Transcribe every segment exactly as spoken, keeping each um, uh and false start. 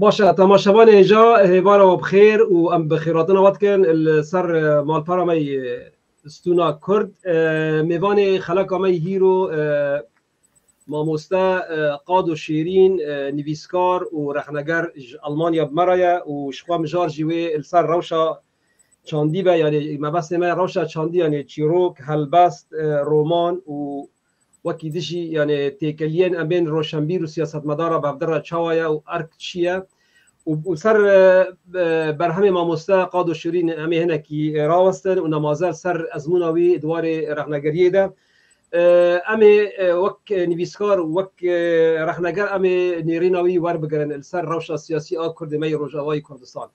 Baş e, temaşevanê hêja, hêvara we bi xêr û em bi xêrhatina we dikin li ser, e, malpera me yê, e, Stûna Kurd. E, mêvanê xeleka me yê hîro, e, mamoste, e, Qado Şêrîn, e, nivîskar û rexneger ji Almanya bi me re ye û ji xwe mijar jî wê li ser rewşa çandî be, yanî mebestê me rewşa çandî, yanî çîrok, helbest, e, roman û wekî din jî, yanî têkeliyên em bên roşenbîr û siyasetmedara bi hevdin re çawa ye û erk çi ye. Û, û ser, e, e, berhemê mamoste Qado Şirîn em ê hinekî rawestin û nemaze li ser ezmûna wî di warê rexnegeriyê de. E, em ê, e, wek nivîskar û wek, e, rexneger em ê nêrîna wî werbigirin li ser rewşa siyasî a Kurdê me yê Rojavayê Kurdistan.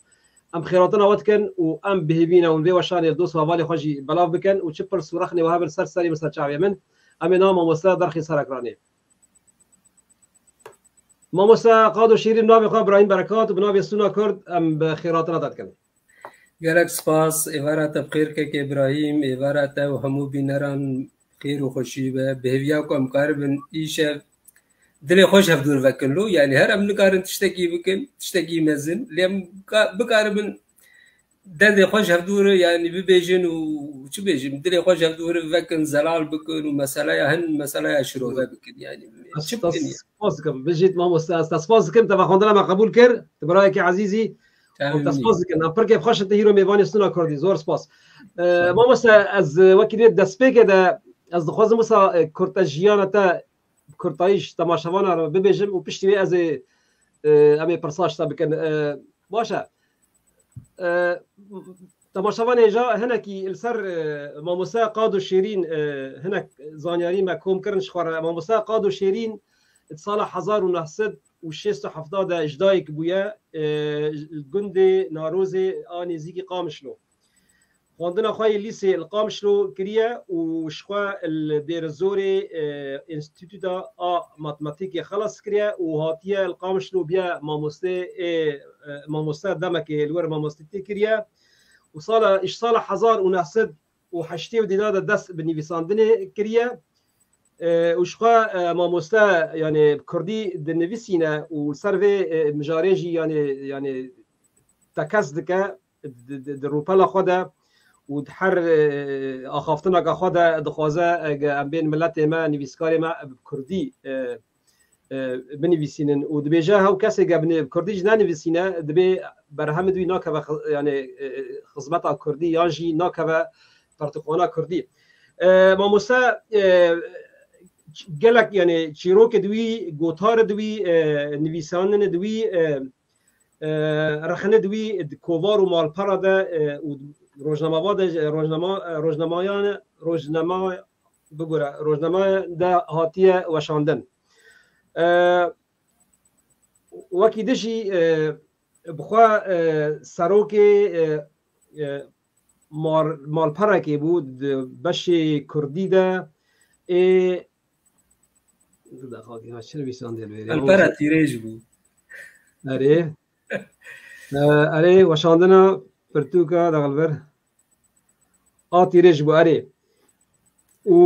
Em xêratina we dikin û em bi hêvî ne hûn vê weşanê li dost û hevalê xwe jî belav bikin û çi pirs û rexnê we hebin ser serê min, ser çavê min, em ê niha mamoste derxîn ser ekranê. Mamoste Qado Şêrîn, bi navê xwe Birahîm Berekat û bi navê Stûna Kurd em bi xêratina te dikin. Gelek spas, êvara te bi xêr kek Îbrahîm, êvara te û hemû bîneran xêr û xweşî be. Bi hêviya ku em karibin îşev dilê xwe ji hevdûr vekin lo. Yanî her em nikarin tiştekî bikin, tiştekî mezin. Lê em ka-, bikaribin derdê xwe ji hevdûr, yanî bibêjin û çi bêjim, dilê xwe ji hevdûr vekin, zelal bikin û meseleya hin, meseleya şirove bikin. Yanî çi bikin? Spas dikim. Bijît mamoste, ez te spas dikim, te vexwendina me qebûl kir. Tu birayekî ezîz î. Em te spas dikin. Em pir kêfxweş in tu hîro mêvanê Stûna Kurdî. Zor spas. E, mamoste, ez, e, wekî dê destpêkê de ez dixwazim wisa, e, kurte jiyana te kurtayî ji temaşevana re bibêjim û piştî wê ez ê, e, em ê pirsa ji te bikin. E, baş e. E, temaşevanê hêja hinekî li ser, e, mamoste Qado Şêrîn, e, hinek zanyarî me kom kirin ji xwe re. Mamoste Qado Şêrîn di sala hezar û neh sed û şêst û heft de ji dayik bûye, e, li gundê Narozê a nêzîkî Qamişlo. Xwendina xwe yê lîsê li Qamişlo kiriye û ji xwe li Dêrizorê, e, Înstîtuta a Matematîkê xelas kiriye û hatiye li Qamişlo biye mamostê, ê, e, mamoste demekê li wir mamostetî kiriye û sala, ji sala hezar û neh sed û heştê û dîna de dest bi nivîsandinê kiriye. E, û ji xwe, e, mamoste, yanî bi kurdî dinivîsîne û li ser vê, e, mijarê jî, yanî, yanî tekez dike di, di, di rûpela xwe de û di her, e, axaftineka xwe de dixwaze, e, em bên miletê me, nivîskarê me bi kurdî, e, e, binivîsînin û dibêje, hew kesê ge bi kurdî jî nenivîsîne, dibê berhemê wî nakeve xi-, yanî, e, xizmeta kurdî yan jî nakeve pertûkxana kurdî. E, mamoste, e, gelek, yanî çîrokê di wî, gotarê di wî, e, nivîsandinê di wî, e, e, rexne di wî di kovar û malpera de, e, û rojnamevan de, rojnama, rojnamayan, rojnama, bibûre, rojnama de hatiye weşandin. E, wekî din jî, e, bi xwe, e, serokê, e, e, mar-, malperekê bû di beşê kurdî de, ê, Di deqakî ha çi nivîsandê li vêrê? Malpera tîrêj bû. Erê. E, erê, weşandina pirtûka daxil ber. A tîrêj bû, erê. Û,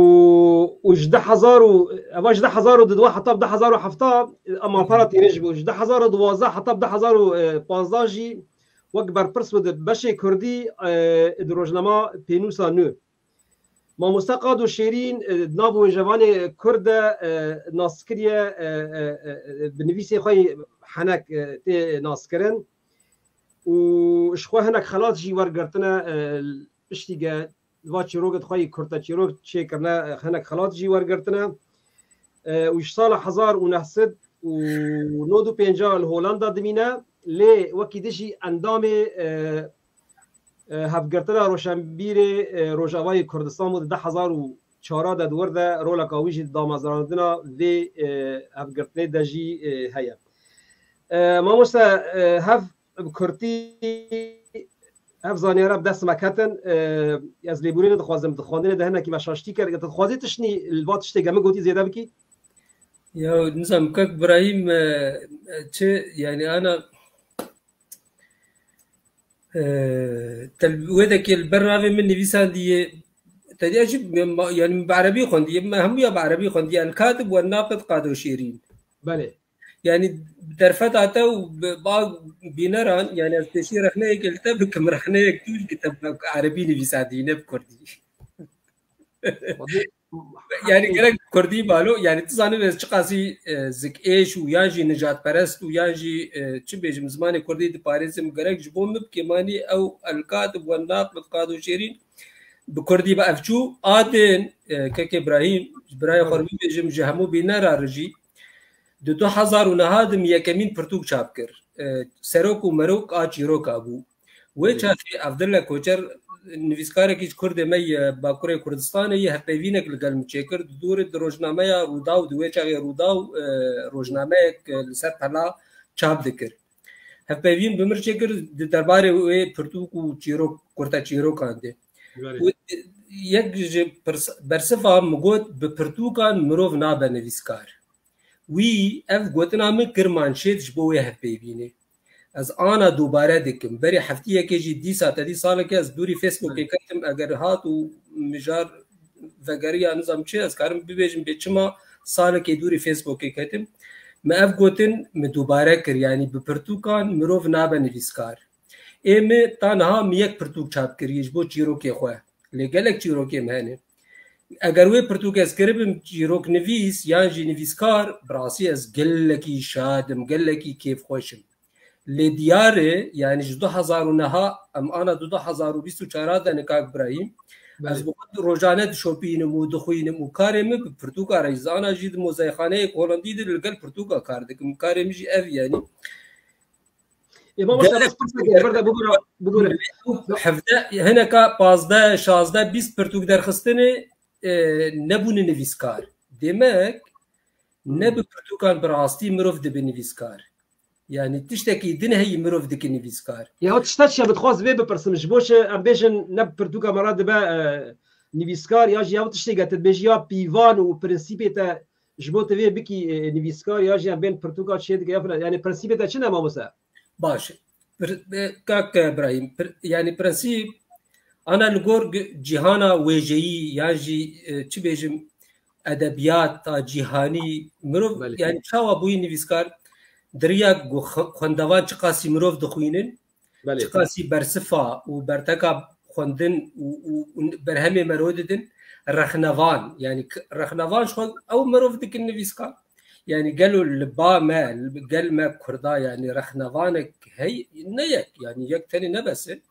û ji du hezar û, eva ji du hezar û duduwa heta bi du hezar û heft, e, malpera tîrêj bû. Ji du hezar û duwazdeh heta bi du hezar û pazdeh jî wek berpirs bû di beşê kurdî, e, di rojnama Pênûsa Nû. Mamoste Qado Şêrîn, e, di nav wêjevanê Kurd de, e, nas kiriye, e, e, e, e, bi nivîsê xwe yê henek, e, tê naskirin û ji xwe hinek xelat jî wergirtine, e, piştî ge va çîrokê xwe yê kurte çîrok çêkirine, e, hinek xelat jî wergirtine. E, û ji sala hezar û neh sed û nod û pêncah li Holanda dimîne, lê wekî din jî endamê, e, e, hevgirtina roşenbîrê, e, Rojavayê Kurdistan bû di du hezar û çar de di wir de roleka wî jî di damezrandina vê, e, hevgirtinê de jî, e, heye. E, mamoste, e, hev bi kurtî, hev zaniyara bi dest me ketin, e, ez lêbûrê nedixwazim, di xwendinê de hinekî me şaştî kir. Tu dixwazî tiştî li va tiştê ge min gotî zêde bikî? Ya, nizam, kek Birahîm, e, e, çi, yani, ana, e, tel-, wê dekê li ber navê min nivîsandiye, te diya jî me, ma, yani, min bi erebî xwendiye, me hemûya bi erebî xwendiye, El-Katib ve Naqid Qado Şêrîn. Belê. Yani derfeta te û bi-, ba bîneran, yani ez pêşî rexneyek li te bikim, rexneyek tu ki te bi erebî nivîsandî, ne bi kurdî. Yani gerek kurdî balo, yani tu zanî ez çiqasî, e, zikêş û yan jî nijadperest û yan jî, e, çi bêjim, zimanê kurdî diparêzim, gerek ji bo min bi kêmanî ew El Katib ve Naqid Qado Şêrîn bi kurdî bi ev çû. Adên, e, kek Îbrahîm, ji birayê xwe re bibêjim, ji hemû bînera re jî di du hezar û neh de min yekemîn pirtûk çap kir. E, Serok û Merok a çîroka bû. Wê çaxê Evdille Koçer nivîskarekî ji Kurdê me yê Bakurê Kurdistanê yê hevpeyvînek li gel min çêkir. Di dûrê di rojnameya Rûdaw, di wê çaxê Rûdaw, e, rojnameyek, e, li ser pela çap dikir. Hevpeyvîn bi min çêkir di derbarê wê pirtûk û çîrok, kurte çîrokan de. Û yek ji pirs-, bersiva min got, bi pirtûkan mirov nabe nivîskar. Wî ev gotina min kir manşêt ji bo wê hevpeyvînê. Ez ana dubare dikim. Berê heftiyekê jî dîsa te dî salekê ez dûrî Facebookê ketim. Eger hat û mijar vegeriya nizam çi, ez karim bibêjim bê çima salekê dûrî Facebookê ketim. Me ev gotin, me dubare kir. Yani bi pirtûkan mirov nabe nivîskar. Ê me ta niha mi yek pirtûk çap kiriye ji bo çîrokê xwe. Lê gelek çîrokê me hene. Eger wê pirtûk ez kiribim çîroknivîs yan jî nivîskar, bi rastî ez gelekî şad im, gelekî kêfxweş im. Lê diyar e, yani ji du hezar û neh, em ana du hezar û bîst û çar de ne kak Birahîm, ez bi xwe rojane dişopînim û dixwînim û karê min bi pirtûka re, ez ana jî di mozeyxaneyek Holandî de li gel pirtûka kar dikim. Karê min jî ev yani. Ê, mamoste, bes pirseke, ber de bibûre, bibûre. Hevdeh, hineka pazdeh, şazdeh, bîst pirtûk derxistine, e, nebûne nivîskar. Demek, ne bi pirtûkan bi rastî mirov dibe nivîskar. Yani tiştekî din heyî mirov dike nivîskar. Ya tişta çi ya, bi dixwaz vê bipirsim, ji bo çi em bêjin ne bi pirtûka me re dibe, e, nivîskar, ya jî ya tiştê ge tu dibêjî ya pîvan û prensîpê te ji bo tu vê bikî, e, nivîskar ya jî em bên pirtûka çê dike ya filan. Yani prensîpê te çi ne mamoste? Baş. Pir-, e, kak Birahîm, pir-, yani prensîp ana li gor gi-, cîhana wêjeyî yan jî, e, çi bêjim, edebiyata cîhanî mirov, belê, yani çawa bûyî nivîskar, di riya ku xwe-, xwendevan çiqasî mirov dixwînin, belê, çiqasî bersifa û berteka xwendin û, û, û berhemê me ro didin, rexnevan, yani k-, rexnevan ji xwe ew mirov dikin nivîskar. Yani gelo li ba me, li gel me Kurda, yani rexnevanek hey, ne yek, yani yek tenê ne bes e.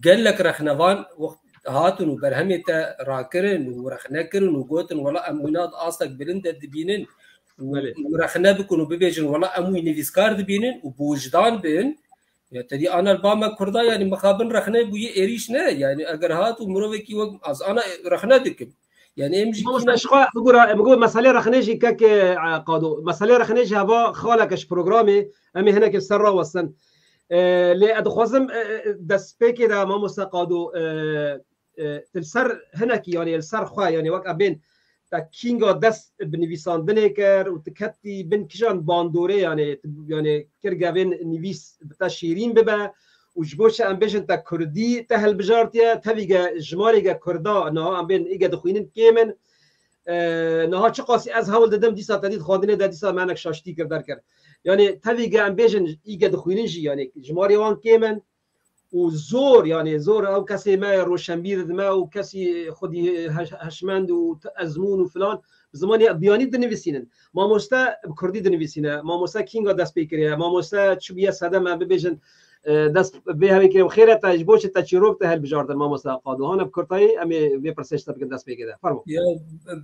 Gelek rexnevan wext hatin û berhemê te rakirin û rexne kirin û gotin, wela em wîna di astek bilind de dibînin û, belê, rexne bikin û bibêjin, wela em wî nivîskar dibînin û bi wijdan bin. Ya te dî ana li ba me Kurda, yani mixabin rexne bûye êrîş ne. Yani eger hat û mirovekî wek ez ana rexne dikim. Yani em jî mamoste, kîna ji xwe bigura, em got meselê rexnê jî kek, e, Qado. Meselê rexnê jî heva xaleke ji programê, em ê hinekê ser rawestin. E, lê ez dixwazim, e, e, destpêkê de mamoste Qado, e, e, tu li ser hinekî, yani li ser xwe, yani wek em bên te kînga dest bi nivîsandinê kir û tu ketî bin kijan bandorê, yani, tu, yani kir gevên nivîs bi te şîrîn bibe û ji bo çi em bêjin te kurdî te hilbijartiye, tevî ge jimarê ge kurda niha em bên îge dixwînin kêm in. E, niha çiqasî ez hewl didim dîsa te dît xwendinê de dîsa me hinek şaştî kir derkir. Yani tevî ge em bêjin îge dixwînin jî, yani jimarê wan kêm in. Û zor, yani zor ew kesê me roşenbîr dime û kesî xwedî heş-, heşmend û t-, ezmûn û filan bi zimanê biyanî dinivîsînin. Mamoste bi kurdî dinivîsîne. Mamoste kînga dest pê kiriye? Mamoste çi bûye sedem em bibêjin, e, dest vê hevê kiriye? Xêre te ji bo çi te çîrok te hilbijardin mamoste Qado? Hane bi kurtayî em ê vê pirsê ji te bikin dest pê kiriye. Fermo. Ya,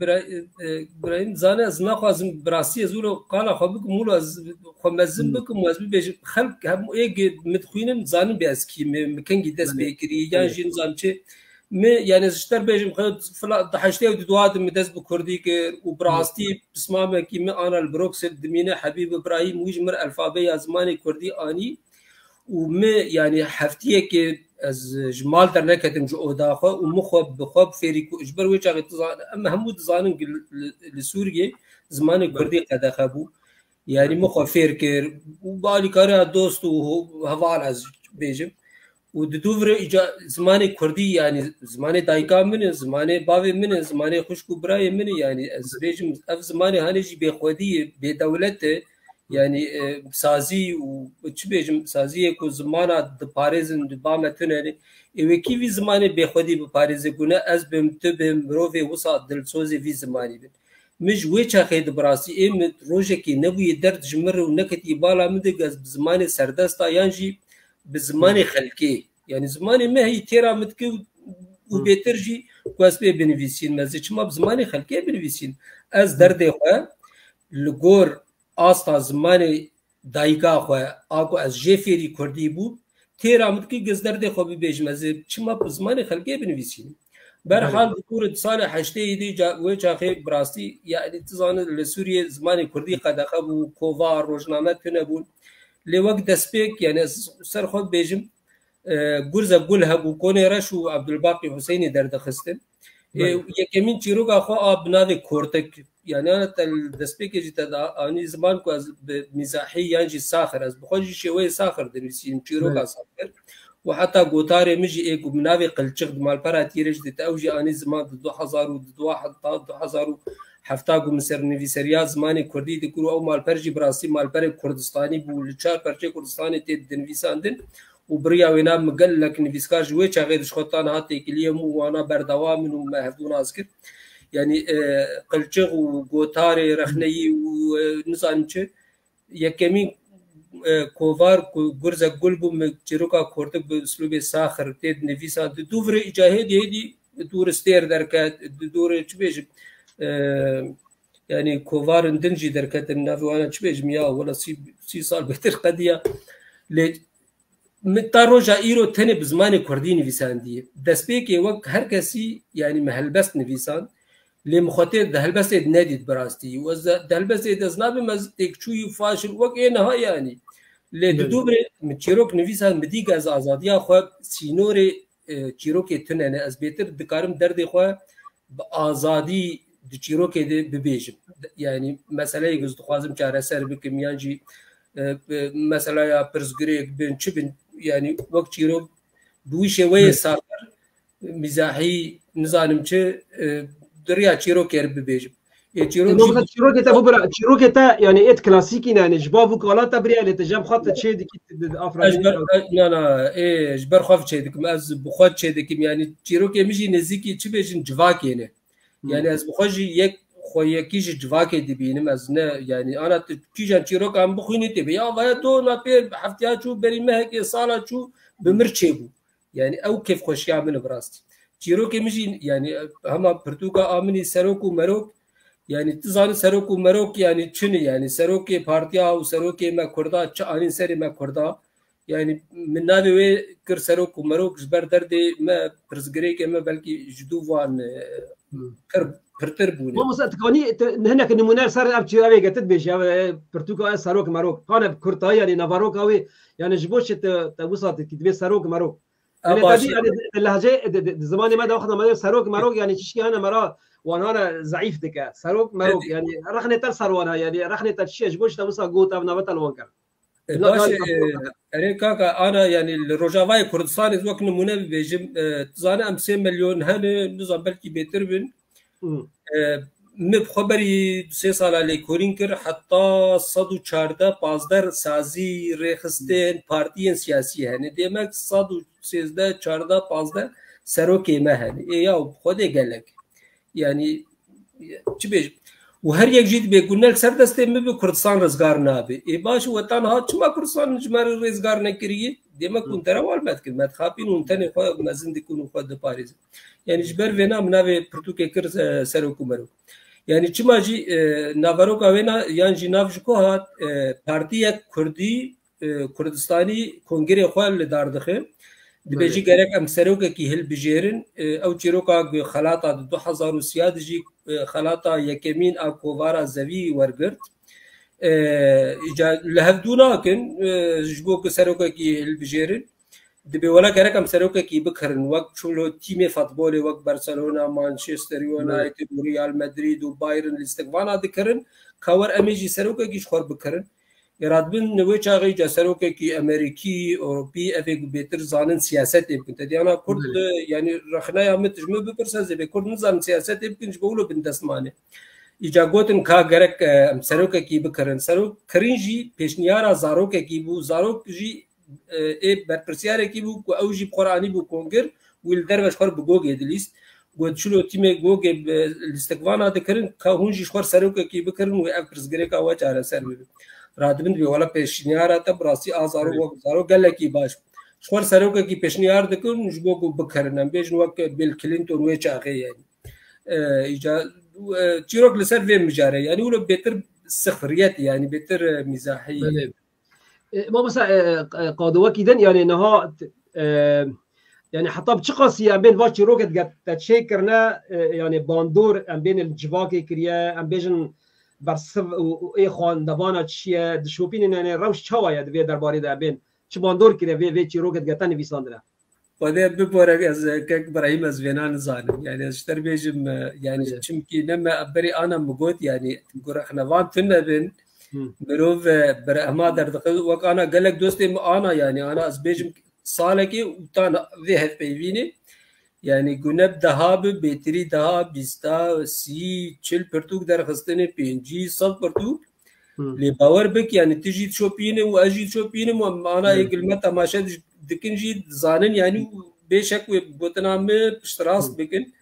bira-, e, Birahîm, zane ez naxwazim bi rastî ez wilo qala xwe bikim, wilo ez xwe mezin bikim û ez bibêjim, xelk hemû ê ge min dixwînin zanin bê ez kî me, min kengî dest pê kirî, yan jî nizam çi. Me, yani ez ji te bêjim, xwe fila, di heştê û du de min dest bi kurdî kir û bi rastî pismamekî min ana li Bruksel dimîne Hebîb Îbrahîm, wî ji min alfabeya zimanê kurdî anî. Û min, yani, heftiyekê ez ji mal derneketim ji oda xwe û min xwe bi xwe fêrî ku, ji ber wê çaxê tu zan-, em hemû dizanin ku li, li, li Sûriyê zimanê kurdî qedexe bû. Yani min xwe fêr kir û bi alîkariya dost û ho-, heval ez bêjim. Û di dû vir îca-, zimanê kurdî, yani zimanê dayika min e, zimanê bavê min e, zimanê xwişk û birayê min e. Yani ez bêjim ev zimanê hanê jî bêxwedî ye, bêdewlet e. Yani e, sazî û çi bêjim, saziyê ku zimana diparêzin, di ba me tune ne. Ê wekî vî zimanê bêxwedî biparêze ku ne ez bim, tu bim, mirovê wisa dilsozê vî zimanî bin. Min ji wê çaxê di bi rastî ê min rojekê nebûye derd ji min re û neketî bala min de ez bi zimanê serdesta yan jî bi zimanê xelkê. Yani zimanê me heyî têra min dike û bêtir jî ku ez pê binivîsînim. Ez ê çima bi zimanê xelkê binivîsînim? Ez derdê xwe li gor asta zimanê dayika xwe, a ku ez jê fêrî kurdî bûm, têra min dike ez derdê xwe bibêjim. Ez ê çima bi zimanê xelkê binivîsînim? Berhal, di dûr di salê heştê yê dî ca-, wê çaxê bi rastî, yani, tu zanî li Sûriyê zimanê kurdî qedexe bû, kovar, rojname tune bûn. Lê wek destpêk, yani, ez ser xwe dibêjim, e, Gurze Gul hebû, Konê Reş û Abdulbaqî Huseynî derdixistin. E, Belê. Yekemîn çîroka xwe a bi navê Kortik. Yani, ana te li destpêkê jî te da anî ziman ku ez bi mîzahî yan jî saxir, ez bi xwe jî şêweyê saxir dinivîsînim, çîroka Belê. Saxir. Û heta gotarê min jî ê ku bi navê Qilçix di malpera Tîrê jî dite, ew jî anî ziman di du hezar û di du hezar û hefta ku min ser nivîseriya zimanê kurdî dikir û ew malper jî bi rastî malperê Kurdistanî bû, li çar perçeyê Kurdistanê tê dinivîsandin û bi riya wêna min gelek nivîskar ji wê çaxê dişxwetan ha têkiliyê min û wana berdewam in û me hevdû nas kir. Yani, e, Qilçix û gotarê rexneyî û, e, nizanim çi, yekemîn, e, kovar ku Gurze Gul bû, min çîroka Kortik bi uslûbê saxir tê dinivîsan. Di dû virê îca hêdî hêdî dûr stêr derket, di dûrê çi bêjim, e, yani kovarên din jî derketin, navê wana çi bêjim ya, wela sî, sî sal bêtir qediya. Lê min ta roja îro tenê bi zimanê kurdî nivîsandiye. Destpêkê wek her kesî, yani min helbest nivîsand. Lê min xwe tê di helbestê de nedît bi rastî. Û ez di helbestê de ez nabim ez têkçû yî faşil wek ê niha yani. Lê di Belê. Dû birê min çîrok nivîsan, min dî ku ez azadiya xwe sînorê, e, çîrokê tune ne. Ez bêtir dikarim derdê xwe bi azadî di çîrokê de bibêjim. Yani meseleyek ez dixwazim çareser bikim yan jî, e, e, meseleya pirsgirêk bin, çi bin, yani wek çîrok bi wî şêweyê Hı. saxir, mîzahî, nizanim çi, e, di riya çîrokê re bibêjim. Ê çîrok Ê, jî Mehmet, çîrokê te bibira, çîrokê te, yani, êt klasîkî ne, yani, ji bo vî kala te biriya lê te, ji xwe te çê dikî, te, te, te, afirandinî Ez ber, na, na, ê, ji ber xwe çê dikim, ez bi xwe çê dikim, yani, çîrokê min jî nêzîkî çi bêjin civakê ne. Hmm. Yani, ez bi xwe jî yek, xwe yekî ji civakê dibînim, ez ne, yani, ana tu kîjan çîroka min bixwînî tê be, ya vaya do na pê heftiya çû, berî mehekê, sala çû, bi mir çêbû. Yani ew kêfxweşiya min e bi rastî. Çîrokê min jî yani hema pirtûka a min î serok û merok, yani tu zanî serok û merok yani çi ne yani serokê partiya û serokê me kurda çi anîn serê me kurda. Yani min navê wê kir serok û merok ji ber derdê me pirsgirêkê me belkî ji dû van, e, Hmm. pir, pirtir bûne. Mamoste, tu kanî tu hinek nimûne ser ev çî evê getir dibêje, ev, e, pirtûka e serok merok. Qane bi kurtayî yani navaroka wê yani ji bo çi te, te wisa dikî divê serok merok. Yani Aba te dî, şey yani, di, di lehçe, di, di, di zimanê me de wexta me de serok merok, yani, çişkî hene me ra wan hane zeîf dike. Serok merok, Edi. Yani, rexnê te ser wan e, yani, rexnê te çi ye, ji bo çi te wisa got, ev navê te li wan kir? E, Bila baş, galiba e, erê kaka, ana, yani, li Rojavayê Kurdistanê wek nimûne bibêjim, e, tu zane em sê milyon hene, nizam belkî bêtir bin. Hmm. E, min bi xwe berî du sê sala lêkolîn kir, heta sed û çardeh pazdeh sazî, rêxistin, partiyên siyasî hene. Demek sed û sêzdeh, çardeh, pazdeh serokê me hene. Ê ya, bi xwe dê gelek. Yani, çi bêjim? Û her yek jî dibê ku ne li ser destê min bi Kurdistan rizgar nabe. Ê baş, we ta niha çima Kurdistan ji me re rizgar nekiriye? Demek hûn derewa li me dikin, me dixapîn, hûn tenê xwe mezin dikin û xwe diparêzin. Yani ji ber vêna min navê pirtûkê kir, e, serok û merok. Yani çima jî, e, naveroka wêna yan jî nav ji ku hat, e, partiyek kurdî, e, Kurdistanî kongrê xwe li dar dixe. Dibêjî Belê. Gerek em serokekî hilbijêrin. E, ew çîroka ku xelata di du hezar û sî de jî, e, xelata yekemîn a kovara Zevî wergirt. E, îca li hev dû nakin, e, ji bo ku serokekî hilbijêrin. Dibê wela gerek em serokekî bikirin, wek çilo tîmê futbolê wek Barcelona, Manchester United û Real Madrid û Bayern lîstik vana dikirin, ka wer em ê jî serokekî ji xwe bikirin. Ê radibin wê çaxê ca serokekî Amerîkî, Ewropî, evê ku bêtir zanin siyasetê bikin. Te diyana Kurd, Belê. e, yani rexneya min tu ji min bipirse, zêbê Kurd nizanin siyasetê bikin, ji bo wilo bindest mane. Îca gotin ka gerek, e, em serokekî bikirin. Serok kirin jî pêşniyara zarokekî bû. Zarok jî, e, ê berpirsiyarekî bû ku ew jî bi xwe re anîbû kongir û li derve ji xwe re bi gogê dilîst. Got, çilo tîmê gogê bi lîstikvana dikirin, ka hûn jî ji xwe re serokekî bikirin û ev pirsgirêka we çareser bibe. Radibin dibê, wela pêşniyara te bi rastî a zarok wek zarok gelekî baş. Ji xwe re serokekî pêşniyar dikin ji bo ku bikirin. Em bêjin wek Bill Clinton wê çaxê yani. E, îca, e, çîrok li ser vê mijarê, yani wilo bêtir sixriyet, yani bêtir, e, mîzahî. Belê. E, mamosta, e, e, qado wekî din, yani niha, e, yani heta bi çi qasî em bên va çîrokê dige te çêkirine, e, yani bandor em bên li civakê kiriye, em bêjin bersiv û, û ê xwendevana çi ye, dişopînin, yani rewş çawa ye di vê derbarê de em bên çi bandor kiriye vê, vê çîrokê dige te nivîsandine? Xwedê bibore, ez, e, kek Birahîm, ez vêna nizanim. Yani ez ji te re bêjim, e, yani çimkî ne me berî ana min got, yani ku rexnevan tune bin, mirov, e, berehma derdixin. Wek ana gelek dostê min ana, yani ana ez bêjim salekê û tan vê hevpeyvînê. Yani ku ne bi deha bi, bêtirî deha, bîsta, sî, çil pirtûk derxistine, pêncî, sed pirtûk. Lê bawer bik, yani tu jî dişopîne û ez jî dişopînim û em ana yek li me temaşe dikin jî dizanin, yani û bêşek wê gotina min piştrast bikin.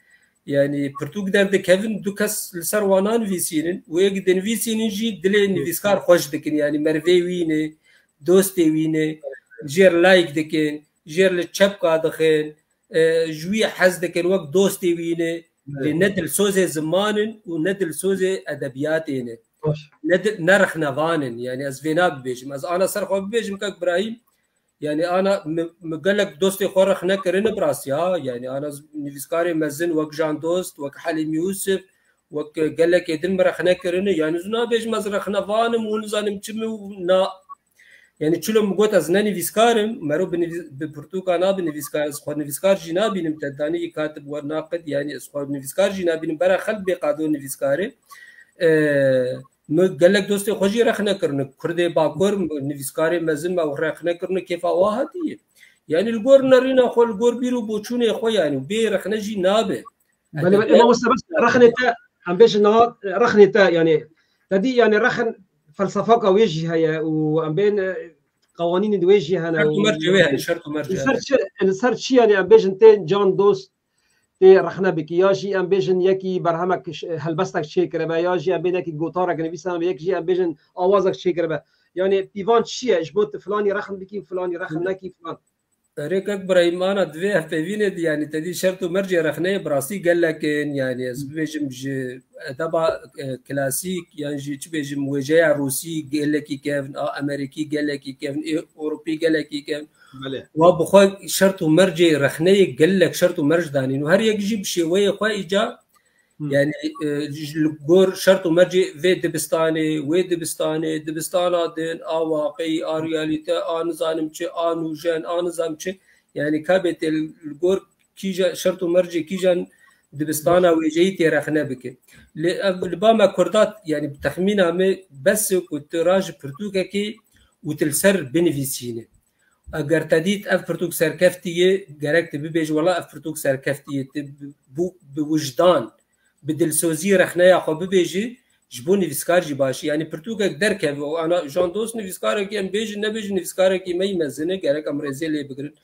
Yani pirtûk derdikevin, du kes li ser wan nanivîsînin û yek dinivîsînin jî dilê nivîskar xweş dikin, yani mervê wî ne, dostê wî ne, jêr like dikin, jêr li çepka dixin, e, ji wî hez dikin, wek dostê wî ne, lê ne dilsozê ziman in û ne dilsozê edebiyatê ne. Ne di-, ne rexnevan in, yani ez vêna bibêjim. Ez ana ser xwe bibêjim, kek Birahîm, yani ana mi, mi gelek dostê xwe rexne kirine bi rastî, ha, yani ana z-, nivîskarê mezin wek Jan Dost, wek Helîm Yûsif, wek gelekê din mi rexne kirine. Yani ez nabêjim ez rexnevan im û nizanim çi min û na, yani çilo min got ez ne nivîskar im, mero bi nivî-, bi pirtûka nabe nivîskar, ez xwe nivîskar jî nabînim, te danî katib we naqid, yani ez xwe nivîskar jî nabînim, bera xelk bê qado nivîskar e. E, min gelek dostê xwe jî rexne kirine. Kurdê Bakur, nivîskarê mezin me rexne kirine, kêfa wa hatiye. Yani li gor nerîna xwe, li gor bîr û boçûnê xwe, yani bê rexne jî nabe. Belê, belê, mamoste, bes rexnê te, em bêjin niha, rexnê te, yani, te dî, yani, rexn felsefaka wê jî heye û em bên, e, qewanînên wê jî hene. Şert û mercê wê hene, şert û mercê. Li ser çi, li ser çi, yani, em bêjin tê Can Dost tê rexne bikî, ya jî em bêjin yekî berhemek ş-, helbestek çêkiribe, ya jî em bên yekî gotarek nivîsane, yek jî em bêjin awazek çêkiribe. Yani, pîvan çi ye? Ji bo tu filanî rexn bikî, filanî rexn nekî, filan. Erê kek Birahîm, ana di vê hevpeyvînê de, yani te dî şert û mercê rexneyê bi rastî gelek in, yani ez bibêjim ji edeba, e, klasîk, yan jî çi bêjim, wêjeya rûsî gelekî kevn, a emerîkî gelekî kevn, ê ewropî gelekî kevn. Belê. Wa bi xwe şert û mercê rexneyê gelek şert û merc danîn û her yek jî bi şêweyê xwe îca Yani, e, ji li gor şert û mercê vê dibistanê, wê dibistanê, dibistana din, a waqî, a realîte, a nizanim çi, a nûjen, a nizanim çi. Yani, ka bê tê li gor kîja şert û mercê kîjan dibistana wêjeyî tê rexne bike. Lê ev li ba me Kurda, yani, bi texmîna me bes e ku tu raji pirtûkekê û tu li ser binivîsîne. Eger te dît ev pirtûk serkeftî ye, gerek tu bibêjî, wela ev pirtûk serkeftî ye. Tu bi, bi, bi wijdan, bi dilsozî rexneya xwe bibêjî, ji bo nivîskar jî baş e. Yanî pirtûkek derkeve û ana Jan Dost nivîskarekî em bêjin, nebêjin nivîskarekî me yî mezin e, gerek em rêzê lê bigirin.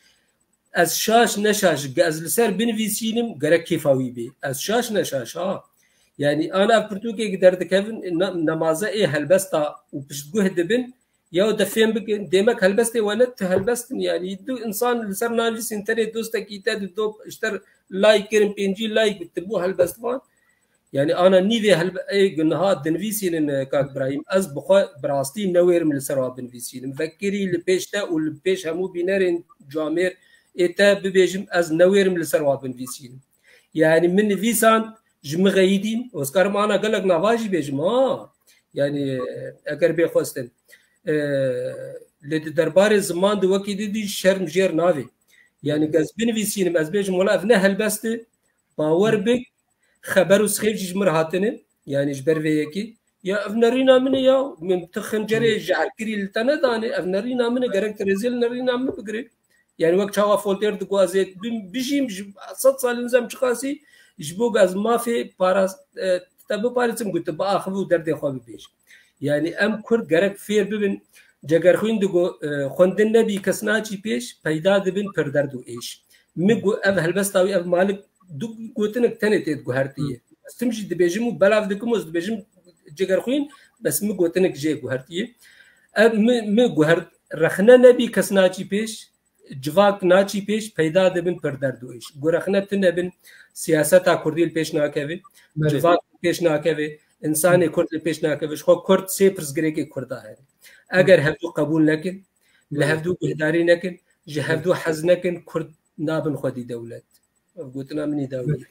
Ez şaş ne şaş, ez li ser binivîsînim, gerek kêfa wî bê. Ez şaş ne şaş, ha. Yanî ana ev pirtûkek derdikevin, ne-, nemaze ê helbesta û piştguh dibin, Ya de fêm bikin, demek helbestê we ne tu helbest in, yanî du insan li ser nanivîsîn, tenê dostekî te di do ji te like kirin, pêncî like tu bû helbestvan. Yanî ana nîvê helbe-, ê niha dinivîsînin, e, kak Birahîm, ez bi xwe bi rastî newêrim li ser wa binivîsînim. Vekirî li pêş te û li pêş hemû bînerên camêr ê te bibêjim, ez newêrim li ser wa binivîsînim. Yanî min nivîsand, ji min xeyîdîn, ez karim ana gelek nava jî bêjim, ha. Yanî, eger bê xwestin. E, lê di derbarê ziman de wekî didî şerm jêr navê. Yanî, ez binivîsînim, ez bêjim, wela ev ne helbest e, bawer bik, xeber û sixêf jî ji min re hatine, yanî ji ber vê yekê. Ya ev nerîna min e ya, min tu xincerê jehrkirî li te nedane, ev nerîna min e, gerek tu rêzê li nerîna min bigirî. Yani wek çawa Voltaire digot, ez ê bi-, bijîm, ji sed salên zem çiqasî, ji bo ez mafê parast-, e, Te biparêzim, got, tu biaxiv û derdê xwe bibêj. Yanî em Kurd gerek fêr bibin, Cegerxwîn digo, e, xwendin nebî kes naçî pêş, peyda dibin pir derd û êş. Min got, ev helbesta wî, ev malik du gotinek tenê tê diguhertiye. Ez tim jî dibêjim û belav dikim û ez dibêjim Cegerxwîn, bes min gotinek jê guhertiye. Ev min, min guhert, rexne nebî kes naçî pêş, civak naçî pêş, peyda dibin pir derd û êş. Ku rexne tune bin, siyaseta Kurdî li pêş nakeve, Belê. Civak li pêş nakeve, insanê Kurd li pêş nakeve. Ji xwe Kurd sê pirsgirêkê Kurda hene. Eger hevdû qebûl nekin, li hevdû guhdarî nekin, ji hevdû hez nekin, Kurd nabin xwedî dewlet. Ev gotina min î dawî ye.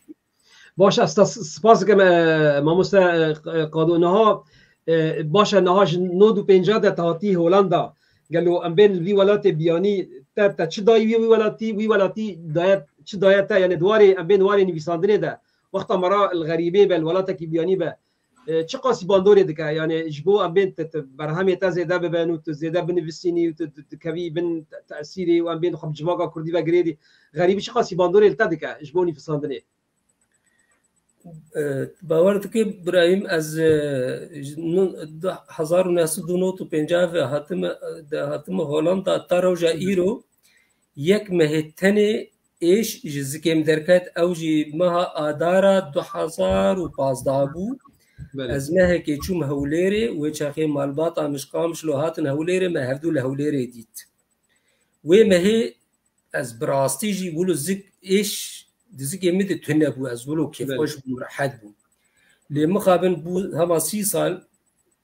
Baş, ez te spas dikim, e, mamoste, e, Qado. Niha, e, baş e, niha ji nod û pênca de te hatî Holanda. Gelo em bên li vî welatê biyanî te, te çi dayî wî, wî welatî, wî welatî daye, çi daye te? Yani di warê, em bên warê nivîsandinê de. Wexta me ra li xerîbê be, li welatekî biyanî be, e, çi qasî bandorê dike? Yani ji bo em bên te, te berhemê te zêde bibe û tu zêde binivîsînî û tu, tu, tu kevî bin te-, tesîrê û em bên xwe bi civaka Kurdî ve girêdî. Xerîbî çi qasî bandorê li te dike ji bo nivîsandinê? E, bawer dike Birahîm, ez, e, ji nu-, du hezar û neh sed û nod û pêncah ve hatime, de hatime Holanda ta roja îro yek mehê tenê êş ji zikê min derket, ew jî meha Adara du hezar û pazdeh bû. Belê. Ez mehekê çûm Hewlêrê, wê çaxê malbata min ji Qamişlo hatin Hewlêrê, me hevdû li Hewlêrê dît. Wê mehê ez bi rastî jî wilo zik êş di zikê min de tune bû, ez wilo kêfxweş Belê. bûm, rehet bûm. Lê mixabin bû hema sî sal,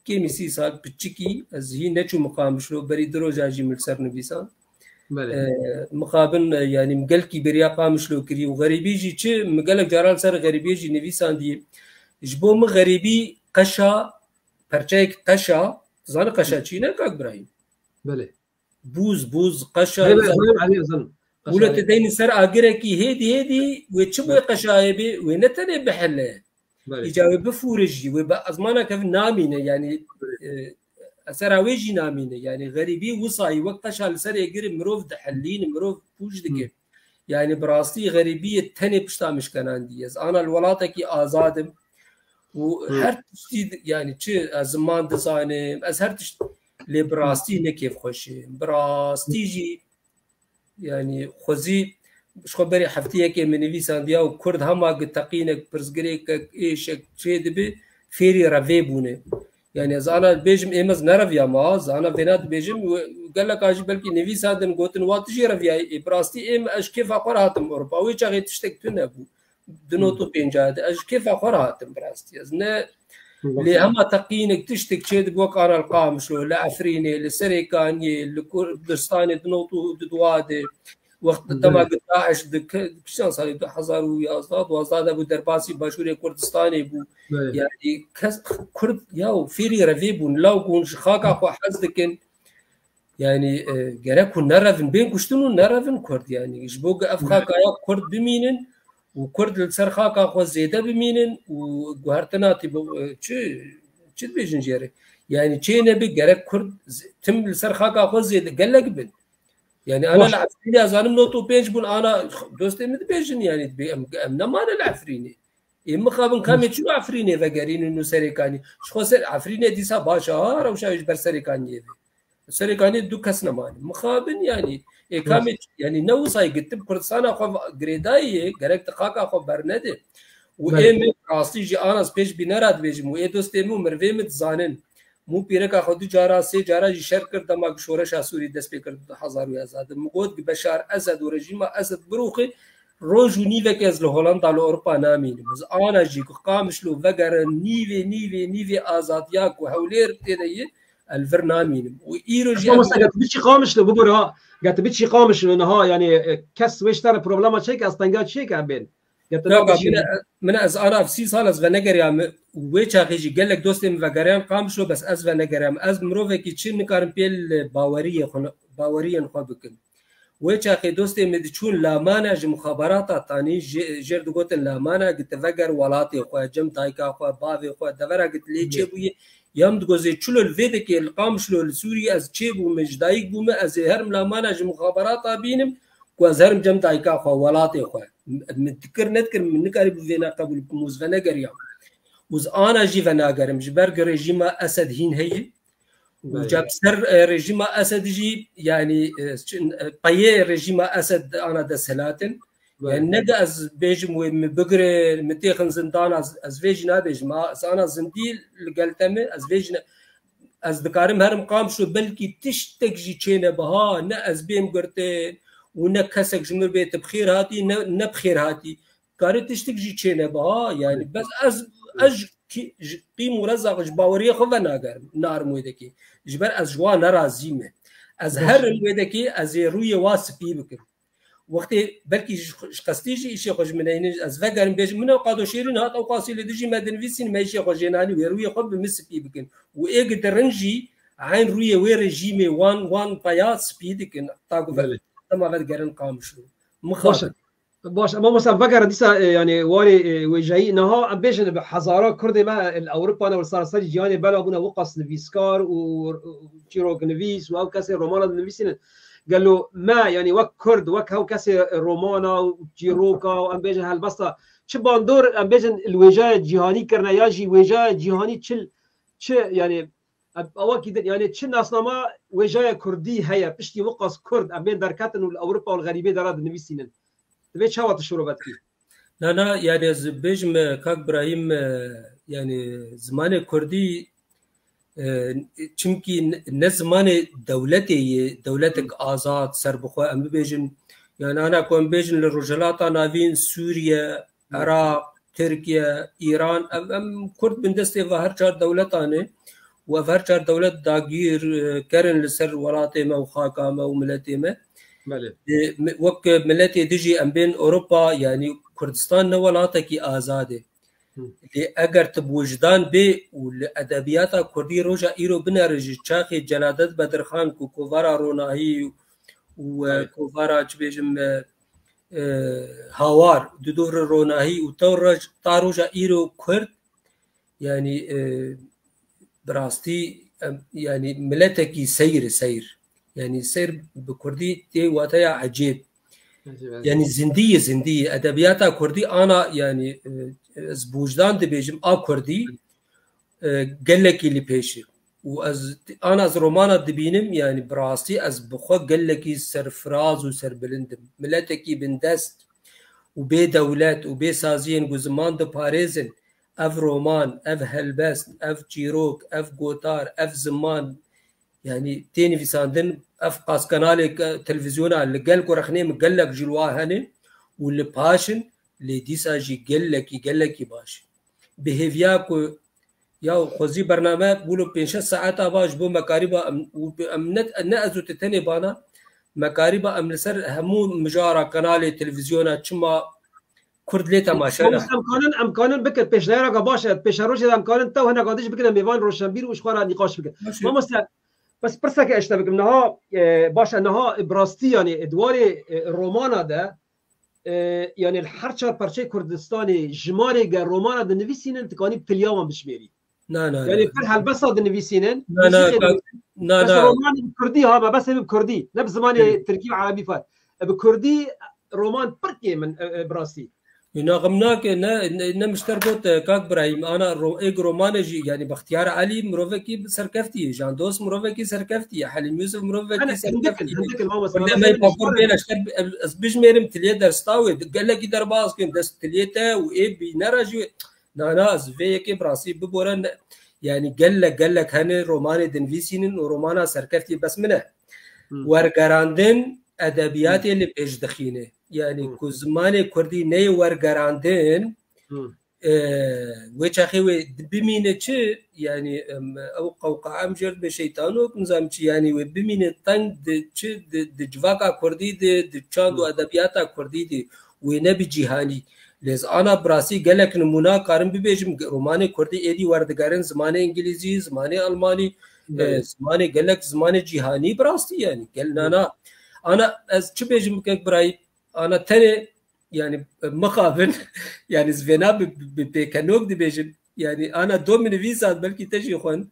kêmî sî sal piçikî, ez hî neçûm Qamişlo, berî du roja jî min li ser nivîsan. Belê. E, mixabin, e, yanî min gelkî beriya Qamişlo kirî û xerîbî jî çi, min gelek caran ser xerîbiyê jî nivîsandiye. Ji bo min xerîbî qeşa, perçeyek qeşa, zani qeşa çi ne kak Birahîm? Belê. Bûz, bûz, qeşa, Belê, zanim, zanim, Elî, zanim. Qeşa, wilo te Elî. Deynin ser agirekî hêdî hêdî, wê çi bû Belê. Qeşayê bê, wê ne tenê bihile. Belê. Îca wê bifûre jî, wê bi ezmana kevin namîne, yanî, Belê. E, esera wê jî namîne. Yanî xerîbî wisayî wek qeşa li serê girê mirov dihilîne, mirov pûç dike. Hı. Yanî bi rastî xerîbiyê tenê pişta min şkenandî. Ez ana li welatekî azad im û Hı. her tiştî di-, yanî çi ez ziman dizanim, ez her tişt lê bi rastî ne kêfxweş im. Bi rastî jî Yanî xwezî ji xwe berê heftiyekê min nivîsandiya û Kurd hema gi teqînek, pirsgirêkek, êşek çê dibe, fêrî revê bûne. Yanî ez ana bêjim ê me ez nereviyama, ez ana vêna dibêjim, we-, geleka jî belkî nivîsandin, gotin, "Wa tu jî reviyayî." Ê, bi rastî ê me, ez ji kêfa xwe re hatim Ewropa. Wê çaxê tiştek tune bû. Di nod û pêncah de ez ji kêfa xwe re hatim bi rastî. Ez ne Lê hema teqînek tiştek çê dibe wek ana li Qamişlo, li Efrînê, li Serêkaniyê, li Kurdistanê di nod û di dua de, wext dema ku DAIŞ di ke-, kişan salê du hezar û yazdeh duwazdeh de bû, derbasî Başûrê Kurdistanê bû. Belê. Yanî kes, Kurd ya fêrî revê bûn, law ku hûn ji xaka xwe hez dikin, Yanî, e, gerek hûn nerevin, bên kuştin û nerevin Kurd, yanî. Ji bo ku ev xaka ya Kurd bimînin û Kurd li ser xaka xwe zêde bimînin û guhertina tî-, e, çi, çi dibêjin jê re? Yanî çê nebe gerek Kurd z-, tim li ser xaka xwe zêde gelek bin. Yanî ana Baş. Li Efrînê ez zanim nod û pênc bûn, ana dostê min dibêjin, yanî dibê em, em nemane li Efrînê. Ê mixabin kamê çi Efrînê vegerînin û Serêkanî. Ji xwe ser Efrînê dîsa baş a, rewşa wê ji ber Serêkaniyê ve. Serêkaniyê du kes nemane. Mixabin yanî. Ê kamê, yanî ne wisayî gitim Kurdistana xwe girêdayî ye, gerek di xaka xwe bernede. Û Belê. Ê min rastî jî ana ez pêş bînera dibêjim û ê dostê min û mirvê min dizanin. Min pîreka xwe du cara, sê cara jî şer kir, dema ku şoreşa Sûrî dest pê kir du hezar û yazdeh de. Min got ki Beşar Esed û rejîma Esed birûxê, roj û nîvekê ez li Holanda, li Ewropa namînim. Ez ana jî ku Qamişlo vegere nîvê, nîvê, nîvê azadiya ku Hewlêr tê de ye, ez li vir namînim. Û îro jî Esma ev Musa, get biçî Qamişlo, bibûr ha. Get biçî Qamişlo niha, yanî, e, kes wê ji te re problema çêke, ez tenga çêke em bên. Get Yok, abi, biçî min, min ez ana sî sal ez venegeriyam. Wê çaxê jî gelek dostê min vegeriyan Qamişlo, bes ez venegeriyam. Ez mirovekî çi nikarim pê li baweriyê xwe, baweriyên xwe bikim. Wê çaxê dostê min diçûn Lamana ji muxabarata tanî jê, jêr digotin Lamana, giti veger welatê xwe, cem dayika xwe, bavê xwe, devera git lê çêbûye. Yam digozê çilo li vê dekê li Qamişlo li Sûriyê ez çêbûme, ji dayik bûme, ez ê herim Lamana ji muxabarata bînim, ku ez herim cem dayika xwe, welatê xwe. Min dikir nedikir, min nikarî bi vêna qebûl bikim û ez venegeriyam. û ez ana jî venagerim. Ji ber ku rejîma Esed hîn heye. Û Belê. Cem ser, e, rejîma Esed jî, yanî, e, çin-, e, peyê rejîma Esed ana desthilatin. Belê. Yani ne de ez bêjim wê min bigire, min têxin zindan, ez, ez vê jî nabêjim. Ha, ez ana zindî li gel te me, ez vê jî ne-, ez dikarim herim Qamişlo, belkî tiştek jî çênebe ha, ne ez bêm girtin û ne kesek ji min bê tu bi xêr hatî, ne, ne bi xêr hatî. Karê tiştek jî çênebe ha, yani bes ez, ez ji kî-, ji qîm û reza xwe, ji baweriyê xwe venagerim, narim wê dekê. Ji ber ez ji wan nerazî me. Ez Baş. herim wê dekê, ez ê rûyê wa spî bikim. Wextê belkî ji, ji qestî jî îşê xwe ji min eynin, ez vegerim bêjim, min ew qado şêrîn hat, ew qasî li dijî me dinivîsîn, me îşê xwe jê nanî, wê rûyê xwe bi min spî bikin. Û ê gidirin jî, eyn rûyê wê rejîmê wan, wan peya spî dikin. Ta ku Belê. Dema vedigerin Qamişlo. Baş e. Mixabin. Baş, ama mesela vegere dîsa, e, yani warê, e, wêjeyî niha em bêjin bi hezara Kurdê me, e, li Ewropa ne, li saraserî cîhanê bela bûne wiqas nivîskar û, û çîroknivîs û ew kesê romana dinivîsînin. Gelo me, yani wek Kurd, wek ew kesê romana û çîroka û em bêjin helbesta, çi bandor em bêjin li wêjaya cîhanî kirine ya jî wêjaya cîhanî çi, çi yani, ew, ewa kî din, yani çi nasnama wêjaya Kurdî heye, piştî wiqas Kurd em bên derketin û li Ewropa û li xerîbê dera dinivîsînin. Divê çawa tu şirove dikî? Na, na, yani ez bêjim, e, kak Birahîm, e, yani zimanê Kurdî, e, çimkî ne, ne zimanê dewletê ye, dewletek azad, serbixwe, em bibêjin, yani ana ku em bêjin li Rojhilata Navîn, Sûriye, Hı. Iraq, Tirkiye, Îran, ev, em Kurd bin destê ve her çar dewletan e û ev her çar dewlet dagîr, e, kerin li ser welatê me û xaka me û miletê me. Belê. E, mi-, wek miletê dijî em bên Ewropa, yanî Kurdistan ne welatekî azad e. Hı. Lê eger tu bi wijdan bê û li edebiyata Kurdî roja îro binere ji çaxê Celadet Bedirxan ku kovara Ronahî û, e, Belê. kovara, çi bêjim, e, e, Hawar, di dor Ronahî û ta roj-, ta roja îro Kurd, yanî, e, bi rastî, em, yanî miletekî seyr, seyr. Yanî seyr bi Kurdî tê wateya ecêb. Ecêb, ecêb. Yanî zindî ye, zindî ye. Edebiyata Kurdî ana, yanî, e, ez bi wijdan dibêjim, a Kurdî, e, gelekî li pêş e. Û ez, ana ez romana dibînim, yanî bi rastî ez bi xwe gelekî serfiraz û serbilind im. Miletekî bindest û bê dewlet û bê saziyên ku ziman diparêzin, ev roman, ev helbest, ev çîrok, ev gotar, ev ziman, yanî tê nivîsandin, ev qas kanalê ke-, televîzyona li gel ku rexnê min gelek ji li wa hene û li paş in, lê dîsa jî gelekî, gelekî baş in. Bi hêviya ku ya xwezî bername bûlo pênc şeş saeta ba ji bo me karîba em, û em ne, ne ez û tu tenê bana, me karîba em li ser hemû mijara kanalê televîzyona çima Kurd lê temaşe ne. Mamoste, em kanin, em kanin bikin pêşniyareka baş e. Pêşerojê de em kanin tew hineka din jî bikine mêvan roşenbîr û ji xwe re nîqaş bikin. Baş e. Mamoste, bes pirseke ez ji te bikim. Niha, e, baş e, niha bi rastî, yanî, e, di warê, e, romana de, e, yanî, li her çar perçeyê Kurdistanê jimarê ge romana dinivîsînin, tikanî bi tiliya wan bişmêrî. Na, na, Yanî na. pir helbesta dinivîsînin, Na, na, muzîkê ka-, dinivîsînin. na, Bes na. romanê bi kurdî ha, me bes ê bi kurdî. Ne bi zimanê Belê. tirkî û erebî fe. E, bi kurdî roman pir kêm in, e, e, bi rastî. Îna xim nake, ne, ne, ne mişter got, e, kak Birahîm, ana ro-, êk romanê jî, yanî Bextiyar Elî mirovekî serkeftî ye, Jan Dost mirovekî serkeftî ye, Helîm Yusuf mirovekî Hene, hindik in, serkeftî ye. hindik in, mamoste. Wele Mamoste, me hindikî papor şîrvanê bêle şter, ez, ez bijmêrim tiliyê derstaw ê, gelekî derbas kên, dest tiliyê te û ê bîne re jî wê. Na, na, ez vê yekê bi rastî bibore ne, yanî gelek, gelek hene romanê dinivîsînin û romana serkeftî bes min e. Hı. Wergerandin edebiyatê Hı. li pêş dixîne. Yanî Hı. ku zimanê kurdî neyê wergerandin, Hı. e, wê çaxê wê bimîne çi? Yanî, em, ew qewqae em jê re dibê şeytanok, nizam çi, yanî wê bimîne teng di çi, di, di civaka kurdî de, di çand û Hı. edebiyata kurdî de, wê ne bi cîhanî. Lê ez ana bi rastî gelek nimûna karim bibêjim, ge-, romanê kurdî êdî werdigerin, zimanê îngilîzî, zimanê almanî, Belê. e, zimanê gelek, zimanê cîhanî bi rastî yanî. Gel-, Hı. na, na. Ana ez çi bêjim kek birayî? Ana tenê, yanî, e, mixabin, yanî ez vêna bi, bi, bi pêkenok dibêjim. Yanî ana do min nivîsand, belkî te jî xwend.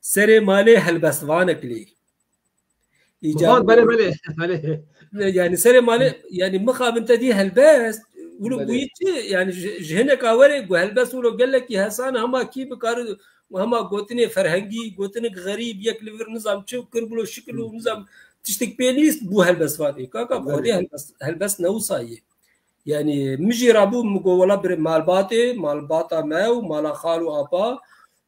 Serê malê helbestvanek lê. Îca- Van, belê, belê, belê. Yanî serê malê, yanî mixabin te dî helbest, Wilo bûyî çi? Yani ji, ji hineka were ku helbest wilo gelekî hesan, hema kî bikare, hema gotinê ferhengî, gotinik xerîb, yek li vir nizam çi kir, wilo şikil û nizam tiştek pê lîst bû helbestvanê. Kaka, bi Xwedê helbest, helbest ne wisa ye. Yani min jî rabû, min got, wela bir malbatê, malbata me û mala xal û apa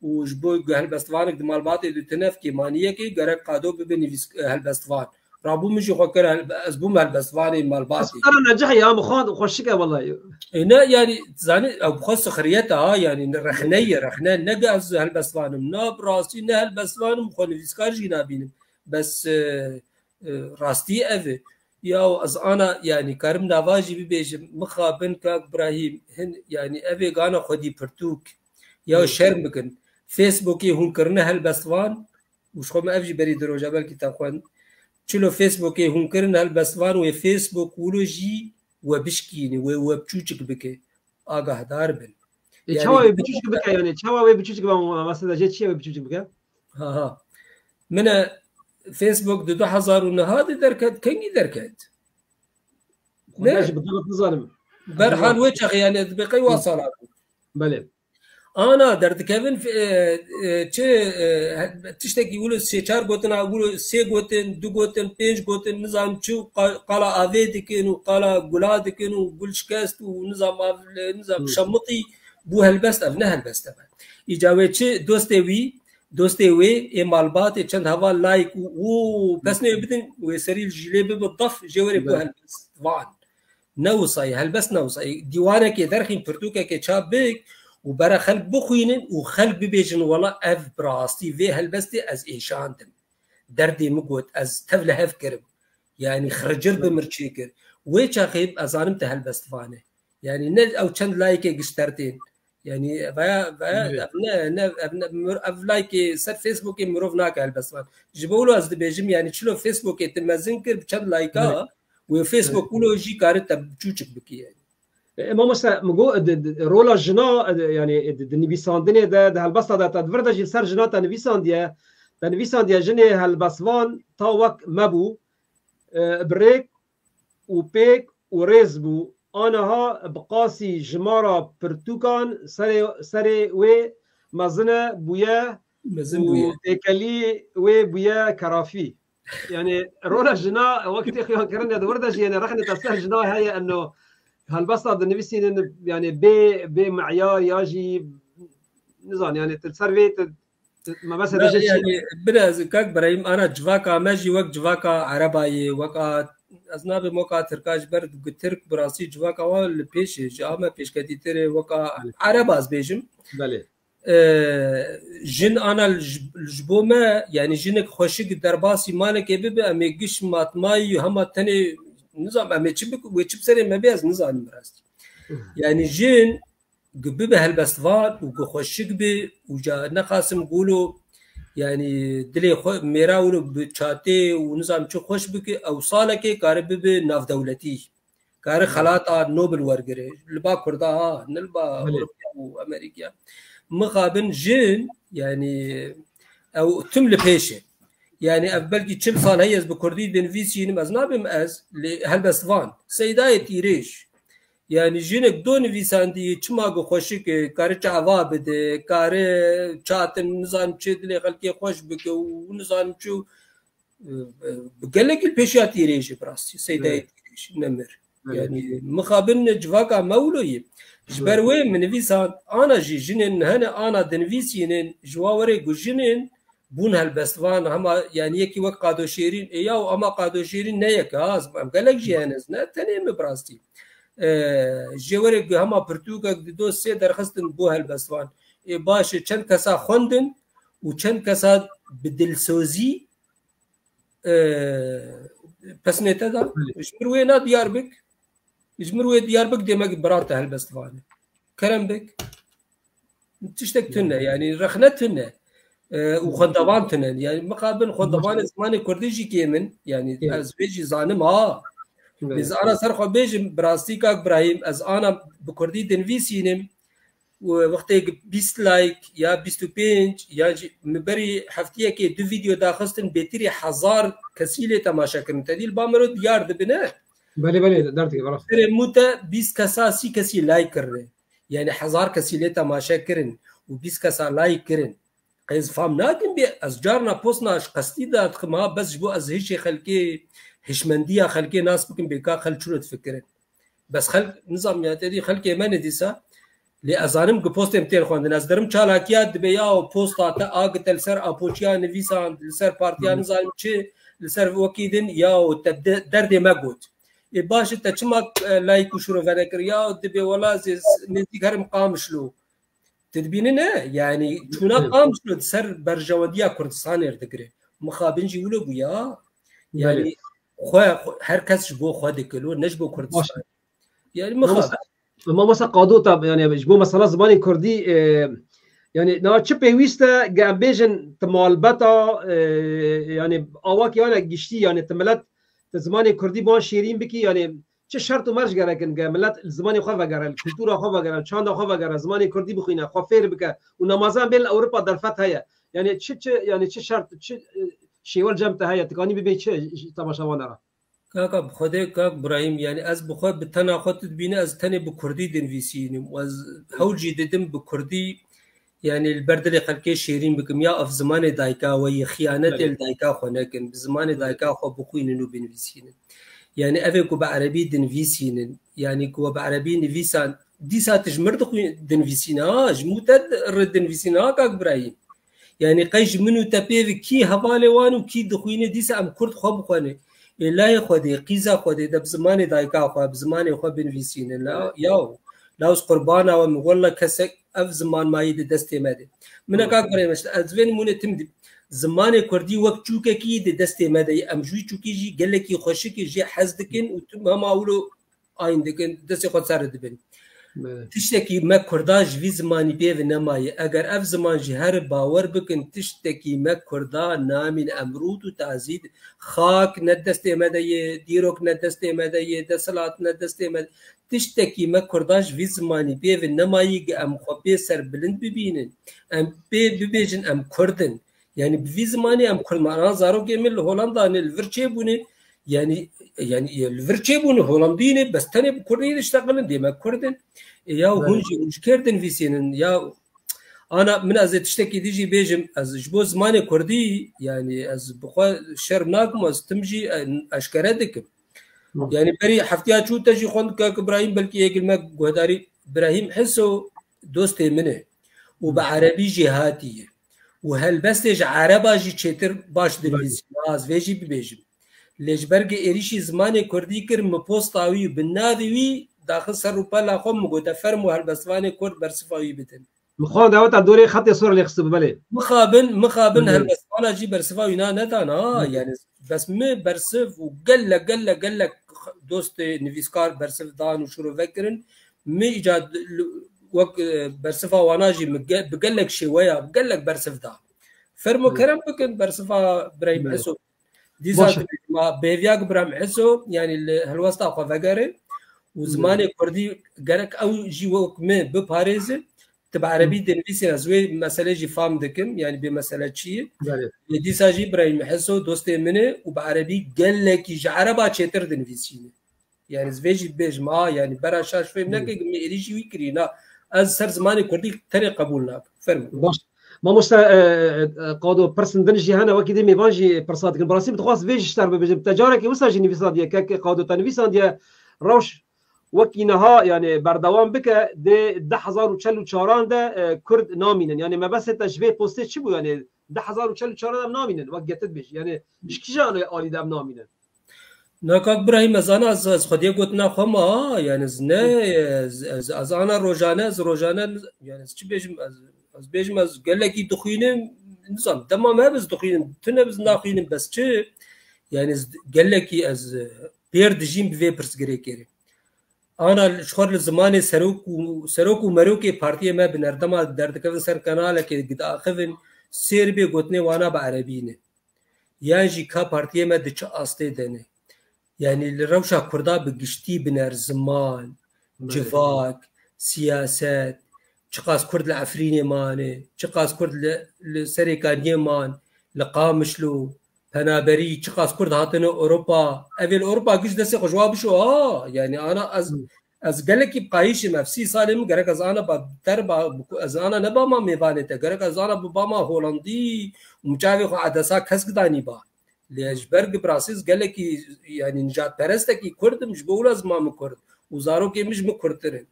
û ji bo helbestvanek di malbatê de tune kêmaniyekê gerek qado bibe nivîs-, helbestvan. Rabû min jî xwe kir, hel-, ez bûm helbestvanê malbatê. Stara necih ya, min xwend, xweşik e welayi. E, ne, yani, zanî, ew bi xwe sixriyet e ha, yani, ne rexne ye, rexne, ne ge ez helbestvan im, na bi rastî ne helbestvan im, xwe nivîskar jî nabînim. Bes, e, e, rastî ev e. Ya ez ana, yani, karim nava jî bibêjim, mixabin kak Brahîm, hin, yani, ev ê gana xwedî pirtûk. Ya şerm bikin. Facebookê hûn kirine helbestvan, û ji xwe min ev jî berî di roja belkî te xwend. Çilo Facebookê hûn kirin helbestvan, wê Facebook wilo jî we bişkîne, wê we biçûçik bike. Agahdar bin. Ê, yani, çawa wê biçûçik bike, yani, çawa wê biçûçik be, mesela, jê çiye wê biçûçik bike? Ha, ha. Min e Facebook di du hezar û neh de derket, kengî derket? Xwe ne jî bi dixit nizanim. Berhal wê çaxê, yani, ez dibê qey wa sala bû. Belê. Ana derdikevin, e, e, çi, e, he-, tiştekî wilo sê çar gotin, a wilo sê gotin, du gotin, pênc gotin, nizam çi, qa-, qala avê dikin û qala gula dikin û gul şikest û nizam av-, nizam şemitî bû helbest, ev ne helbest e. Îca wê çi dostê wî, dostê wê ê malbatê çend heval like û, û pesnê wê bidin, wê serî jî lê bibe def, jê were bû helbest van. Ne wisa ye, helbest ne wisa ye. Dîwanekê derxîn, pirtûkekê çap bik û bere xelk bixwînin û xelk bibêjin, wela ev bi rastî vê helbestê ez êşandim. Derdê min got, ez tev li hev kirim. Yani xircir bi mir çêkir. Wê çaxê ez zanim te helbestvan e. Yani ne ew çend layikê giş ter tên. Yani veya, veya ev ne, ne, ev ne, mir-, ev layikê ser Facebookê mirov nake helbestvan. Ji bo wilo ez dibêjim, yani çilo Facebookê tu mezin kir bi çend layika, wê Facebook wilo jî kare te çûçik bikî yani. E, mamoste, min got, di, di, rola jina, e, di, yani, e, di, di nivîsandinê de, di helbesta de te di vir de jî ser jina te nivîsandiye, te nivîsandiye jinê helbestvan ta wek me bû, e, bi rêk û pêk û rêz bû. Aniha bi qasî jimara pirtûkan serê, serê wê mezin e bûye Mezin û bûye. Têkelî wê bûye kerafî. Yani rola jina wekî tê xuyankirinê di wir de jî, yani rexnê te ser jina heye, eno helbesta dinivîsînin, yani bê, bê meyar ya jî nizan, yani tu ser vê tu, tu mebese de jê çi? Yani biraz kak Brahîm, ana civaka me jî wek civaka Ereba ye, weka ez nabêm weka Tirka, ji ber gu Tirk bi rastî civaka wan li pêş e, ji a me pêşketîtir e, weka Ereba ez bêjim. Belê. E, jin ana ji, ji bo me, yani jinek xweşik derbasî malekê bibe, em ê giş matmayî hema tenê, nizam, em ê çi bik-, wê çi bi serê me bê, ez nizanim rastî. Yani jin gu bibe helbestvan û gu xweşik bi û ca nexasim gulo, yani dilê xwe mêra wilo bi çatê û nizam çi xweş bike, ew salekê kare bibe navdewletî. Kare xelata Nobel wergire. Li ba Kurda ha, ne li ba Ewropa û Amerîka. Mixabin jin, yani ew tim li pêş e. Yani ev belkî çil sal heye ez bi kurdî dinivîsînim, ez nabêm ez, lê helbestvan. Seydayê Tîrêj. Yani jinek do nivîsandî, çima gu xweşik e, kare çava bide, kare çatin, nizan çi dilê xelkê xweş bike û nizan çi. Bi gelekî li pêşiya Tîrêjê bi rastî, Seydayê Tîrêj nemir. Yani mixabin civaka me wilo ye. Ji ber wê min nivîsan ana jî jinên hene ana dinivîsînin ji wa were ku jinên bûn helbestvan, hema yani yekî wek Qado Şêrîn, ê ya û ama Qado Şêrîn ne yek e, ha, em gelek jî hene, ne tenê min bi rastî. E, jê were ku hema pirtûkek di do sê derxistin bû helbestvan. Ê baş e, çend kesa xwendin û çend kesa bi dilsozî e, pesnê te da. Belê. Ji mir wê na diyar bik. Ji mir wê diyar bik, demek bira te helbest vane. Kerem bik. Tiştek tune, yani rexne tune. E, û xwendevan tune. Yani mixabin xwendevanê zimanê kurdî jî kêm in. Yani ez vê jî zanim ha. Belê. Ez ana ser xwe bêjim, bi rastî kak Brahîm, ez ana bi kurdî dinivîsînim. û wextê bîst like ya bîst û pênc ya jî min berî heftiyekê du vîdeo daxistin, bêtirî hezar kesî lê temaşe kirin. Te dî li ba mero diyar dibine. Belê, belê, derdikeve, rast. Serê mû te bîst kesa, sî kesî like kirine. Yani hezar kesî lê temaşe kirin û bîst kesa like kirin. Qey ez fam nakim bê, ez carna postna ji qestî derdixim ha, bes ji bo ez hişê xelkê, hişmendiya xelkê nas bikim bê ka xelk çilo difikirin. Bes xelk, nizam ya te dî xelkê me ne dîsa. Lê ez zanim ku postê min tên xwendin. Ez derim çalakiya dibe ya û posta te agite li ser apoçiya nivîsan, li ser partiya nizanim çi, li ser wekî din ya û te de-, derdê me got. Ê baş e, te çima, e, layîk û şûro venekir? Ya dibê wela ez ê s-, nêzîk herim Qamişlo. Tu dibînî ne? Yanî çûna Qamişlo di ser berjewendiya Kurdistanê re digire. Mixabin jî wilo bû ya. Yanî xwe, xwe, her kes ji bo xwe dikilo, ne ji bo Kurdistan. Yanî mixabin. Mamosta Qado, te, yani, ji bo mesela zimanê kurdî, e, yani, niha çi pêwîst e, ge em bêjin ti malbeta, e, yani, awakî wana giştî, yani, ti milet, ti zimanê kurdî ban şêrîn bikî, yani, çi şert û merc gerek in, ge milet li zimanê xwe vegere, li kultura xwe vegere, li çanda xwe vegere, zimanê kurdî bixwîne, xwe fêr bike û namazan bên li Ewropa derfet heye. Yani, çi, çi, yani, çi şert, çi, e, şêwel cem te heye, tikanî bibê çi ji temaşevan re? Kaka, bi Xwedê, kak Birahîm, yani ez bi xwe, bi tena xwe tu dibîne, ez tenê bi kurdî dinivîsînim. Ez hewl jî didim bi kurdî, yani li ber dilê xelkê şêrîn bikim. Ya ev zimanê dayika we ye, xiyanetê li dayika xwe nekin. Bi zimanê dayika xwe bixwînin û binivîsînin. Yani ev ê ku bi erebî dinivîsînin, yani ku we bi erebî nivîsan, dîsa tu ji mir dixwî-, dinivîsîne, ha, ji mû te re dinivîsîne, ha, kak Birahîm. Yani qey ji min û te pê ve kî hevalê wan û kî dixwîne, dîsa em kurd xwe bixwene. Ê layê Xwedê, qîza Xwedê de bi zimanê dayika xwe, bi zimanê xwe binivîsînin. La, yaw, la ez qurbana we, min wella kesek ev ziman mayî di destê me de. Min e kak birê me, ez vê nimûne tim dî. Zimanê kurdî wek çûkekî di destê me de ye. Em ji wî çûkî jî gelekî xweşik e, jê hez dikin û tim hema wilo ayin dikin, destê xwe ser dibin. Belê. Tiştekî me kurda ji vî zimanî pê ve nemaye. Eger ev ziman jî here bawer bikin, tiştekî me kurda namîn, em rût û tazî, xak ne destê me de ye, dîrok ne destê me de ye, desthilat ne destê me de. Tiştekî me kurda ji vî zimanî pê ve nemayî, ge em xwe pê serbilind bibînin. Em pê bibêjin em kurd in. Yani bi vî zimanî em kurd me. Ana zarokê min li Holanda ne li vir çêbûne. Yani, yani li vir çêbûne, Holandî ne, bes tenê bi kurdî dişteqilin, dê me kurd in. E, ya hûn jî, hûn ji kê re dinivîsînin? Ya ana min ez ê tiştekî dî jî bêjim, ez ji bo zimanê kurdî, yani ez bi xwe şerm nakim, ez tim jî, e, eşkere dikim. Yani berî heftiya çû te jî xwend, kak Ibrahîm, belkî yek li me guhdarî, Ibrahîm Hiso dostê min e û bi erebî jî hatiye û helbestê ji ereba jî çêtir baş dinivîsî. Ez vê jî bibêjim. Lê ji ber ku êrîşî zimanê kurdî kir, min posta wî bi navê wî daxist ser rûpela xwe, min gote, fermo helbestvanê kurd bersiva wî bidin. Min xwe daweta dorê xetê sor lê xistibû, belê. Mixabin, mixabin helbestvana jî bersiva wî na nedan, ha, yani bes min bersiv û gelek, gelek, gelek dostê nivîskar bersiv dan û şûro vekirin. Min îca wek, e, bersiva wana jî min ge-, bi gelek şêweya, bi gelek bersiv da. Fermo kerem bikin bersiva Birahîm Hiso. Dîsa tu bêjî, ma bêviya ku Birahîm Hiso, yani li helwesta xwe vegere û zimanê kurdî gerek ew jî wek min biparêze, tu bi erebî dinivîsî, ez wê meselê jî fam dikim, yani bê mesele çi ye. Lê dîsa jî Birahîm Hiso dostê min e û bi erebî gelekî ji ereba çêtir dinivîsîne. Yani ez vê jî bêjim, a, yani bera şaş fêm neke, min êrîşî wî kirî, na. Ez ser zimanê kurdî tenê qebûl nakim. Fermo. Baş. Mamoste, e, e, Qado, pirsên din jî hene, wekî dê mêvan jî pirsa dikin. Bi rastî min dixwast vê jî ji te re bibêjim. Te carekê wisa jî nivîsandiye, kek Qado, te nivîsandiye, rewş wekî niha, yani berdewam bike, dê di hezar û çel û çaran de, e, Kurd namînin. Yani mebestê te ji vê postê çi bû? Yani di hezar û çel û çaran de em namînin, wek ge tu dibêjî. Yani ji kîjan alî de em namînin? Na kak Birahîm, ez ana, ez, ez xwediyê gotina xwe ma, ha, yani ez ne, ez, ez, ez ana rojane, ez rojane, yani ez çi bêjim, ez, ez bêjim, ez gelekî dixwînim, nizam, dema me biz dixwînim, tune biz naxwînim, bes çi, yani ez gelekî ez, e, pêr dijîm bi vê pirsgirêkê re. Ana ji xwe li zimanê serok û, serok û merokê partiyê me bi nerdema derdikevin ser kanalekê diaxivin, sêr bê gotinê wana bi erebî ne. Yan jî ka partiyê me di çi astê de ne? Yanî li rewşa Kurda bi giştî biner ziman, civak, siyaset, çiqas Kurd li Efrînê mane, çiqas Kurd li, li Serêkaniyê man, li Qamişlo, penaberî, çiqas Kurd hatine Ewropa. Ev ê li Ewropa giş destê xwe ji wa bişo. Ha, yani ana ez, Hmm. ez gelekî bi qayîş im. Ev sî salê min gerek ez ana ba ter ba, ez ana ne ba ma mêvanê te. Gerek ez ana bi ba ma Holandî û min çavê xwe edesa kesk danî ba. Lê ji ber ku bi rastî ez gelekî, yani nijadperestekî Kurd im, ji bo wilo ez mame Kurd. Û zarokên min ji min Kurdtir in.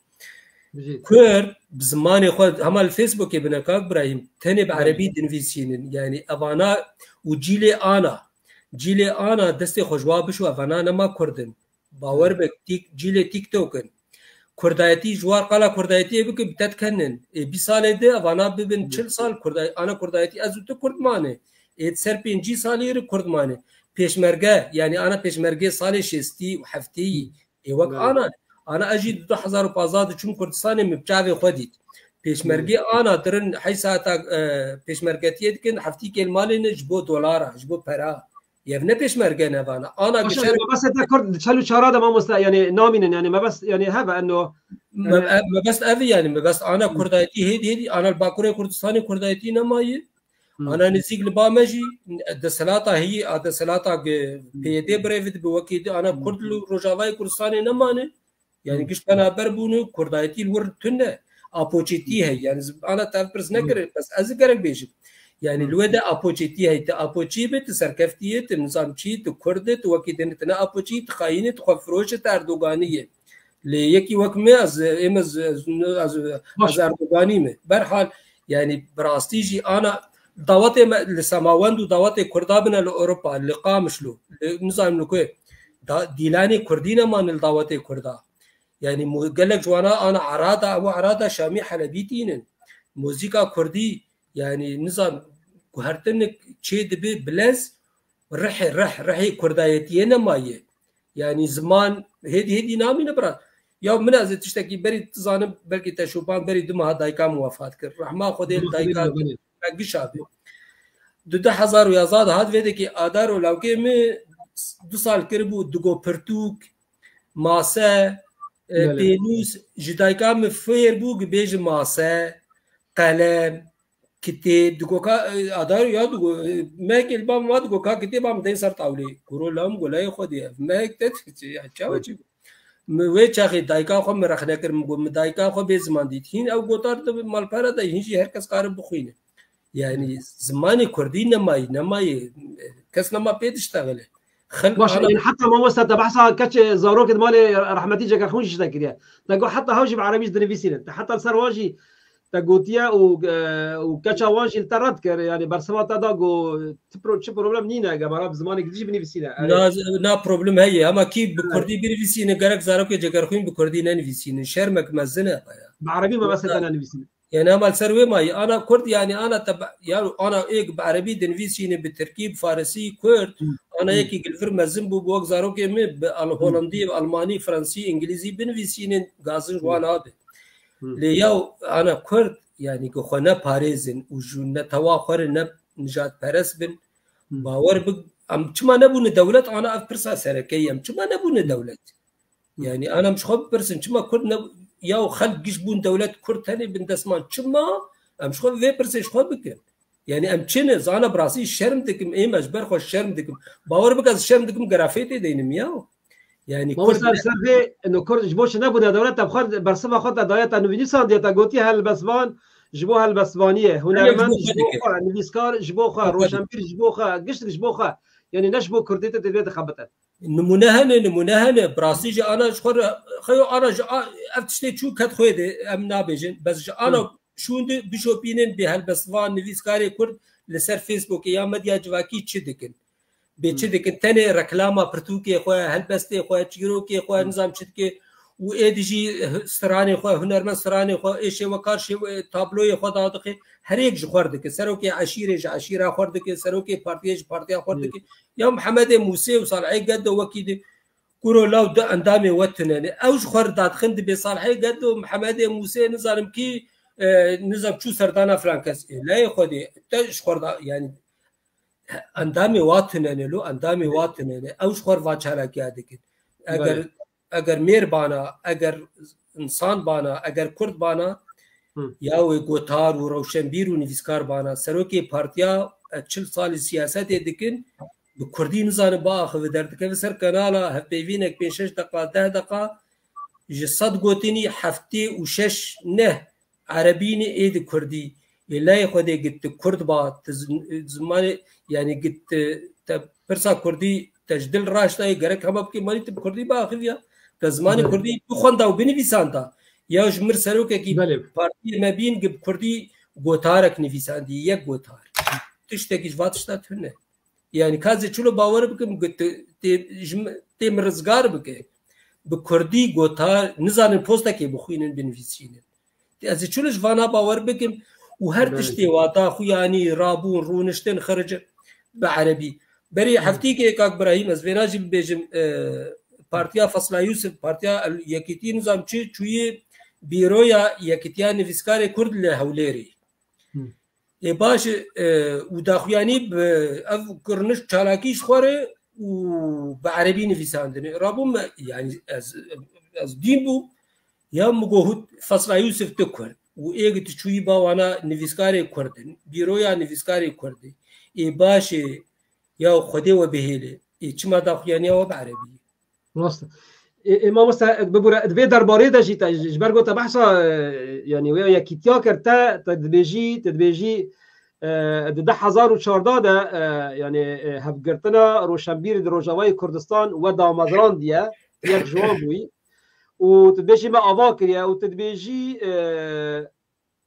Bijî. Kurd bi zimanê xwe, hema li Facebookê bine kak Birahîm, tenê bi Belê. erebî dinivîsînin. Yani evana û cîlê ana. Cîlê ana destê xwe ji wa bişo, evana nema Kurd in. Bawer Belê. be, tîk, cîlê TikTok in. Kurdayetî ji war qala Kurdayetiyê bike bi te dikenin. Ê bîst salê de evana bibin Belê. çil sal Kurday-, ana Kurdayetî ez û tu Kurd mane. Ê di ser pêncî salî re Kurd mane. Pêşmerge, yani ana pêşmergê salê şêstî û heftî. Ê wek Belê. ana, ana ez jî di du hezar û pazdeh diçûm Kurdistanê, min bi çavê xwe dît. Pêşmergê Belê. ana dirin hey saeta, e, pêşmergetiyê dikin, heftîkê li malê ne ji bo dolara, ji bo pera. Yev ne pêşmerge ne vana. Ana Baş, gişer yani, mebestê te Kurd di çel û çara de mamoste, yani namînin, yani mebest, yani hebe eno, Me-, yani e, mebest ev e, yani mebest ana Hı. Kurdayetî hêdî hêdî, ana li Bakurê Kurdistanê Kurdayetî nemaye. Hmm. Ana nêzîk li ba me jî desthilata heyî, a desthilata ge-, Hmm. P Y D birêve dibe wekî di, ana Hmm. Kurd li Rojavayê Kurdistanê nemane. Yani Hmm. giş penaber bûne, Kurdayetî li wir tune. Apoçîtî Hmm. heye. Yani z-, ana te ev pirs Hmm. nekir, bes ez ê gerek bêjim. Yani Hmm. li wê de apoçîtî heye. Te apoçî be, te serkeftî ye, te nizam çî, te Kurd e, te wekî din, te ne apoçî, te xayîn e, te xwefiroş e, te Erdoganî ye. Lê yekî wek me, ez, êm ez, ez, ez, Baş. ez Erdoganî me. Berhal, yani bi rastî jî ana dawetê me li Semawend û dawetê Kurda bine li Ewropa, li Qamişlo, li nizanim li ku. Da, dîlanê Kurdî nemane li dawetê Kurda. Yani mu-, gelek ji wana ana Erada, ew Erada Şamî Helebî tînin. Muzîka Kurdî, yani nizam guhertinik çê dibe bilez, rihê, rih, rihê Kurdayetiyê nemaye. Yani ziman hêdî hêdî namîne bira. Ya min ez ê tiştekî berî dizanim, belkî te şopan berî du meha dayika min wefat kir. Rehma Xwedê li dayika me gişa be. Di du hezar û yazdeh de hat vê dekî adar û lawkê min du sal kiribû digo pirtûk, mase, e, Belê. pênûs, ji dayika min fêr bû ku bêje mase, qelem, kitêb, digo ka, e, adar ya digo, e, mehekê li ba min ma digo ka kitêba min deyê ser tawlê. Kuro lam go leyê xwe diye. Mehek te çi, ya çawa çi? Min wê çaxê dayika xwe min rexne kir, min got, min dayika xwe bê ziman dît. Hîn ew gotar di malpera de, hîn jî her kes kare bixwîne. Yani zimanê Kurdî nemayî, nemayê, kes nema pê diştexile. Xelk Baş, ana yani heta mamoste te behsa keçê zarokê di malê rehmetî Cegerxwîn jî te kiriye. Te got heta hew jî bi erebî jî dinivîsînin. Te heta li ser wan jî te gotiye û, e, û keça wan jî li te red kir. Yani bersiva te da got ti pro-, çi problem nîne, gemara bi zimanê gidî jî binivîsîne. Erê. Na, na problem heye. Ama kî bi Evet. Kurdî binivîsîne, gerek zarokê Cegerxwîn bi Kurdî nenivîsîne. Şermek mezin e baya. Bi erebî mebestê te nenivîsîne. Yani hema li ser wê mayî, ana Kurd, yani ana te be-, yani ana êk bi erebî dinivîsîne, bi tirkî, bi farisî, Kurd, Hı. ana Hı. yekî gilvir mezin bû, bi wek zarokê min, bi al-, Hı. holandî, almanî, fransî, îngilîzî binivîsînin, gazin ji Hı. wan abi. Hı. Lê yaw ana Kurd, yani ku xwe ne parêzin û ji netewa xwe re ne nijadperest bin, Hı. bawer bi, em çima nebûne dewlet, ana ev pirsa serekeyî, em çima nebûne Hı. dewlet? Yani, an em ji xwe bipirsin, çima Kurd ne, ya xelk giş bûn dewlet, Kurd tenê bin desman, çima em ji xwe vê pirsê ji xwe bikin? Yani, em çi ne? Zana bi rastî şerm dikim, ê me ji ber xwe şerm dikim. Bawer bike, ez şerm dikim, gerafê tê deynim ya. Yani, Kurd Mamoste, ne ser vê, no, Kurd ji bo çi nebûne dewlet, te bi xwe bersiva xwe te daye, te nivîsandiye, te gotiye helbestvan ji bo helbestvaniyê, Hemî hunermend ji bo xwe ji bo dike. xwe, nivîskar ji bo xwe, Ji bo xwe dike. roşenbîr ji bo xwe, giştik ji bo xwe. Yani, ne ji bo Kurdî te divê dixebite. Nimûne hene, nimûne hene. Bi rastî jî ana ji xwe re, xeyo ana ji a-, ev tiştê çû ket xwê de, em nabêjin. Bes ji ana Hı. şûn de bişopînin bê helbestvan, nivîskarê Kurd li ser Facebookê ya medya civakî çi dikin? Bê çi Hı. dikin? Tenê reklama pirtûkê xwe, helbestê xwe, çîrokê xwe, Hı. nizam çi dike? Û ê di jî stranê xwe, hunermend stranê xwe, ê şêwekar şêwe-, tabloyê xwe dadixe. Her yek ji xwe re dike. Serokê eşîrê ji eşîra xwe re dike, serokê partiyê ji partiya xwe re Hı. dike. Ya Mihemedê Mûsê û Salihê Gedo wekî di kuro law du endamê we tune ne. Ew ji xwe re dadixin dibê Salihê Gedo, Mihemedê Mûsê, nizanim kî, e, nizam çû serdana filan kes. E, leyê Xwedê, te ji xwe re da, yani, endamê wa tune ne lo, endamê wa tune ne. Ew ji xwe re va çalakiya dikin. Eger, Belê. eger mêr bana, eger insan bana, eger Kurd bana, Hı. ya wê gotar û rewşenbîr û nivîskar bana, serokê partiya, e, çil salî siyasetê dikin, bi kurdî nizane biaxive, derdikeve ser kanala hevpeyvînek pênc şeş deqa, deh deqa, ji sed gotinî heftê û şeş neh erebî ne, ê di kurdî. Ê layê Xwedê git tu kurd ba, tu zim-, zimanê, yani git tu, te pirsa kurdî te ji dil raştayê gerek hema bikî, malî tu bi kurdî biaxiviya. Te zimanê Evet. kurdî bixwenda û binivîsanda. Ya ji mir serokekî Belê. partiyê me bîn, bi kurdî gotarek nivîsandî, yek gotar. Tiştekî ji va tişta tune. Yani ka ez ê çilo bawer bikim, ku tu tê, ji mi-, tê min rizgar bike. Bi kurdî gotar, nizanin postekê bixwînin, binivîsînin. Ez ê çilo ji vana bawer bikim û her Evet. tiştê wa daxuyanî, rabûn, rûniştin, xirici bi erebî. Berê Evet. heftîkê kak Birahîm, ez vêna jî bibêjim, e, Partiya Fesla Yûsif, Partiya El-, Yekîtî nizam çi çûyî bîroya Yekîtiya Nivîskarê Kurd li Hewlêrê. Hı. Ê baş e, û daxuyanî bi ev kurniş çalakî ji xwe re û bi erebî nivîsandine. Rabû me, yani ez, ez dîn bû, ya min got, Fesla Yûsif tu kurd. Û ê tu çûyî ba wana nivîskarê kurd in, bîroya nivîskarê kurd e. Ê baş e, ya Xwedê we bihêle. Ê çima daxuyaniya we bi erebî ye? Rast e. Ê, ê, mamoste, bibûre, di vê derbarê de jî te, ji ber ku te behsa, e, yani wê yekîtiya kir, te, te dibêjî, te dibêjî, e, di du hezar û çardeh de, e, yani, e, hevgirtina roşenbîrî di Rojavayê Kurdistan we damezrandiye, yek ji wan bûyî. Û tu dibêjî me ava kiriye û tu dibêjî, e,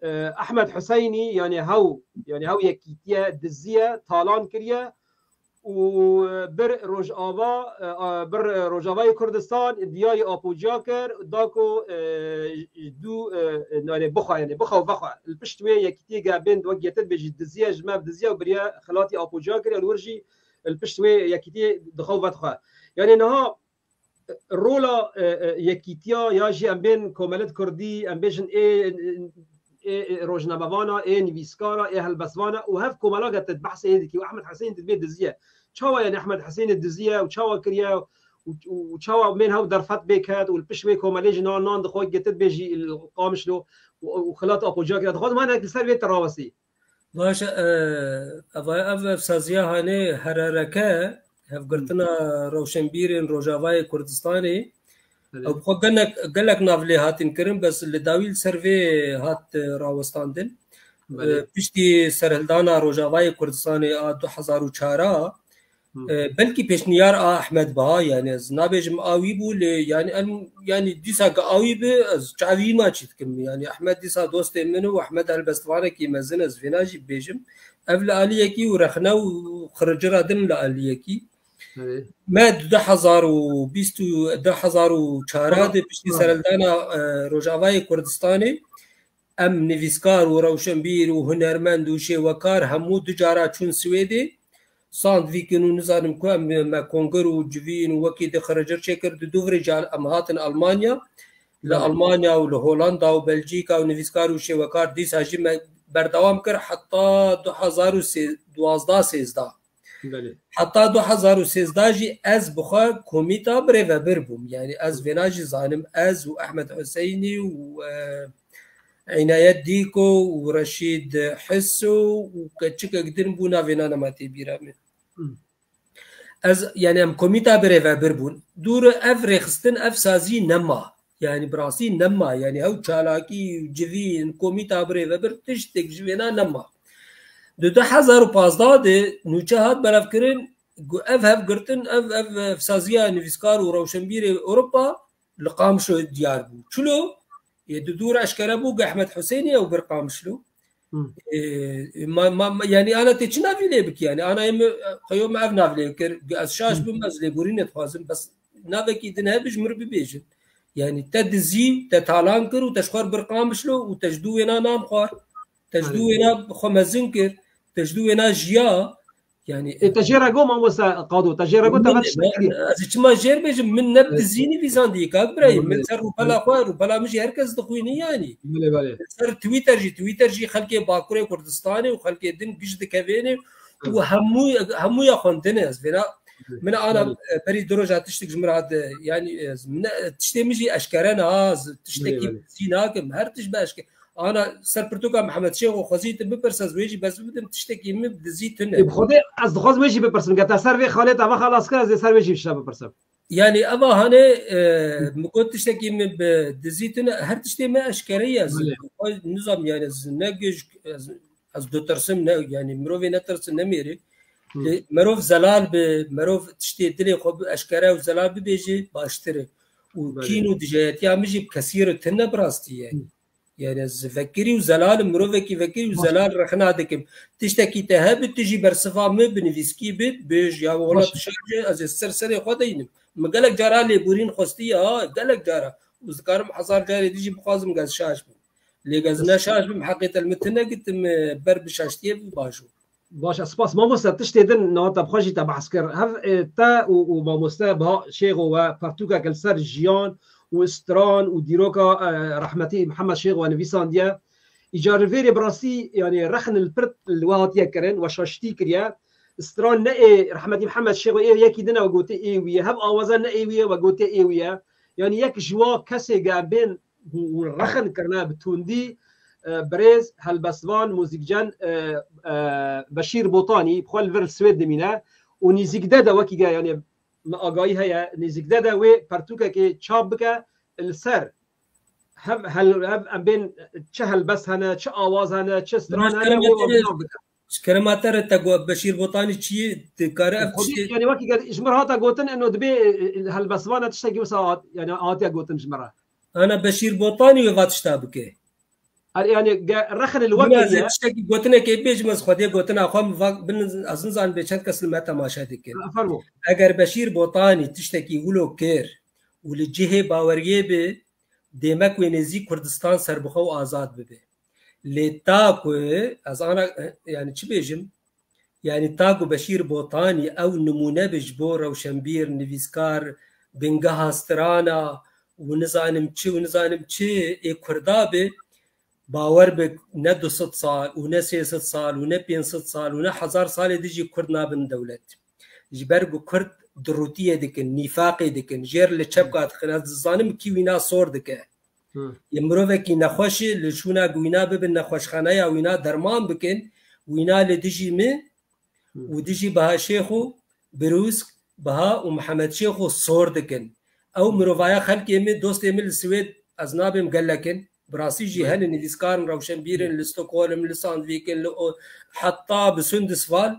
e, Ehmed Huseynî, yani hew, yani hew yekîtiye diziye, talan kiriye û bir Rojava, e, a, bir Rojavayê Kurdistan diyayê Apocuya kir, da ku, e, du, e, yani bixwe, yani bixwe û vexwe. Li pişt wê yekîtiyê ge bên wek yete dibêjî diziye, ji me diziye û biriye xilatî Apocuya kiriye, li wir jî li pişt wê yekîtiyê dixwe û vedixwe. Yani niha rola, e, e, yekîtiya ya jî em bên komelêt kurdî, em bêjin ê, ê, ê rojnamevana, ê nivîskara, ê helbestvana û hev komela ke te behsê ê dikî û Ehmed Hesên dibê diziye. Çawa yani Ehmed Hesênê diziye û çawa kiriye û, û, û çawa bên hev derfet bê ket û li pişt wê komelê jî nan, nan dixwe getir bê jî li Qamişlo û, û xilat Apocuya kiriye. Dixwazim hinek li ser vê te rawestî. Baş e, eva ev, ev saziya hanê herereke, hevgirtina rewşenbîrên Rojavayê Kurdistanê, Belê. ew bi xwe gelek, gelek nav lê hatin kirin, bes li dawî li ser vê hat, e, rawestandin. Belê. E, piştî serhildana Rojavayê Kurdistanê a du hezar û çar a, Hı. E, belkî pêşniyar a Ehmed Baha, yani ez nabêjim a wî bû, lê yani em, yani dîsa ke a wî bi, ez çavî ma çî dikim. Yani Ehmed dîsa dostê min û Ehmed helbestvanekî mezin, ez vêna jî bibêjim. Ev li aliyekî û rexne û xiricira din li aliyekî. Evet. Me du hezar û bîst û du hezar û çar a de piştî Hı. serhildana, e, Rojavayê Kurdistanê, em nivîskar û rewşenbîr û hunermend û şêwekar hemû du cara çûn Swêdê. Sandvîkin û nizanim ku em, me kongir û civîn û wekî di xiricir çêkir, di dû virê jî em hatin Almanya. Li Belê. Almanya û li Holanda û Belcîka û nivîskar û şêwekar dîsa jî me berdewam kir heta du hezar û duwazdeh sêzdeh. Belê. Heta du hezar û sêzdeh jî ez bi xwe komîta birêvebir bûm. Yani ez vêna jî zanim, ez û Ehmed Huseynî û, e, Înayet Dîko û Reşîd Hiso û keçikek din bû, navê nan nema tê bîra min. Hmm. Ez, yani em komîta birêvebir bûn. Dûr ev rêxistin, ev sazî nema. Yani bi rastî nema. Yani ew çalakî, civîn, komîta birêvebir tiştek ji vêna nema. Di du hezar û pazdeh de nûçe hat belevkirin, gu-, ev hevgirtin, ev, ev, ev saziya nivîskar û rewşenbîrê Ewropa li Qamişlo diyar bû. Çilo? Yê di dû re eşkere bû, gu Ehmed Husênî ew bir Qamişlo. Hı. Ê, ma, ma, ma, yani ana tê çi navî lê bikî? Yani ana em, xeyo me ev nav lê kir. Ez şaş Hı. bim, ez lêborînê dixwazim. Bes navekî din hebe ji mir bibêjin. Yani te dizî, te talan kir û te ji xwe bir Qamişlo û te ji dû wêna nam xwar. Te ji dû Aynen. wêna xwe mezin kir. Te ji dû wêna jiya. Yani, Ê, te jê re got mamoste Qado, te jê re got te Min, vet tiştekî. ez çima jêr bêjim, min ne Evet. dizî nivîsandî, kak Birayîm, min Belê. ser rûpela xwe, rûpela min jî her kes dixwînî yanî. Belê, belê. Ser Twitter jî, Twitter jî xelkê Bakurê Kurdistanê û xelkê din giş dikevêne û Evet. hemû, hemûya xwendine ez vêna. Evet. Min ana, Belê. e, berî du roja tiştek ji min re hat, e, yanî, e, min ne, tiştê min jî eşkere ne, ha, ez tiştekî Belê, belê. dizî nakim, her tişt bi eşke-, Ana ser pirtûka Mihemed Şêxo xwezî tu bipirse, ez wê jî bes bidim, tiştekî min bi dizî tune. Ê, bi Xwedê ez dixwazim wê jî bipirsim. Geta ser vê xalê te ve xelas kir, ez ê ser wê jî tişta bipirsim. Yanî eva hanê, e, min got tiştekî min bi dizî tune, her tiştê me eşkere ye. Ez Belê. xwe nizam, yanî ez ne gej-, ez, ez ditirsim, ne, yanî mirovê netirsin, nemêrî. Hı. Lê merov zelal bi, merov tiştê dilê xwe bi eşkere û zelal bibêje, baştir e. Û Belê. kîn û dijayetiya min jî bi kesî re tune bi rastî ye. Hı. Yanî ez vekirî û zelal im, mirovekî vekirî û Baş. zelal rexna dikim. Tiştekî te hebe, tu jî bersiva min bi nivîskî bi, bêj ya wela Baş. tu şaş e, ez ê ser serê xwe deynim. Min gelek cara lêborîn xwestiye ha, gelek cara. Û ez dikarim hezar carê dî jî bixwazim gez şaş bim. Lê gez ne şaş bim, heqê te li min tune gitim, e, ber bi şaştiyê bi baş bû. Baş e, spas. Mamoste, tiştê din niha te bi xwe jî te behs kir. Hev, e, te û, û mamoste Baha Şêxo we pertûkek li ser jiyan û stran û dîroka, e, rehmetî Mihemed Şêxo we nivîsandiye. Îcar li vêrê bi rastî, yanî rexn li pir li we hatiye kirin, we şaştî kiriye. Stran ne ê rehmetî Mihemed Şêxo ê yekî din e, we gotiye ê wî ye. Hev awaza ne ê wî ye, we gotiye ê wî ye. Yanî yek ji wa kesê ge bên û, û rexin kirine bi tundî, e, birêz helbestvan, muzîkcen, e, e, Beşîr Botanî, bi xwe li vir li Swêd dimîne û nêzîkde de wekî ge, yanî me agahî heye, nêzîkde de wê pertûkekê çap bike li ser hev, hel, hev em bên çi helbest hene, çi awaz hene, çi stran hene, wê we belav bike. Ji kerema te re te got Beşîr Botanî çi dikare ev Xwedî, tiştê yanî wekî ge ji min re hate gotin, eno dibê, e, e, helbestvan e tiştekî wisa hat, yanî hatiye gotin ji min re. Ana Beşîr Botanî wê va tişta bike. Er, yanî ge rexne li we Min ez kiriye. tiştekî gotinekê bêjim, ez Xwedê gotina xwe min va, bin, ez nizanim bê çend kes li me temaşe dikin. Fermo. Eger Beşîr Botanî tiştekî wilo kir û li cihê baweriyê bi, dê me ku wê nêzî Kurdistan serbixwe û azad bibe. Lê ta ku ez ana, yanî çi bêjim? Yanî ta ku Beşîr Botanî ew nimûne bi ji bo rewşenbîr, nivîskar, bingeha strana û nizanim çi û nizanim çi ê Kurda bi, bawer bi ne du sed sal û ne sê sed sal û ne pênc sed sal û ne hezar salê dî jî Kurd nabin dewlet. Ji ber ku Kurd dirûtiyê dikin, nîfaqê dikin, jêr li çepka dixin. Ez dizanim kî wîna sor dike. Hı. Yê mirovekî nexweş e, li şûna ku wîna bibin nexweşxaneya wîna derman bikin, wîna li dijî min Hı. û dijî Biha Şêxo, Birûsk, Biha û Mihemed Şêxo sor dikin. Ew mirovaya xelkê min, dostê min li Swêd, ez nabêm gelek in. Bi rastî jî Hı. hene nivîskar in, rewşenbîr in, li Stockholm, li Sandvik in, li o-, heta bi Sundsvall.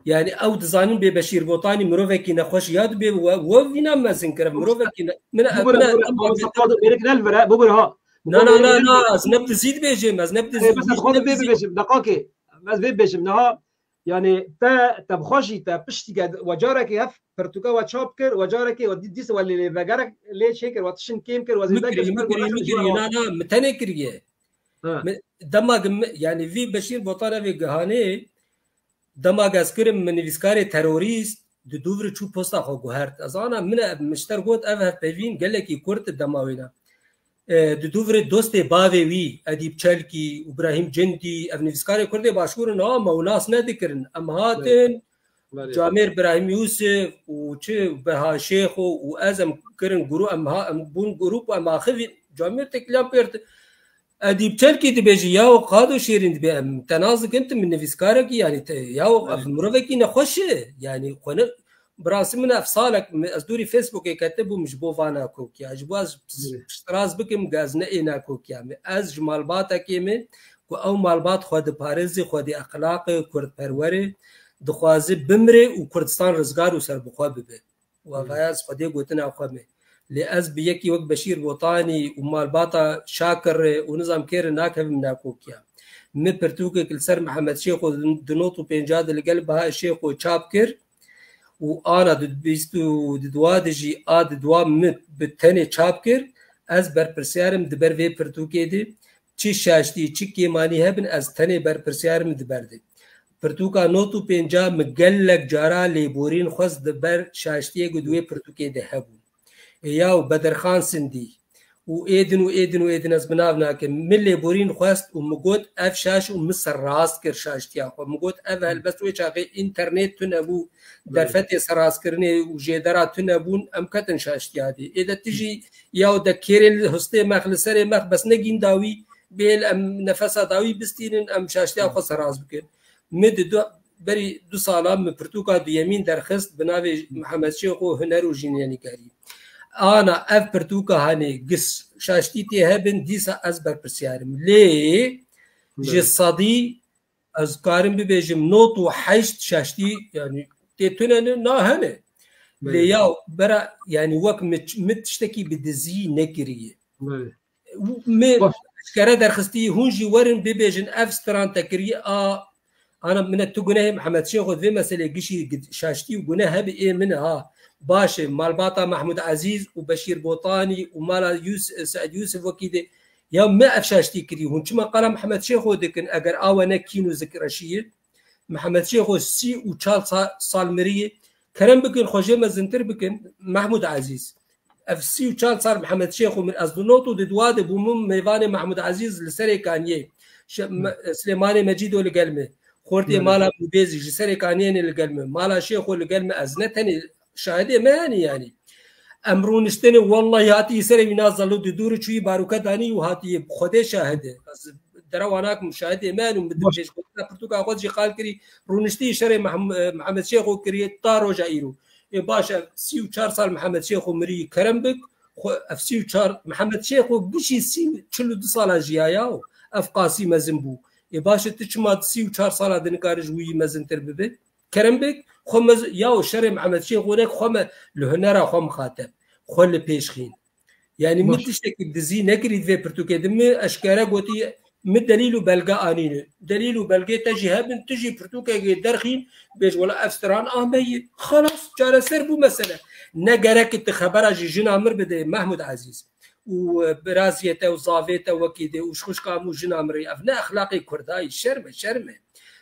Yanî ew dizanin bê Beşîr Botanî mirovekî nexweş ya dibê we, we vîna mezin kir. Mirovekî ne, min, Bubur, min, bubur, min, bubur, bubur, bêrik nelvire, bubur ha. Na, na, na, na, ez ne bi dizî dibêjim, ez ne bi dizî Ê, bes ez xwe dibê bibêjim, deqakê. Ez vê bibêjim, niha, yanî te, te bi xwe jî te piştî ke we carekê hev pirtûka we çap kir, we carekê we dî-, dîsa we lê, lê vegerek lê çêkir, we tiştin kêm kir, we zêde kir, ji ber ku rexin ji we. Na, na, min tenê kiriye. Ha. Mi, dema ge mi, yanî vî Beşîr Botan evê gihanê, dema ge ez kirim min nivîskarê terorîst, di dû vir çû posta xwe guhert. Ez ana min e, min ji te re got ev hevpeyvîn gelekî kurt dema wêna. E, di dû vir dostê bavê wî, Edîb Çelkî, Îbrahîm Cindî, ev nivîskarê kurdê başûr in, ha, me û nas nedikirin. Em hatin, Belê. Camêr Birahîm Yûsif û çi Beha Şêxo û ez em kirin grû-, em ha-, em bûn grûp û em axivîn. Camêr tekliyan pêrt Edîb Çelkî dibêjî, yaw Qado Şêrîn dibê em te nas dikin, tu min nivîskarekî, yanî te, yaw ev Belê. mirovekî nexweş e. Yanî xwe ne, bi rastî min ev salek, mi, ez dûrî Facebookê ketibûm ji bo va nakokiya. Ji bo ez Belê. piştrast bikim, ge ez ne ê nakokiya me. Ez ji malbatekê me, ku ew malbat xwe diparêzî, xwedî exlaq e, kurdperwer e, dixwaze bimire û Kurdistan rizgar û serbixwe bibe. Û Hmm. evaya ez xwedê gotina xwe me. Lê ez bi yekî wek Beşîr Botanî û malbata Şakir re û nizam kê re nakevim nakokiya. Mi pirtûkek li ser Mihemed Şêxo di not û pênca de li gel Baha Şêxo çap kir û ana di bîst û di dua de jî a di dua min bi tenê çap kir. Ez berpirsiyar im di ber vê pirtûkê de. Çi şaştî, çi kêmanî hebin, ez tenê berpirsiyar im di ber de. Pirtûka not û pênca min gelek cara lêborîn xwest di ber şaştiyê ku di wê pirtûkê de hebûn. Ê yaw Bedirxan Sindî û êdin û êdin û êdin ez bi nav nakim. Min lêborîn xwest û min got ev şaş û min serrast kir şaştiya xwe. Min got ev helbest wê çaxê înternet tune bû, Belê. derfetê serrastkirinê û jêdera tune bûn, em ketin şaştiya dê. Ê de tu jî yaw de kêrê li hustê mex li serê mex bes ne gînda wî, bêl em nefesa dawî bistînin, em şaştiya xwe seraz bikin. Min di du, berî du sala min pirtûka duyemîn derxist bi navê Mihemed Şêxo Huner û Jinyanikarî. Ana ev pirtûka hanê gis şaştî tê hebin, dîsa ez berpirsiyar im. Lê ji Belê. sedî ez karim bibêjim not û heşt şaştî, yani tê tune ne, na hene. Lê Belê. ya bera, yani wek min, min tiştekî bi dizî nekiriye. Belê. Min Baş. eşkere derxistî, hûn jî werin bibêjin ev stran te kiriye, a, ana min e tu gunehê Mihemed Şêxo vê meselê gişî gid-, şaştî û guneh hebe ê min e, ha. Baş e, malbata Mehmûd Ezîz û Beşîr Botanî û mala Yûs-, Seîd Yûsif wekî de, ya me ev şaştî kirî. Hûn çima qala Mihemed Şêxo dikin, eger a we ne kîn û zikreşî ye? Mihemed Şêxo sî û çar sa-, sal mirî ye. Kerem bikin, xwe jê mezintir bikin, Mehmûd Ezîz. Ev sî û çar sal Mihemed Şêxo mir, ez di not û di dua de bûm, min mêvanê Mehmûd Ezîz li Serê Kaniyê. Şe-, me-, Silêmanê Mecîdo li gel me. Xortê Belê. mala Mûbêzî ji Serê Kaniyê ne li gel me. Mala Şêxo li gel me. Ez ne tenê şahidê me, yani, yani. Em rûniştinê, wellahî hatî serê wî na zelo di dûr çûyî, baroke danî û hatî Xwedê şahid e. Ez derewa nakim, şahidê me in û min Baş. pêşgotina pirtûka xwe jî qal kirî, rûniştî şerê Mehm-, e, Mihemed Şêxo kiriye ta roja îro. Ê baş e, sî û çar sal Mihemed Şêxo mirî, kerem bik, xwe, ev sî û çar, Mihemed Şêxo gişî sî, çil û du sala jiya ya, ev qasî mezin bû. Ê baş e, tu çima di sî û çar sala de nikarî ji wî mezintir bibe? Kerem bik, xwe me z-, ya û şerê Mihemed Şêxo nek xwe me li hunera xwe mixateb. Xwe li pêş xîn. Yani min Baş. tiştekî dizî nekirî di vê pirtûkê de, min eşkere gotî, min delîl û belge anîne. Delîl û belgê te jî hebin, tu jî pirtûkekê derxîn, bêj wela ev stran a me ye. Xelas, çareser bû mesele. Ne gerek tu xebera jî jina mir bide, Mehmûd Ezîz. û biraziyê te û zavê te wekî dê û ji xwişka min û jina min re. Ev ne exlaqê Kurda ye, şerm e, şerm e.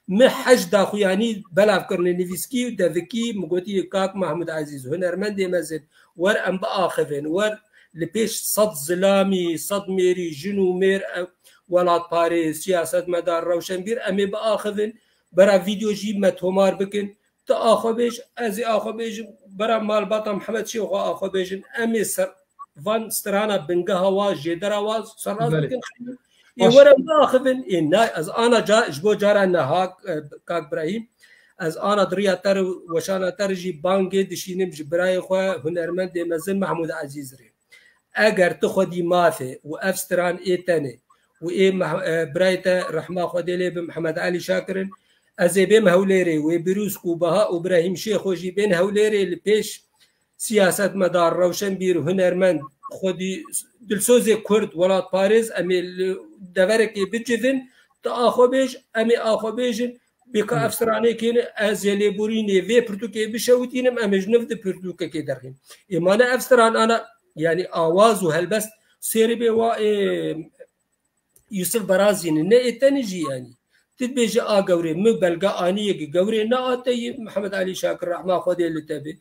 Min hej daxuyanî belav kirine nivîskî û devikî, min gotî, kak Mahmud Ezîz, hunermendê mezin, wer em biaxivin, wer li pêş sed zilamî, sed mêrî, jin û mêr, e, welatparêz, siyasetmedar, rewşenbîr, em ê biaxivin, bera vîdeo jî me tomar bikin. Tu axwe bêj, ez ê axwe bêjim, bera malbata Mihemed Şêxo axwe bêjin. Em ê ser van strana bingeha wa, jêdera wa serrast Belê. bikin. Ê Baş. were biaxivin. Ê na, ez ana ca, ji bo cara neha, e, kak Birahîm, ez ana di riya te re, weşana te re jî bangê dişînim ji birayê xwe, hunermendê mezin Mahmud Ezîz re. Eger tu xwedî maf e û ev stran ê te ne û ê meh-, e, birayê te rehma Xwedê lê bi Mihemed Elî Şakir in, ez ê bêm Hewlêrê, wê Birûsk û Baha û Birahîm Şêxo jî bên Hewlêrê li pêş siyasetmedar, rewşenbîr, hunermend, xwedî dilsozê Kurd, welatparêz, em ê li deverekê bicivin, tu axwe bêj, em ê axwe bêjin, bê ka Hmm. ev stranê kêne, ez ê lêborînê vê pirtûkê bişewitînim, em ê ji nû di pirtûkekê derxîn. Ê ma ne ev stran ana, yani awaz û helbest sêrê bê wa ê Yusuf Barazî ne, ne ê tenê jî yani. Tu dibêje a gewrê, min belge anî yek gewrê ne a te yî Mihemed Elî Şakir rehma Xwedê li te bê.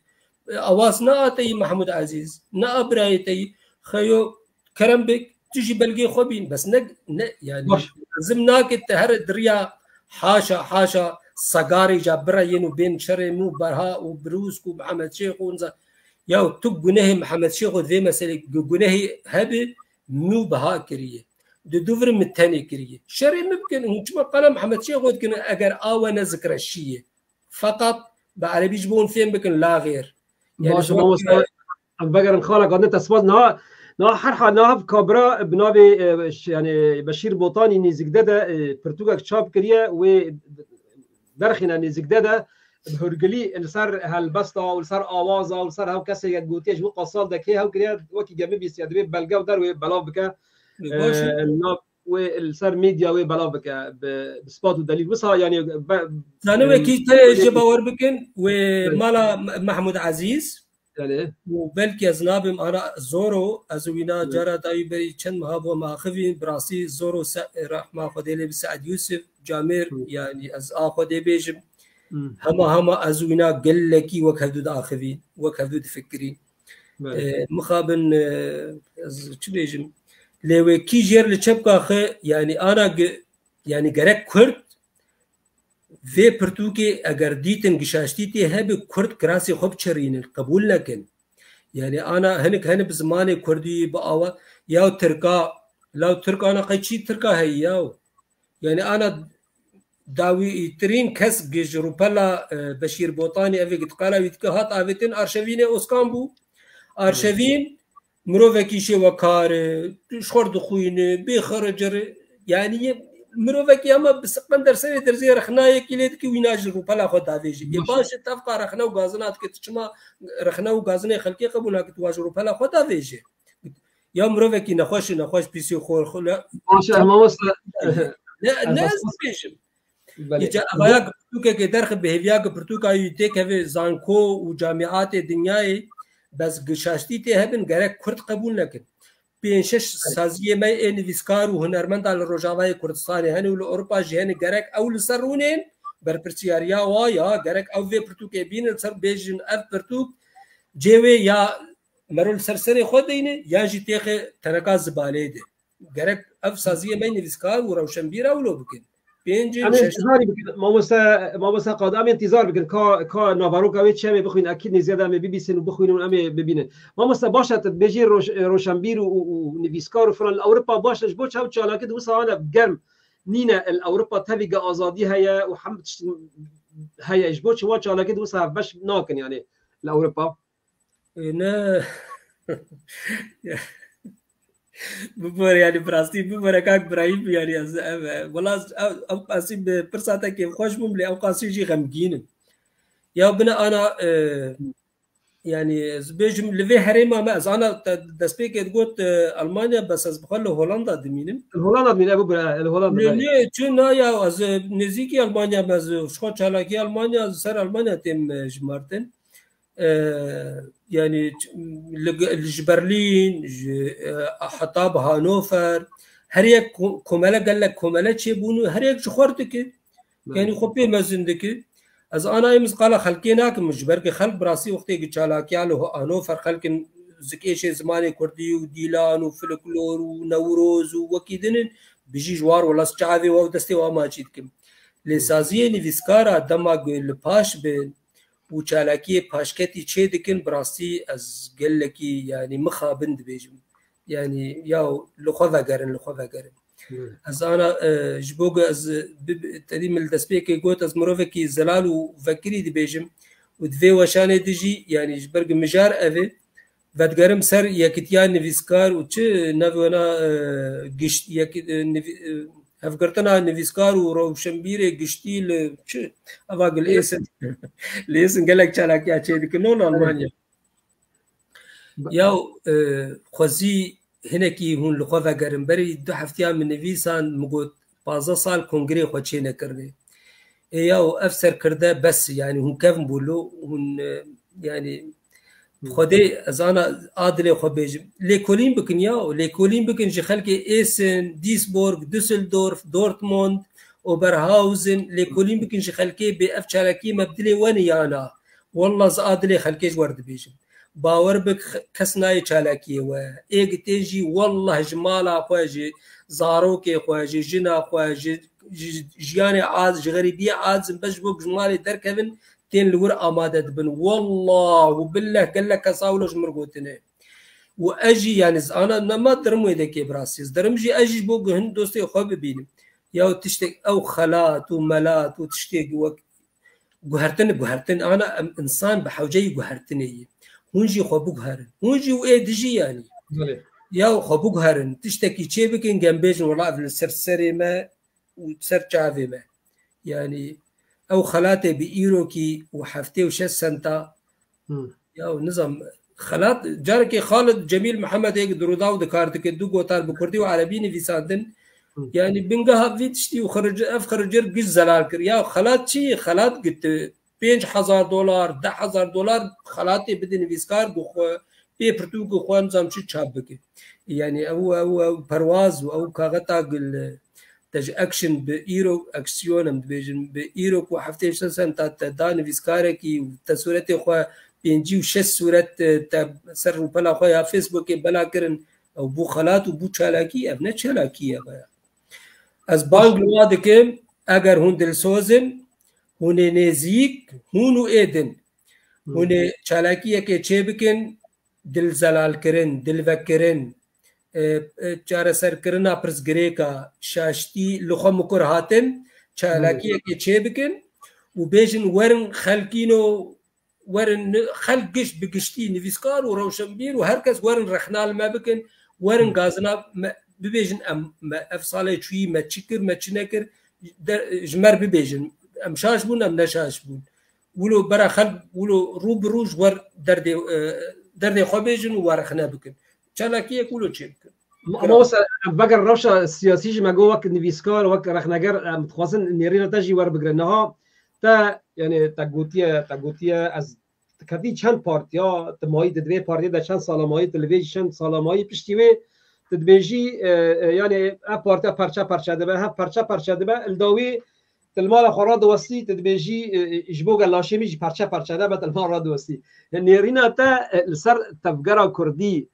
E, awaz ne a te yî Mahmud Ezîz, ne a birayê te yî. Xeyo kerem bik, tu jî belgê xwe bîn. Bes ne, ne, yani Baş. lazim nake te here diriya haşa, haşa sagarê ca bira yên û bên şerê min û Berha û Birûsk û Mihemed Şêx û nza. Ya tu gunehê Mihemed Şêxo vê meselê gu-, gunehê hebe min û Beha kiriye. Di dû vir min tenê kiriye. Şerê min bikin, hûn çima qala Mihemed Şêxo dikin, eger a we ne zikreşî ye. Feqat bi erebî ji bo hûn fêm bikin, la xêr. Yani Baş, ji bo mamoste, em vegerin xala, gandin te spas. Niha, niha her hal, niha ev kabira bi navê, e, ş-, yani Beşîr Botanî nêzîkde de, e, pirtûkek çap kiriye, wê derxîne nêzîkde de, bi hurgilî li ser helbesta, li ser awaza, li ser hev kesê yek gotiye, ji bo qasal dekê hev kiriye, wekî gemi bîstiye, divê belge û der wê belav bike. E, baş e. E, nav wê li ser medya wê belav bike, bi, bi spat û delîl. Wisa, yani, be-, Zanî e, wekî te jê bawer bikin, wê Evet. mala M-, Mahmud Ezîz, Yani. û belkî ez nabim ana Zoro, ez û wîna Evet. cara dawî berî çend meha bû me axivîn, bi rastî Zoro se-, rehma Xwedê lê bi Seîd Yusuf, Camêr, Hı. yani ez a Xwedê bêjim. Hı. Hema hema ez û wîna gelekî wek hevdû diaxivîn, wek hevdû difikirîn. Evet. E, mixabin, e, ez çi bêjim? Lê wê kî jêr li çepka xwe, yani ana ge-, yani gerek Kurd vê pirtûkê eger dîtin gişaştî tê hebe, Kurd kirasê xwe biçerînin, qebûl nekin. Yani ana hinik hene bi zimanê Kurdî, bi awa, ya Tirka, Law Tirk ana qey çî Tirka heyî yaw. Yani ana dawîtirîn kes ji rûpela, e, Beşîr Botanî evê gitqala wî dike hat avêtin arşevînê Oskan bû. Arşevîn mirovekî şêwekar e, ji xwe dixwîne, bê xericir e. Yani yê mirovekî ama bi siqen derserê derzê rexnayekî lê dike wî najin rûpela xwe davêje. Yê baş e tevqa rexne û gazina dike tu çima rexne û gazinê xelkê qebûl nake tu wa ji rûpela xwe davêje. Ya mirovekî nexweş e, nexweş pîsê xwe xwe le. Baş e, mamoste. Ne, ne ez dibêjim. Belê. Îca evaya ku pirtûkekê derxe bi hêviya ku pirtûka wî têkeve zanko û camîatê dinyayê, bes gi şaştî tê hebin, gerek Kurd qebûl nekin. Pênc şeş saziyê me ê nivîskar û hunermenda li Rojavayê Kurdistanê hene û li Ewropa jî hene, gerek ew li ser rûnên berpirsiyariya wa ya, gerek ew vê pirtûkê bînin li ser bêjin ev pirtûk cê wê ya mero li ser serê xwe deyne, yan jî têxe teneka zibaleyê de. Gerek ev saziyê me nivîskar û rewşenbîr ewlo bikin. Pêncin, Em ê şeş. intîzarî bikin, mamoste, mamoste Qadi, em ê intîzar bikin. Ka, ka naveroka wê çi em ê bixwîn, ekîd nêzî de em ê bibîsin û bixwînin û em ê bibînin. Mamoste, baş e, tu dibêjî roş-, roşenbîr û, û, û nivîskar û filan li Ewropa baş e, ji bo çi ew çalakî di wisa hane germ nîne li Ewropa tevî ge azadî heye û hem tişt heye. Ji bo çi wan çalakî di wisa hevbeş nakin yani li Ewropa? E, ne. Bibore yani bi rastî bibore kak Birahîm yani ez ev, e, wela ez ev, ev qasî bi pirsa te kêfxweş bûm lê ew qasî jî xemgîn im. Ya bine ana, e, yani ez bêjim li vê herêma me ez ana te destpêkê digot, e, Almanya bes ez bi xwe li Holanda dimînim. Li Holanda dimîne bibore, li Holanda. Lê belê. Nê çi na ya ez, e, nêzîkî Almanya me ez, e, ji xwe çalakî Almanya ez ser Almanya têm, e, jimartin. E, yani li, li ji Berlîn, ji, e, heta bi Hanover, her yek ko-, komele gelek komele çêbûn û her yek ji xwe dike. Yani xwe pê mezin dike. Ez anayê min qala xelkê nakim, ji ber ku xelk bi rastî wextê ku çalakiya li Ho-, Hanover xelkin zikêşê zimanê kurdî û dîlan û folklor û newroz û wekî din in, bijî ji war wela çavê we û destê we maçî dikim. Lê saziyê nivîskara dema ku li paş bin, û çalakiyê paşketî çê dikin, bi rastî ez gelekî, yanî mixabin dibêjim. Yanî, yaw, li xwe vegerin, li xwe vegerin. Hmm. Ez ana, e, ji bo ku ez, e, bi-, bi-, tedî min li destpêkê got, ez mirovekî zelal û vekirî dibêjim û di vê weşanê de jî, yanî ji ber ku mijar ev e, vedigerim ser yekitiya nivîskar û çi navê wana, e, gişt-, yek-, e, nivî-, e, hevgirtina nivîskar û rewşenbîrê giştî li çi? Eva gil êsin. Li êsin gelek çalakiya çê dikin. Non Almanya. Ba- Yaw, e, xwezî hinekî hûn li xwe vegerin. Berî du heftiya min nivîsan, min got, pazdeh sal kongrê xwe çê nekirine. Ê yaw, ev serkirde bes, yanî hûn kevn bû lo, hûn, e, yanî Xwedê ez ana a dilê xwe bêjim. Lêkolîn bikin ya, lêkolîn bikin ji xelkê Essen, Duisburg, Düsseldorf, Dortmund, Oberhausen, lêkolîn bikin ji xelkê bê ev çalakiyê me bi dilê we ne ya na. Wallah ez a dilê xelkê ji we re dibêjim. Bawer bik, kes nayê çalakiyê we. Ê gitên jî wallah ji mala xwe, ji zarokê xwe, ji jina xwe, ji, ji jiyanê az, ji xerîbiyê az in, bes ji bo ji malê derkevin, tên li wir amade dibin. Wallah û billah gelek kesa wilo ji min gotine. Û ez jî, yanî, ez ana nema dirim wê dekê bi rastî. Ez dirim jî ez jî ji bo ku hin dostê xwe bibînim. Ya tiştek ew xelat û melat û tiştê wek guhertin, guhertin, ana em insan bi hewceyî guhertinê yî. Hûn jî xwe biguherin. Hûn jî û ê dijî yanî. Belê. Ya xwe biguherin. Tiştekî çê bikin, gem bêjin, wela ev li ser serê me û ser çavê me. Yanî ew xelatê bi îrokî û heftê û şeş senta, Hmm. ya nizam, xelat, carekê Xalid Cemîl Mihemedê di Rûdaw di kar dike, du gotar bi kurdî û erebî nivîsandin. Hmm. Yanî bingeha vî tiştî û xiricir, ev xiricir giş zelal kir. Ya xelat çi? Xelat gitti. Pênc hezar dolar, deh hezar dolar xelatê bide nivîskar ku xwe pê pirtûkê xwe nizam çi çap bike. Yanî ew, ew, ew perwaz û ew kaxeta gil te ji action bi îro, aksiyon em dibêjin, bi îro ku heftê şeş senta te da nivîskarekî û te sûretê xwe pêncî û şeş sûret, e, te ser rûpela xwe ya Facebookê bela kirin, ew bû xelat û bû çalakî, ev ne çalakî ye ya. Ez bang li wa dikim, eger hûn dilsoz in, hûn ê nêzîk, hûn û ê din. Hmm. Hûn ê çalakiyekê çê bikin, dil zelalkirin, dil vekirin, e, e, çareserkirina pirsgirêka şaştî li xwe mikur hatin, çalakiyekê çê bikin û bêjin werin xelkîno, werin ni-, xelk giş bi giştî nivîskar û rewşenbîr û her kes werin rexna li me bikin, werin gazina me bibêjin em, me ev salê çûyî me çi kir, me çi nekir, de, ji me re bibêjin. Em şaş bûn, em ne şaş bûn. Wilo bera xelk, wilo rû bi rû ji wer derdê, e, derdê xwe bêjin û we rexne bikin. Çalakiyek wilo çê bikin. Ama wisa veger rewşa siyasî jî me got wek nivîskar, wek rexneger, em dixwazin nêrîna te jî werbigrin. Niha te, yani te gotiye, te gotiye ez tu ketî çend partiya, tu mayî di divê partiyê de çend sala mayî, tu li vê jî çend sala mayî, piştî wê tu dibêjî, e, e, yani ev partiya perçe perçe dibe, hev perçe perçe dibe, li dawî tu li mala xwe radiwestî, tu dibêjî, e, e, ji bo gel laşê min jî perçe perçe nebe, tu li mal radiwestî. Yani nêrîna te, e, li ser tevgera kurdî,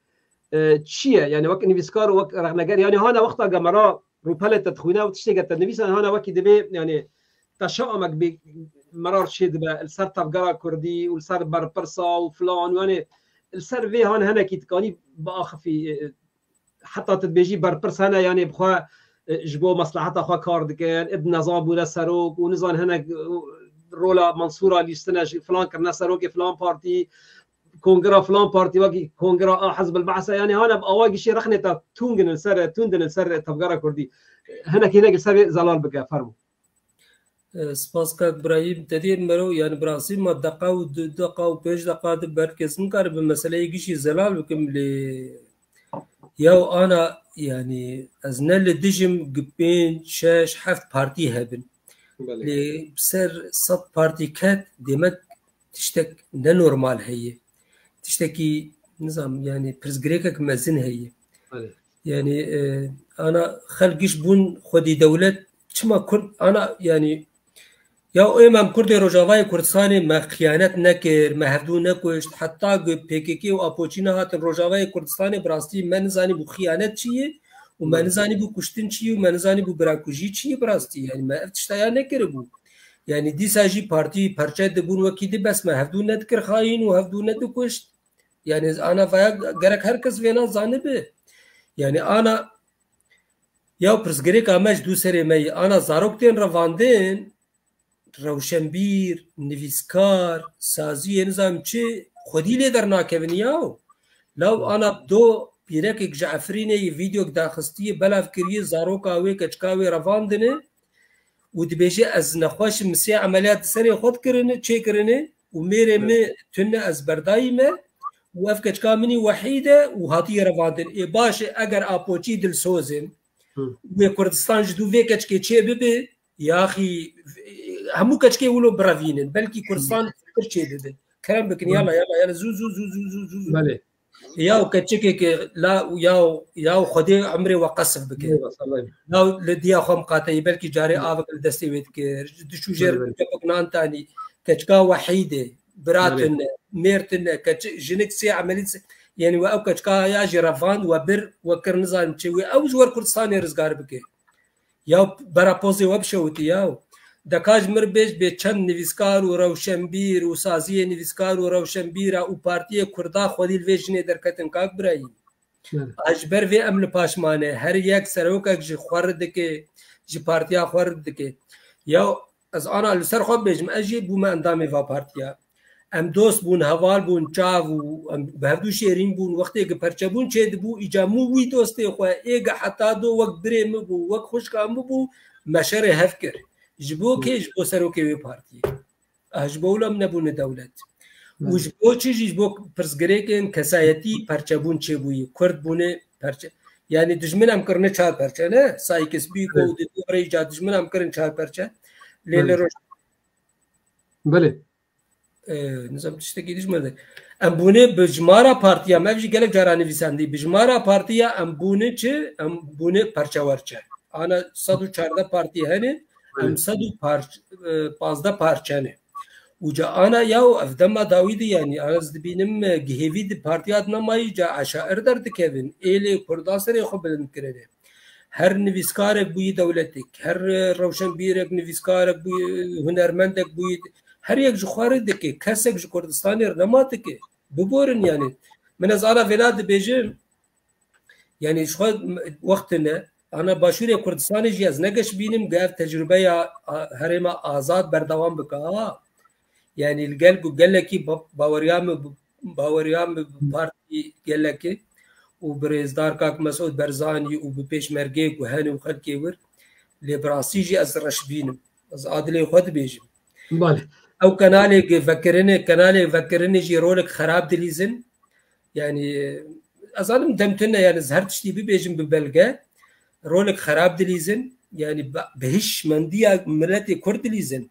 e, çi ye? Yani wek nivîskar û wek rexneger, yani hane wexta gemera rûpelê te dixwîne û tiştê te dinivîse, hane wekî divê, yani teşa amek bê merar çê dibe li ser tevgera kurdî û li ser berpirsa û filan, yani li ser vê han henekî dikanî biaxifî, e, heta tu dibêjî berpirs hene, yani bi xwe, e, ji bo mesleheta xwe kar dikin, ib nezan bûne serok û nizan hinek, e, rola Mansûra lîstine ji filan kirine serokê filan partî, kongira filan partî wekî kongira a Hizb el Ba'se, yani hane bi awa gişî rexnê te tûngin li ser, tûndin li ser tevgera kurdî. Hinek hinek li ser vê zelal bike, fermo. E, spas kak Birahîm, te dî mero, yani bi rastî ma deqa û du deqa û pênc deqa di belkî ez nikaribe meseleyê gişî zelal bikim lê ya ana, yani ez ne li dijim gi pênc, şeş, heft partî hebin. Belê. Lê bi ser sed partî ket, demek tiştek nenormal heye. Tiştekî, nizam, yani pirsgirêkek mezin heye. Belê. Yani, e, ana xelk giş bûn xwedî dewlet, çima Kurd, ana, yani, ya ê me em Kurdê Rojavayê Kurdistanê me xiyanet nekir, me hevdû nekuşt, heta ku P K K û Apoçî nehatin Rojavayê Kurdistanê, bi rastî me nizanî bû xiyanet çi ye û me nizanî bû kuştin çi ye û me nizanî bû birakujî çi ye bi rastî. Yani me ev tişta ya nekiribû. Yani dîsa jî partî perçe dibûn wekî di bes me hevdû nedikir xayîn û hevdû nedikuşt. Yani ana vaya gerek her kes vêna zanibi. Yani ana ya pirsgirêka me ji dû serê me yî. Ana zarok tên revandin, rewşenbîr, nivîskar, saziyê nizam çi, xwedî lê dernakevin yaw. Law ana do pîrekek ji Efrînê yî vîdeok daxistiyê, belav kiriye, zaroka wê, keçika wê revandine û dibêje, ez nexweş im, sê emeliyat di serê xwe dikirine, çêkirine û mêrê min tune, ez berdayî me û ev keçika min î wehîd e û hatiye revandin. Ê baş e, eger Apoçî dilsoz in, wê Kurdistan ji dû vê keçikê çê bibe, yaxî hemû keçikê wilo birevînin. Belkî Kurdistan pir çê bibe. Kerem bikin, yala, yala, yala, zû, zû, zû, zû, zû, zû, zû. Belê. Yaw keçikeke la, yaw, yaw Xwedê emrê we qesif bike. Eyvallah, sağ olun. Yaw li diya xwe miqateyî, belkî carê avek li destê wê dikir. Dişû jêr, belê, belê, kepek nan tanî. Keçika wehîdê, bira tune, mêr tune, keç-, jinik sê emelî se-, yani we ew keçika ya jî revand, we bir, we kir nizanim çi, wê ew ji wer Kurdistanê rizgar bike. Ya bera pozê we bişewitî ya. Deka ji mir bêj bê çend nivîskar û rewşenbîr û saziyê nivîskar û rewşenbîra û partiyê Kurda xwedî li vê jinê derketin kak Birayîm. Evet. A ji ber vê em li paş mane. Her yek serokek ji xwe re dike, ji partiya xwe re dike. Ya ez ana li ser xwe bêjim, ez jî bûme endamê va partiya. Em dost bûn, heval bûn, çav û em bi hevdû şêrîn bûn. Wextê ki perçebûn çêdibû, îca mû wî dostê xwe, ê ki heta do wek birê min bû, wek xwişka min bû, me şerê hev kir. Ji bo kê? Ji bo serokê wê partiyê. Ah, ji bo wilo em nebûne dewlet. Û ji bo çi jî? Ji bo pirsgirêkên kesayetî perçebûn çêbûyî. Kurd bûne perçe. Yani dijmin em kirine çar perçe, ne? Saykis, Bîko û di rêca dijmin em kirin çar perçe. Lê li roj- Belê. E, nizam tiştekî dî ji me de. Em bûne bi jimara partiya, me ev jî gelek cara nivîsandî. Bi jimara partiya em bûne çi? Em bûne perçewerçe. Ana sed û çardeh partî hene, em sed û pazdeh parçe ne. Û ca ana yaw ev dema dawî de, yani, ana ez dibînim, e, gihêvî di partiya di nemayî ca eşair derdikevin. Êlê Kurda serê xwe bilind kirine. Her nivîskarek bûyî dewletek, her, e, rewşenbîrek, nivîskarek bûyî, hunermendek bûyî, her yek ji xwe re dike, kesek ji Kurdistanê re nema dike. Biborin yani. Min ez ana vêna dibêjim, Yani ji xwe wextine, ana Başûrê Kurdistanê jî ez ne geş bînim, ge ev tecrübeya a, herêma azad berdewam bike. Ha. Yani li gel ku gelekî ba- baweriya min, baweriya min bi partî gelekî û bi rêzdar kak Mesûd Barzanî û bi pêşmergê ku hene û xelkê wir, lê bi rastî jî ez reş bînim. Ez adilê xwe dibêjim. Bale. Ew kenalê vekirinê, kenalê vekirinê jî rolek xerab dilîzin. Yani ez zanim dem tune, yani ez her tiştî bibêjim bi belge. Rolek xerab dilîzin. Yani bi- bi hişmendiya miletê Kurd dilîzin.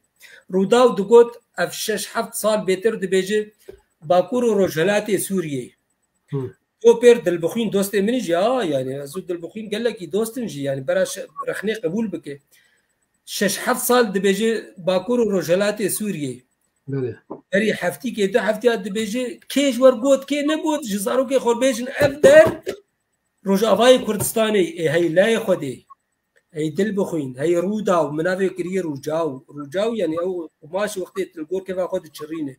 Rûdaw digot ev şeş heft sal bêtir dibêje Bakur û Rojhilatê Sûriyeyê. Hı. Topêr Dilbixwîn dostê min jî, ha, yani ez û Dilbixwîn gelekî dostin jî, yani bera şe- rexnê qebûl bike. Şeş heft sal dibêje Bakur û Rojhilatê Sûriyeyê. Belê. Berî heftîkê du heftiya dibêje kê ji wer got, kê negot, ji zarokê xwe bêjin ev der Rojavayê Kurdistanê ê hey layê Xwedê. Hey Dilbixwîn, hey Rûdaw, min navê kiriye Rûcaw. Rûcaw yani ew qumaş wextê tu li gor keva xwe diçirîne.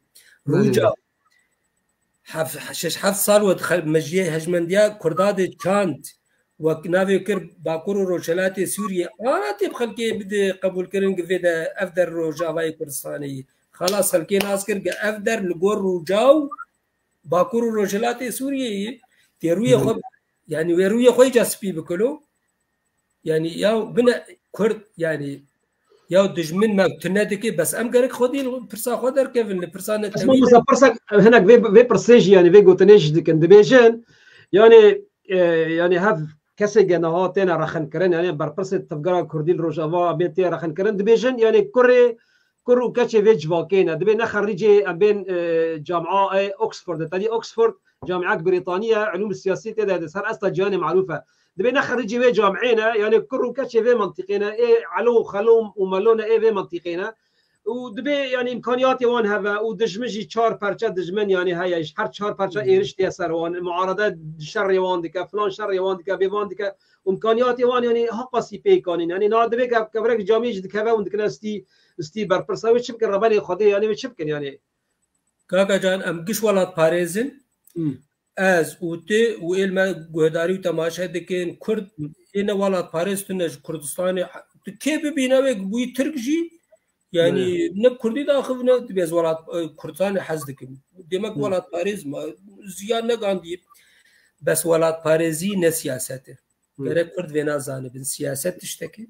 Belê. Rûcaw. Hef-, şeş heft sal we dixel-, mejiyê hejmendiya Kurda de çand. Wek navê kir Bakur û Rojhelatê Sûriyê. Ana tê bi xelkê bide qebûlkirin ki vê de ev der Rojavayê Kurdistanê yî. Xelas xelkê nas kir ki ev der li gor Rûcaw Bakur û Rojhilatê Sûriyê yî. Tê rûyê xwe, yani wê rûyê xwe îca spî bikilo. Yani ya bine Kurd, yani ya dijmin me tune dike, bes em gerek xwedî li pirsa xwe derkevin, li pirsa Ez netewî mamosta pirsak, hinek vê, vê pirsê jî, yani vê gotinê jî dikin. Dibêjin, yani, e, yani hev kesê ge niha têne rexinkirin, yani berpirsê tevgera Kurdî li Rojava bên tê rexinkirin. Dibêjin, yani kurê, kur û keçê vê civakê ne. Dibê ne xerîcê em bên, e, camia, e, Oxford, tedî Oxford, camiak Brîtanî ye, ilûm siyasî tê de, ser esta cihanê marûf e. Dibê ne xerîcê vê camiê ne, yani kur û keçê vê mentiqê ne, ê elo û xelo û melo ne, ê vê mentiqê ne. Û dibê, yani, îmkaniyatê wan heve û dijmin jî çar perçe dijmin, yani, heye, ji her çar perçe êriş tê ser wan, muarede şerê wan dike, filan şerê wan dike, bê wan dike. Û îmkaniyatê wan, yani, haqasî pêk anîn. Yani, na dibê ke-, kevirek camiyê jî dikeve û dikine stî, stî berpirsa wê çi bikin, rebenê Xwedê, yani, wê çi bikin, yani? Kaka can, em giş welatparêz in. Hmm. Ez û tu û êl me guhdarî û temaşe dikin, Kurd ê ne welatparêz tune ji Kurdistanê, tu kê bibîne wê bûyî Tirk jî, yani ne Kurdî daxiv ne dibê ez welat, e, Kurdistanê hez dikim. Demek welatparêz me, ziyan ne gandî. Bes welatparêzî ne siyaset e. Gerek Kurd vêna zanibin. Siyaset tiştek e.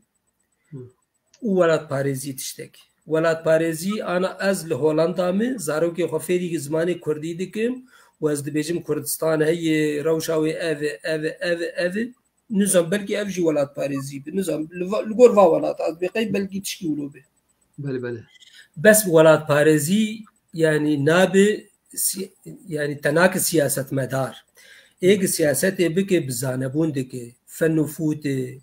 Û welatparêzî tiştek. Welatparêzî ana ez li Holanda me, zarokê xwe fêrî zimanê Kurdî dikim û ez dibêjim Kurdistan heye, rewşa wê ev e, ev e, ev e, ev e. Nizam belkî ev jî welatparêzî be. Nizam li va-, li gor va welata ez dibê qey belkî tişkî wilo be. Belê, belê. Bes welatparêzî, yani nabe si-, yani tenake siyasetmedar. Ê ki siyasetê bike bi zanebûn dike, fen û fûtê,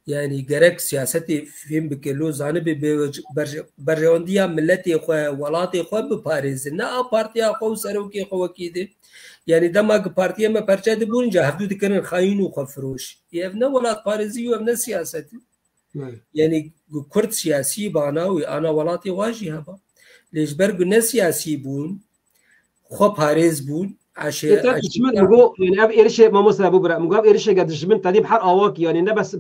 yani gerek siyasetê fêm bike, lo zanibe bê berje-, berjewendiya miletê xwe, welatê xwe biparêze. Ne a partiya xwe û serokê xwe wekî de. Yani dema ki partiyê me perçe dibûn, ca hevdû dikirin xayîn û xwefiroş. Ê ev ne welatparêzî û ev ne siyaset e. Yani ku Kurd siyasî bana wê ana welatê wa jî heba. Lê ji ber ku ne siyasî bûn, xwe parêz bûn, eşe-, Ê, te eşe- dijmin, min got, yani ev êrişê mamoste bû bira. Min got ev êrişê ge dijmin tedî bi her awakî, yani ne bes,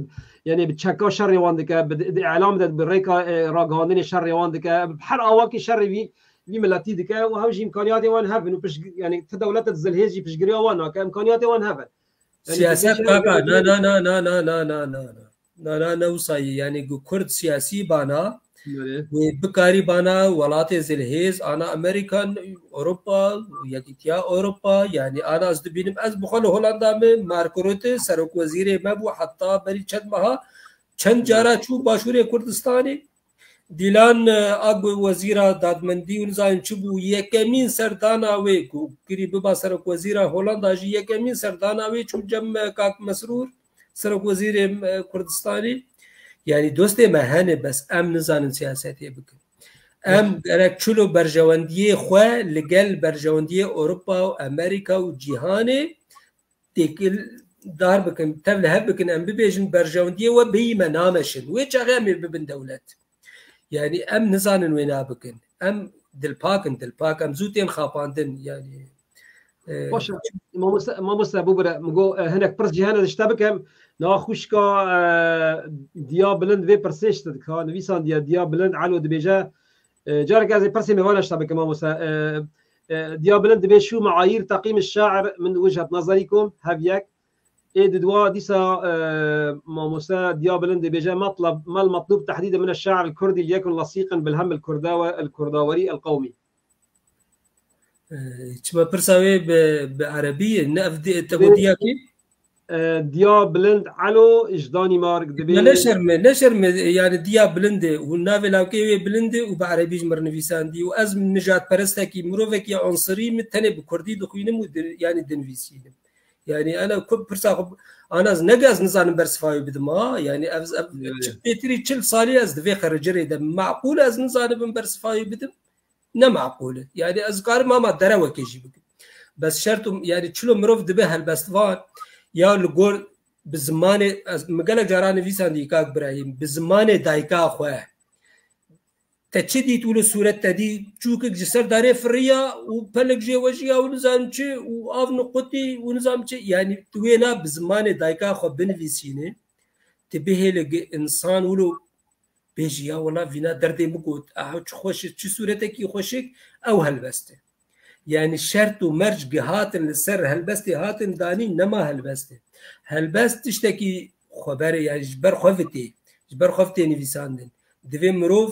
yani bi çeka şerê wan dike, bi, bi îlam de, bi rêka, e, ragihandinê şerê wan dike, bi her awakî şerê vî, vî miletî dike û hew jî îmkaniyatê wan hev in û pişt-, yani ti dewlete zilhêz jî piştgiriya wan nake, îmkaniyatê wan hev in. Yani Siyaset dibêjin kaka, na, na, na, na, na, na, na, na. Na, na, ne wisa ye. Yani ku Kurd siyasî bana, Belê. wê bikarî bana welatê zilhêz, ana Amerikan, Ewropa, Yekîtiya Ewropa, yani ana ez dibînim, ez bi xwe li Holanda me, Mark Rutte, serokwezîrê me bû, heta berî çend meha, çend cara çû Başûrê Kurdistanê. Dîlan, e, a ku wezîra dadmendî û nizanim çi bû, yekemîn serdana wê ku kirî biba serokwezîra Holanda jî yekemîn serdana wê çû cem, e, kak Mesrûr, serokwezîrê, e, Kurdistanê. Yani dostê me hene bes em nizanin siyasetê bikin. Em gerek çilo berjewendiyê xwe li gel berjewendiyê Ewropa û Amerîka û cîhanê têkil dar bikin, tev li hev bikin, em bibêjin berjewendiyê we bêyî me nameşin. Wê çaxê em ê bibin dewlet. Yani em nizanin wê nabikin. Em dilpak in, dilpak. Em zû tên xapandin. Yani E, Baş e, mamoste, mamoste bibire, min got, e, hinek pirs jî hene, ez ji te bikim. Niha xwişka, e, Diya Bilind vê pirsê ji te dika, nivîsandiye Diya Bilind Elo dibêje, e, careke ez ê pirsê mêvan ji te bikim, mamoste. E, e, Diya Bilind dibê: "Şu meayîr teqîm şair min wichet nezerîkum hev yek." Ê di dua dîsa, e, mamoste Diya Bilind dibêje: "Metleb, mel metlub tehdîd min şair kurdî liyekun lesiqin bil hem el kurdawe, el kurdawerî el qewmî." E, çima pirsa wê bi, bi erebî ye? Ne ev di-, te Bi- got Diya kî? E, Diya Bilind Elo ji Danîmark dibê. Ne, ne şerme, ne şerme, yani Diya Bilind e û navê lawkê wê Bilind e û bi erebî ji mir nivîsandî û ez nijadperestekî, mirovekî onsirî, min tenê bi kurdî dixwînim û di-, yani dinivîsînim. Yani ana ku pirsa xwe, ana ez nege ez nizanim bersivayê bidim ha. Yani ev, ev Evet. çi pêtirî çil salî ez di vê xericirê de maqûl ez nizanim bersivayê bidim. Ne maqûl e. Yani ez karim ama derewekê jî bikim. Bes şert û, yani çilo mirov dibe helbestvan ya li gor bi zimanê, ez, min gelek caran nivîsandî kak Birahîm, bi zimanê dayika xwe. Te çi dît wilo sûret te dî? Çûkek ji ser darê firiya û pelek jê wejiya û nizam çi û av niqutî û nizam çi? Yani tu wê na bi zimanê dayika xwe binivîsînî, tu bihêle gi insan wilo bêjî, ya wela vîna derdê min got, aha çi xweş, çi sûretekî xweşik, ew helbest e. Yani şert û merc gihatin li ser helbestê hatin danîn, nema helbest e. Helbest tiştekî xweber e, yani ji ber xwe vitê, ji ber xwe vitê nivîsandin. Divê mirov,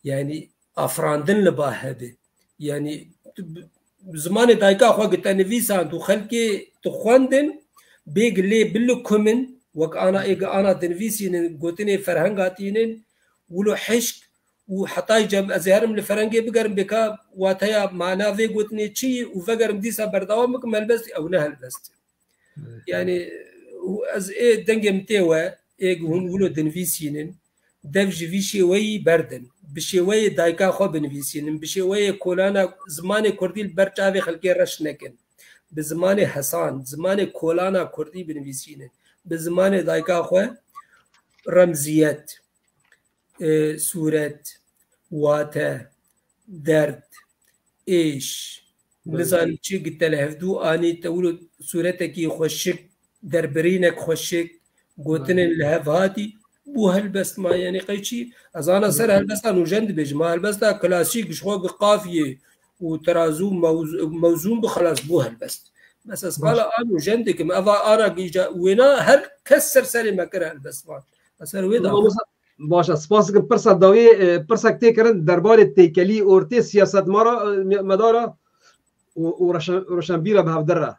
yani afirandin li ba hebe. Yani tu bi, bi zimanê dayika xwe gi te nivîsand û xelkê tu xwendin, bêg lê bilikumin, wek ana ê gi ana dinivîsînin, gotinê ferhenga tînin, wilo hişk û hetayî cem ez ê herim li ferengê bigerim bêka wateya mana vê gotinê çi ye û vegerim dîsa berdewam bikim, helbest ew ne helbest. Evet. Yani û ez ê dengê min tê we, ê hûn wilo dinivîsînin, dev ji vî şêweyî berdin. Bi şêweyê dayika xwe binivîsînin, bi şêweyê kolana zimanê kurdî li ber çavê xelkê reş nekin. Bi zimanê hesan, zimanê kolana kurdî binivîsînin. Bi zimanê dayika xwe remziyet, e, sûret, wate, derd, êş, Belê. Nizanim çi, gi te li hevdû anî, te wilo sûretekî xweşik, derbirînek xweşik, gotinên Belê. Li hev hatî, bû helbest ma, yani qey çi? Ez ana ser Belê. Helbesta nûjen dibêjim. Ma helbesta klasîk ji xwe gi qafiyê û terazû mewz-, mewzûn bi xelas bû helbest. Bes ez Baş. Qala a nûjen dikim. Eva ana gîja wêna her kes ser serê me kir helbest van. Ez ser wê da. Mamosta, Baş e, spas dikim. Pirsa dawî, e, pirsek tê kirin derbarê têkelî ortê siyasetmara, e, me-, medara û, û roşen-, roşenbîra bi hevdir re.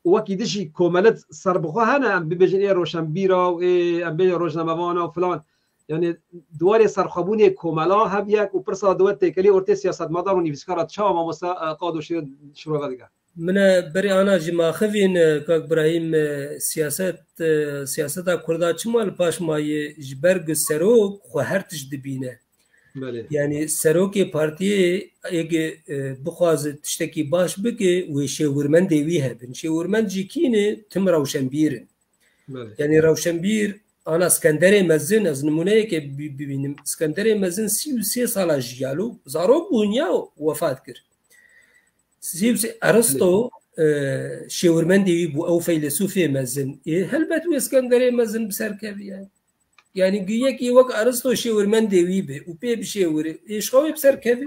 Û wekî din jî komelit serbixwe hene, em bibêjin ê roşenbîra û ê, em bêjin rojnamevana û filan. Yani di warê serxwebûnê komela hev yek û pirsa di we têkelî ortê siyasetmedar û nivîskara çawa mamosta, e, Qado Şîrîn şirove dike? Min e berê ana jî maxivîn, e, kak Birahîm, e, siyaset, e, siyaseta Kurda çima li paş maye, ji ber ku serok xwe her tişt dibîne. Belê. Yani serokê partiyê êgê, e, bixwaze tiştekî baş bike, wê şêwirmendê wî hebin. Şêwirmend jî kî ne? Tim rewşenbîr in. Belê. Yani rewşenbîr, ana Skenderê Mezin, ez nimûneyeke bi-, bibînim. Skenderê Mezin sî û sê sala jiyalo, zarok bûn ya wefat kir. Sî û sê Aristo, e, şêwirmendê wî bû, ew feylesûfê mezin. Ê, helbet wê Skenderê Mezin bi ser kevî ye. Yani gi yekî wek Aristo şêwirmendê wî be û pê bişêwire, ê, ji xwe wê bi ser kevî.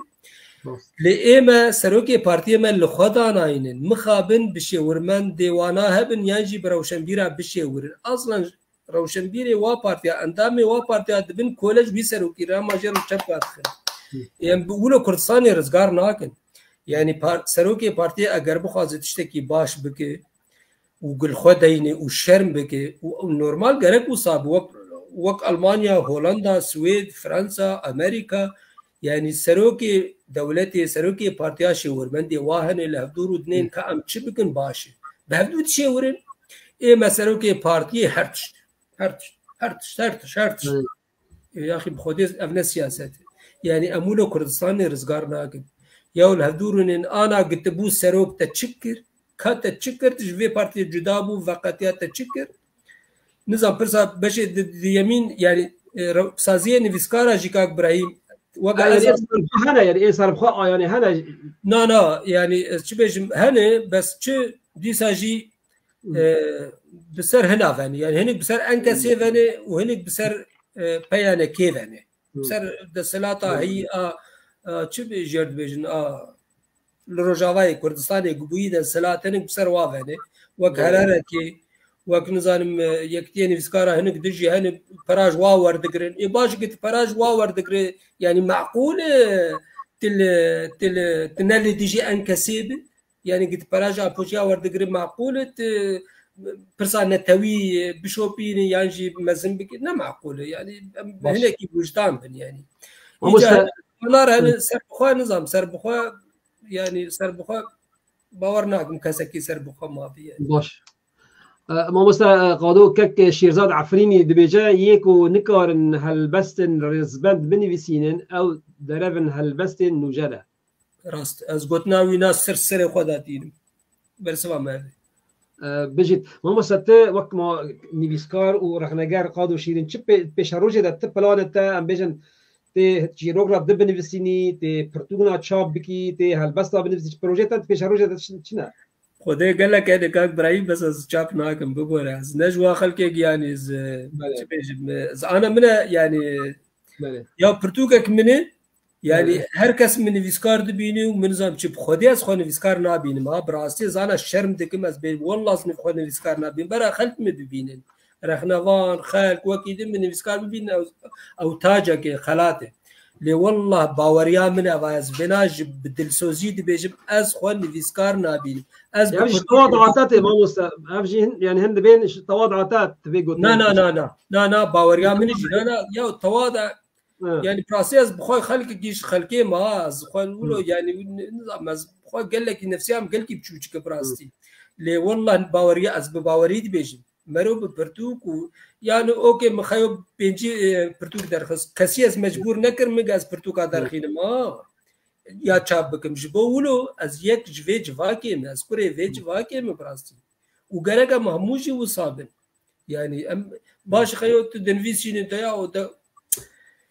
Rast. Lê ê me, serokê partiyê me li xwe danayînin, mixabin bi şêwirmendê wana hebin yan jî bi rewşenbîra bişêwirin. Aslan rewşenbîrê wa partiya, endamê wa partiya dibin kole ji wî serokî re, ma jê re çepka dixin. Hı. Em bi wilo Kurdistanê rizgar nakin. Yani par-, serokê partiyê eger bixwaze tiştekî baş bike û gul xwe deyne û şerm bike û, û normal gerek wisa bi wek, wek Almanya, Hollanda, Swêd, Fransa, Amerika, yani serokê dewletê, serokê partiya şêwirmendê wa hene li hevdû rûdinên Hı. Ka em çi bikin baş e. Bi hevdû dişêwirin. Ê me serokê partiyê her tişt. Her tişt, her tişt, her tişt, her tişt. Hı. E, yaxî bi Xwedê ev ne siyaset e. Yani em wilo Kurdistanê rizgar nakin. Ya li hevdû rûnên ana gitibû serok te çi kir? Ka te çi kir? Tu ji vê partiyê cuda bû, veqetiya te çi kir? Nizam pirsa beşê di, di yemîn, yani, e, re-, saziyê nivîskara jî kak Birahîm, Weke ez ê serbixwe hene, yanî ê serbixwe a, yanî hene. Na, na, yanî ez çi bêjim, hene, bes çi dîsa jî, e, bi ser hina venê. Yanî hinek bi ser enkesê venê û hinek bi ser, e, P Y N'ê kê venê. Bi ser desthilata heyî a, a, çi bi jêr dibêjin, a, li Rojavayê Kurdistanê bûyî de silat hinek bi ser wa venê. Wek Hererekê, wek nizanim, e, Yekitiyê Nivîskara hinek dijî hinek peraj wa werdigirin. Ê baş git peraj wa werdigire, yanî meqûl e, til, til, ti ne li dijî enkesê bi. Yanî git peraj a poçiya werdigire meqûl e, ti pirsa netewî bişopîne yan jî mezin bike, ne meqûl e. Yanî em hinekî wijdan bin yanî. Mamoste, Îcar, nar hene serbixwe nizam, serbixwe yanî serbixwe bawer nakim kesekî serbixwe mabî ye. Baş. E, mamoste, e, Qado kek Şêrzad Efrînî dibêje, yê ku nikarin helbestên rêzbend binivîsînin, ew derevin helbestên nûje de. Rast. Ez gotina wî na ser serê xwe de tînim. Bersiva me hebe. E, bijît. Mamoste, tu wek ma nivîskar û rexneger Qado Şîrîn, çi pê-, pêşerojê de ti planê te, em bêjin, tê çîrok re di binivîsînî, tê pirtûkna çap bikî, tê helbesta binivîsî, çi projeyê te di pêşerojê de çi, çi ne? Xwedê gelek hene kak Birahîm, bes ez çap nakim, bibore. Ez ne ji wa xelkek, yanî ez, Belê. Çi bêjim, ez ana min e, yanî Belê. Ya pirtûkek min e, yanî Belê. Her kes min nivîskar dibîne û min zam çi bi Xwedê ez xwe nivîskar nabînim. Ha, bi rastî ez ana şerm dikim, ez bê, wallah ez xwe nivîskar nabînim. Bera xelk min bibînin. Rexnevan, xelk, wekî din min nivîskar bibînin, ew, ew tacek e, xelat e. Lê wallah baweriya min ev e, ez vêna ji bi dilsozî dibêjim, ez xwe nivîskar nabînim. Ez bi Ev jî Kurdî tewada atat e, mamoste. Ev jî hin, yanî hin dibên ji tewada atat divê gotin. Na, na, na, na. Na, na, baweriya min jî, na, na, ya tewada, Ha. Yanî bi rastî ez bi xwe xelkekî ji xelkê me, ha, ez xwe wilo, Hı. Yanî, ne, nizam, ez bi xwe gelekî nefsiya min gelkî biçûçik e bi rastî. Hı. Lê wallah baweriya, ez bi bawerî dibêjim. Mero bi pirtûk û, yanî, okê, min xeyo pêncî, e, pirtûk derxist. Kesî ez mecbûr nekirim, min ez pirtûka Hı. Derxînim, ha. Ya çap bikim. Ji bo wilo ez yek ji vê civakê me, ez kurê vê civakê me bi rastî. Û gerek em hemû jî wisa bin. Yanî em baş xeyo tu dinivîsînin de ya, o de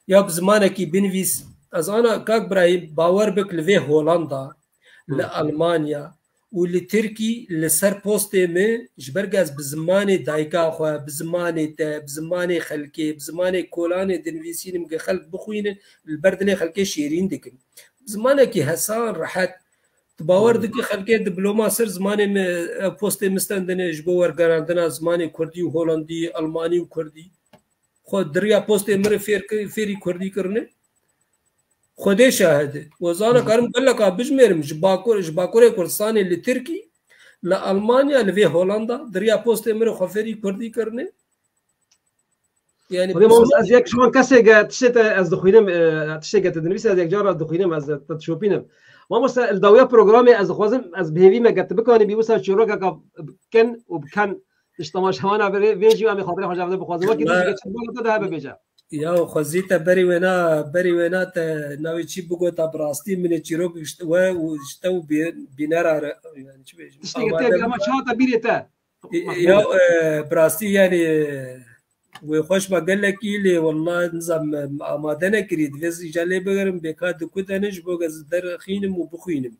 ya bi zimanekî binivîs. Ez ana kak Birahîm, bawer bik li vê Holanda, li Hı. Almanya û li Tirkî li ser postê min, ji ber ku ez bi zimanê dayika xwe, bi zimanê te, bi zimanê xelkê, bi zimanê kolanê dinivîsînim ku xelk bixwînin, li ber dilê xelkê şêrîn dikim. Bi zimanekî hesan, rehet, tu bawer Hı. dikî xelkê diploma ser zimanê min, ev postê min stendine ji bo wergerandina zimanê kurdî û holandî, almanî û kurdî. Xwe di riya postê min re fêr ki-, fêrî kurdî kirine. Xwedê şahid e. Wezana Hı. karim geleka bijmêrim ji Bakur, ji Bakurê Kurdistanê li Tirkî, li Almanya, li vê Holanda, di riya postê min re xwe fêrî kurdî kirine. Yanî Xwedê mamoste, ez yek ji wan kesê ge tiştê te ez dixwînim, e, tiştê ge te dinivîse ez yek cara dixwînim, ez te dişopînim. Mamoste, li dawiya programê ez dixwazim, ez bi hêvî me ge tu bikanî bî wisa çîrokeka kin û biken ji temaşewana vê, vê jî em ê xatirê xwe ji hev de bixwazin. Wekî tu Wala- ji geçen bala te de hebe bêje. Ya xwezî te berî wêna, berî wêna te navê çî bigota bi rastî min ê çîrok ji te we û ji te û bî-, bînera re, yanî çi bêjim, Tiştê ge amade tê, ama çawa te bîrê te? Ya, e, bi rastî, yanî, e, wê xweş be gelekî, lê wela nizam, e, amade nekirî. Divê ez îca lê bigerim, bê ka dikutene ji bo ez derxînim û bixwînim.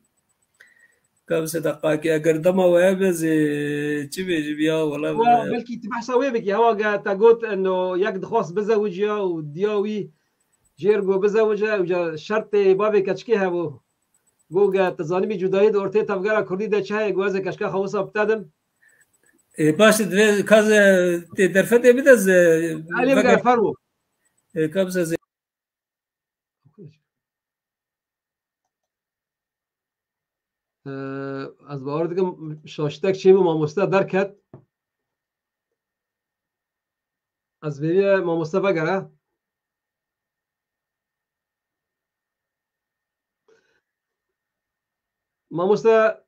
Ka bi sedeqakê, eger dema we hebe, ez ê çi bêjim ya, wela Wa, e, belkî tu behsa wê bikî, hewa ge te got, eno, yek dixwast bizewiciya û diya wî jêr got bizewice, û ca şertê bavê keçikê hebû. Got, ge tu zanibî cudayî di ortê tevgera kurdî de çi heye, got, ez ê keçika xwe wisa bi te dim. Ê, baş e, divê ka ze-, tê derfetê bide ze-, Elê veger- bide, fermo. Ê, ka bize ze- Ee, ez bawer dikim şaştek çê bû, mamoste derket. Ez vêviye mamoste vegere. Mamoste,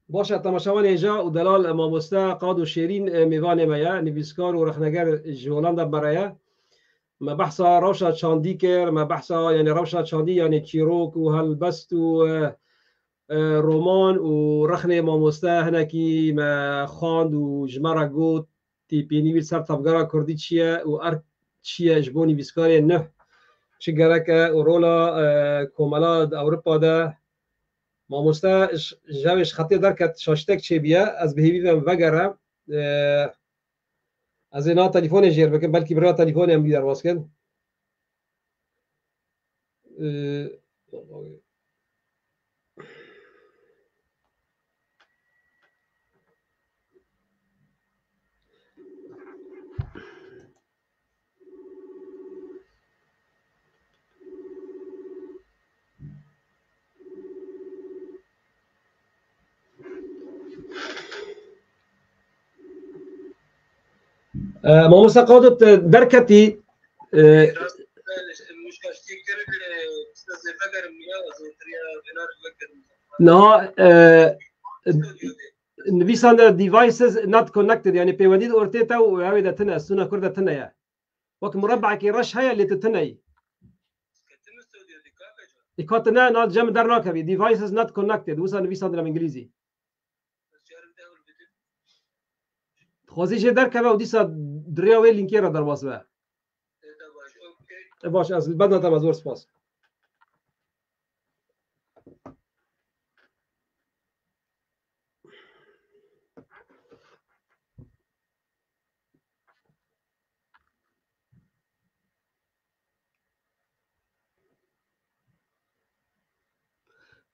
Baş e, temaşevanê hêja û delal, e, mamoste Qado Şêrîn, e, mêvanê me ye, nivîskar û rexneger ji Holanda me re ye. me behsa rewşa çandî kir, me behsa, yani, rewşa çandî, yani, çîrok û helbest û, e, e, roman û rexnê mamoste hinekî me xwend û ji me re got, tîpînî wî ser tevgera kurdî çi ye û erk çi ye ji bo nivîskarê nuh çi gerek e û rola, e, komela di Ewropa de. Mamoste ji, ji ew ê ji xetê derket, şaştek çêbiye, ez bi hêvî ve em vegere. E, ez ê niha telefonê jêr bikim, belkî bi rêya telefonê em wî derbas kin. E, E, mamoste Qado, te derketî, e, niha, e, nivîsandin devices not connected, yani pêwendî di ortê te û ew ê de tine, stûna kur de tine ye. Wek murebeekî reş heye lê tu tine yî. Î ka tu ne, na cem dernakevî. Devices not connected. Wisa nivîsandine bi îngilîzî. Dixwazî jê derkeve û dîsa di rêya wê lînkê re derbas be. E, baş, ez li benda te me, zor spas.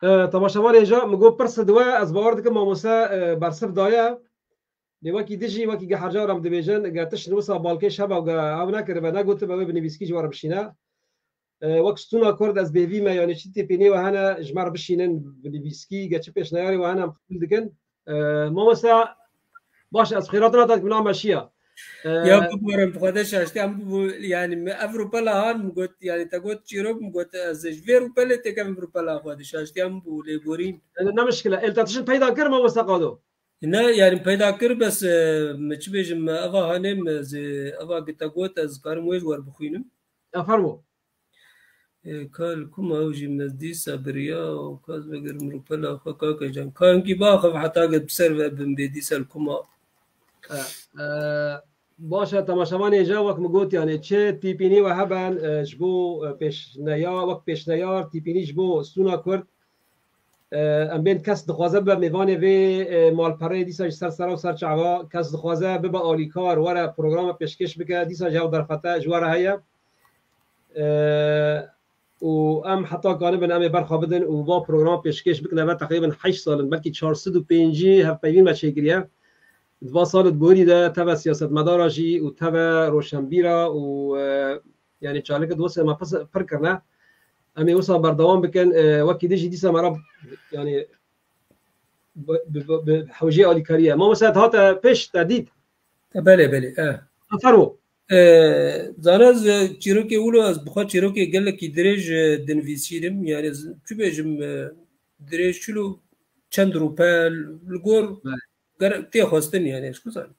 E, temaşevanê hêja, min got pirs diwe, ez bawer dikim mamoste, e, bersiv daye. Lê wekî dijî, wekî ge her cara em dibêjin, ge tişt wisa balkê şeva ge ew nekiribe, negotibû ew ê bi nivîskî ji we re bişîne. E, wek stûna Kurd ez bêvî me, yanî çi têpînê we hene, ji me re bişînin bi nivîskî, ge çi pêşneyarê we hene, em qebûl dikin. E, mamoste, baş, ez xêratina te dikim, na meşiya. E, Ya biborim, bi Xwedê şaştiya min bû, yani, min ev rûpela han, min got, yani, te got çîrok, min got, ez ji vê rûpelê têkevim rûpela Xwedê, şaştiya min bû, lêborîn. E, ne mişkile. El te tişt peyda kir, mamoste Qado? Ne, yani peyda kir, bes, e, me çi bêjim, me eva hanê, me zê, eva gita got, ez karim wê ji wer bixwînim. Ya, fermo. E, ka li kuma ew jî me dîsa biriya, û ka ez vegerim rûpela xwe, kake can. Ka hinkî baxev heta ge bi ser ve bin bê dîsa li kuma. E, e, baş e, temaşevanê hêja, wek min got, yani çi tîpînî we heben, e, ji bo, e, pêşneya-, wek pêşneyar, tîpînî ji bo stûna Kurd, E, em bên kes dixwaze bibe mêvanê vê, e, malpereyê, dîsa ji ser sera û ser çava, kes dixwaze bibe alîkar, were programa pêşkêş bike, dîsa ji hev derfete ji we re heye. E, û em heta kanibin em ê berxwe bidin û va programa pêşkêş bikin, eve teqrîben heşt sal in, belkî çar sed û pêncî hevpeyvîn me çêkiriye. Di va salê borî de teve siyasetmedara jî û teve roşenbîra û, e, yani çalakê di wisa me pir, pir kirine. Em ê wisa berdewam bikin. E, wekî din jî dîsa me re, yani, bi, bi, bi, bi hewceyê alîkariyê. Mamoste, te hate pêş, te dît? Belê, belê, e. Ha, fermo. E, zana ez çîrokê wilo, ez bi xwe çîrokê gelekî dirêj, e, dinivîsînim. Yani, ez çi bêjim, e, dirêj çilo çend rûpel, li gor Belê. Ger tê xwestin, yani, ez ku zanim.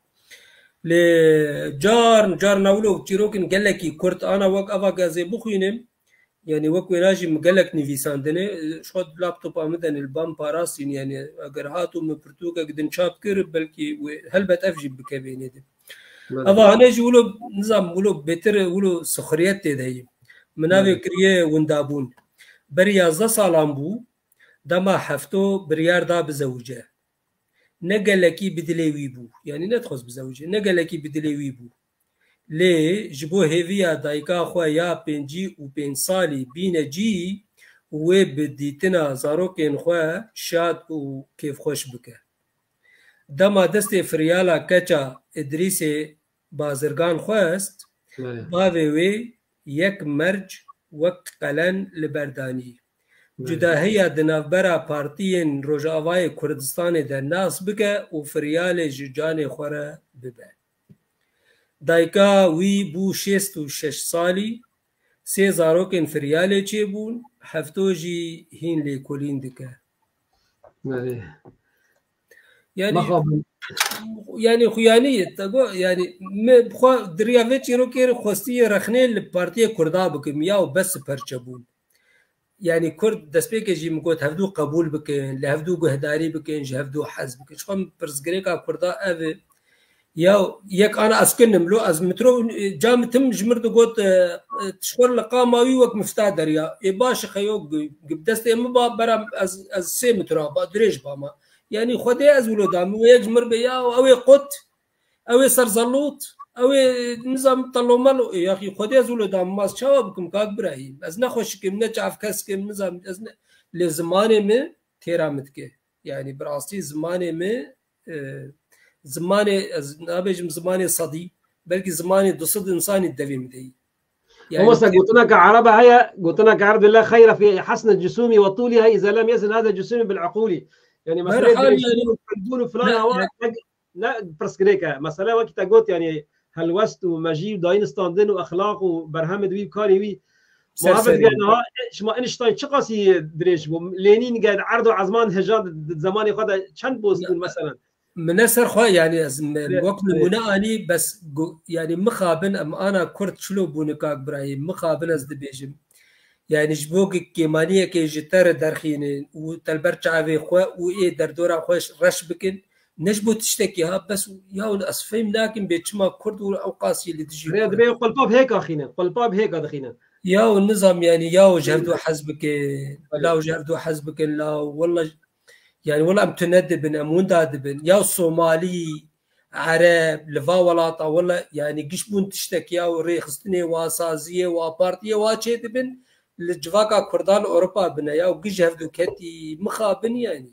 Lê car, car na wilo çîrokin gelekî kurt ana wek ava ke ez ê bixwînim, yani, wek wêna jî min gelek nivîsandine, ji xwe laptopa min de li ba min parastîn, yani, eger hat û min pirtûkek din çap kir, belkî wê, helbet ev jî bikevê nêdin. Belê. Ava hane jî wilo, nizam, wilo bêtir, wilo sixuriyet tê de heye. Min navê Belê. kiriye windabûn. Berî yazdeh salan bû, dema hefto biryar da bizewice. Ne gelekî bi dilê wî bû. Yanî nedixwest bizewice. Ne gelekî bi dilê wî bû. Lê ji bo hêviya dayika xwe ya pêncî û pênc salî bîne cî û wê bi dîtina zarokên xwe şad û kêfxweş bike. Dema destê firyala keça Idrîsê bazirgan xwest, Belê. bavê wê yek merc wek qelen li ber danî. Belê. Cudahiya di navbera partiyên Rojavayê Kurdistanê de nas bike û firyalê ji canê xwe re bibe. Dayika wî bû şêst û şeş salî, sê zarokên firyalê çêbûn, hefto jî hîn lêkolîn dike. Belê. Yani, yani xuyanî ye, te got, yani, me bi xwe di riya vê çîrokê re xwestiye rexnê li Partiyê Kurda bikim, ya û bes perçe bûn. Yani, Kurd destpêkê jî min got, hevdû qebûl bikin, li hevdû guhdarî bikin, ji hevdû hez bikin. Ji xwe pirsgirêka Kurda ev e. Ya yek ana ez kinim lo, ez mitro, ca min tim ji mir digot, e, e, tişxwer li qama wî wek mifta derya. Ê baş xeyo, gi-, gi-, bi destê min ba, bera ez, ez sê mitra ba, dirêj ba ma. Yani, Xwedê ez wilo dam, wê yek ji mir be ya, ew ê qut, ew ê serzelot, ew ê nizam telomelo, ê yaxî Xwedê ez wilo dam, ma ez çawa bikim, kak Birahîm? Ez ne xweşik im, ne çavkesk im, nizam, ez ne, lê zimanê min têra min dike. Yani, bi rastî zimanê min, e, zimanê, ez nabêjim zimanê sedî, belkî zimanê du sed insanî devê min de yî. Yani, Mamosta, gotineke erebe heye, gotineke erebe, "La xeyre fî hesnil cusûmî we tûlîha îza lem yezin hada cusûmî bil uqûlî." Yani, meseleyê Berhal, yani, dirêjbûn û kulbûn û filan ne, awa ne. ne, ne pirsgirêk e. Mesele wekî te got, yani, helwest û mejî û dayîn standin û exlaq û berhemê di wî û karê wî. Ser Muhabbet serê. Gel niha, e, şima Einstein çiqasî dirêj bû? Lênîn gel erd û ezman heja di, di zemanê xwe de çend boz bûn, mesela? Min ne ser xwe, yani, ez, me, Evet, wek evet. nimûne anî, bes gu-, yani, mixabin em ana Kurd çilo bûne, kak Birahîm, mixabin ez dibêjim. Yani, ji bo ku kêmaniyekê ji te re derxînin û te li ber çavê xwe û ê derdora xwe reş bikin, ne ji bo tiştekî ha, bes ya ez fehm nakim bê çima Kurd û ew qasî li dijî Rê Kurd. Divê qulpa bi hêka xînin, qulpa bi hêka dixînin. Ya nizam, yani, ya ji hevdu hez bikin, Belê. la ji hevdu hez bikin, la, wela, yani, wela em tune dibin, em winda dibin. Ya Somalî, Ereb, li va welata, wela, yani, giş bûn tiştek ya rêxistinê wa, saziyê wa, partiyê wa çê dibin, li civaka Kurdan li Ewropa bine, ya giş hevdu ketî mixabin, yani.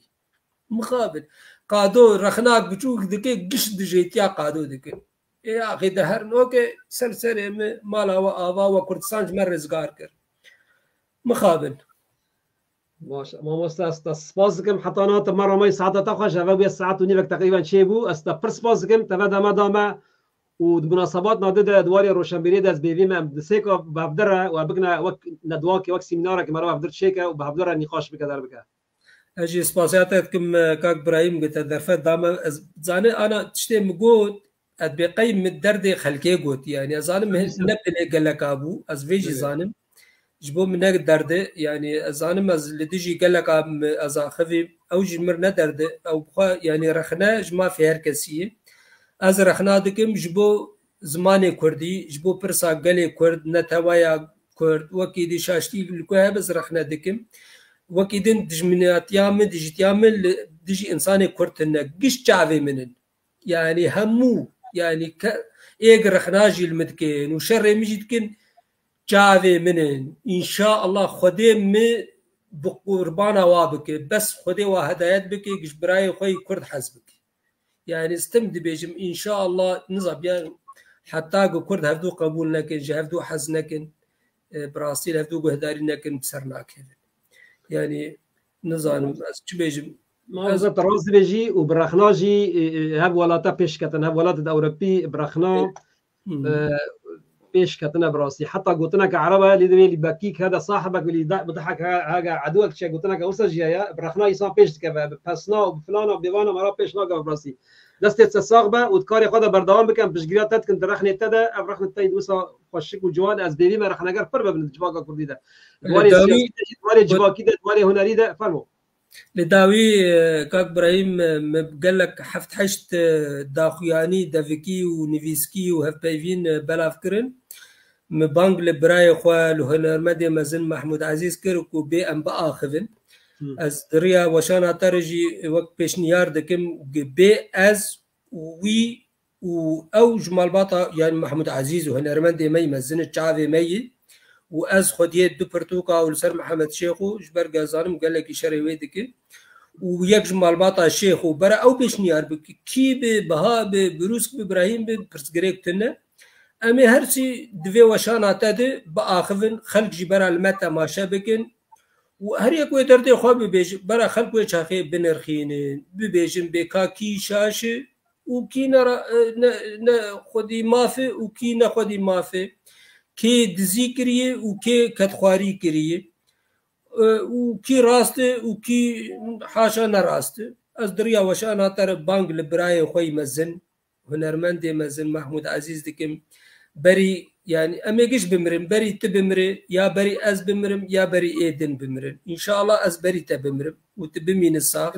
Mixabin. Qado rexnak biçûk dike, giş dijêtiya qado dike. Ê axê de her noke ser serê min mala we ava we Kurdistan ji me rizgar kir. Mixabin. Baş, mamoste, ez te spas dikim. Heta niha te me ramayî saeta te xweş, eve bûye saet û nîvek teqrîben çêbû. Ez te pir spas dikim, te ve dema da me û di munasebatna di de, di warê roşenbîriyê de ez bêvî me, em di sêka bi hevdire û bikine wek nedwakê, wek semînarekê me re bi hevdir çêke û bi hevdire nîqaş bike, derbike. Ez jî spasiya te dikim, kak Birahîm, ku te derfet da me. Ez zanî ana tiştê min got, ez bê qey min derdê xelkê got. Yani ez zanim Elbette. ne pilê geleka bû, ez vê jî Evet. zanim. Ji bo min ne derde, yani ez zanim ez li dijî geleka min ez axivîm. Ew jî mir ne derde, ew bi xwe, yani rexne ji mafê her kesî ye. Ez rexna dikim ji bo zimanê Kurdî, ji bo pirsa gelê Kurd, neteweya Kurd, wekî dî şaştî li ku hebe ez rexne dikim. Wekî din dijminatiya min, dijîtiya min li dijî însanê Kurd tune. Giş çavê min in. Yani hemû, yani ke-, êg rexna jî li min dikin û şerê min jî dikin, çavê min in. Înşaallah Xwedê min bi qurbana wa bike. Bes Xwedê wa hedayet bike, giş birayê xwe yî Kurd hez bike. Yani stim dibêjim, înşaallah, nizam, yani heta ku Kurd hevdû qebûl nekin, ji hevdû hez nekin, e, bi rastî li hevdû guhdarî nekin, bi ser nakevin. Yani nizanim, ez çi bêjim? Ma Ez ez te rast dibêjî û bi rexna jî, e, e, hev welata pêş ketin, hev welatê di Ewropî bi rexna, Hmm. e, pêş ketine bi rastî. Heta gotineke erebe lê divê lîbekîk hede sahibek lî da-, bidihek he-, hege edwek çe gotineke wisa jî heye, bi rexna îsan pêş dikeve, bi pesna û bi filana bêvana me re pêş nakeve bi rastî. Destê te sax be û di karê xwe de berdewam bike, em piştgiriya te dikin, di rexnê te de, ev rexnê te yî wisa xweşik û ciwan, ez bêvî me rexneger pir bibin di civaka kurdî de. Di Li warê dawî siyasî de jî, di warê Got- civakî de, di warê hunerî de, fermo. Li dawî, e, kak Birahîm, e, me gelek heft heşt, e, daxuyanî, devikî û nivîskî û hevpeyvîn, e, belav kirin. Me bang li birayê xwe, li hunermendê mezin Mehmûd Ezîz kir ku bê em biaxivin. Hmm. Ez di riya weşana te re jî wek pêşniyar dikim, bê ez û wî û ew ji malbata, yani Mehmûd Ezîz û hunermendê me yî mezin e, çavê me yî û ez xwediyê du pirtûka û li ser Mihemed Şêxo, ji ber ku ez zanim gelekî şerê wê dike û yek ji malbata Şêxo, bera ew pêşniyar bike, kî bi, Biha bi, Birûsk bi, Birahîm bi, pirsgirêk tune. Em ê her sî di vê weşana te de biaxivin, xelk jî bera li me temaşe bikin û her yek wê derdê xwe bibêje, bera xelk wê çaxê binirxînin, bibêjin bê ka kî şaş e, û kî ne ra-, ne, ne xwedî maf e û kî ne xwedî maf e, kê dizî kiriye û kê kedxwarî kiriye, e, û kî rast e û kî haşa ne rast e. Ez di riya weşana te re bang li birayê xwe yî mezin, hunermendê mezin Mehmûd Ezîz dikim. Berî, yanî em ê giş bimirin, berî tu bimire, ya berî ez bimirim, ya berî ê din bimirin. Înşallah ez berî te bimirim û tu bimînî sax.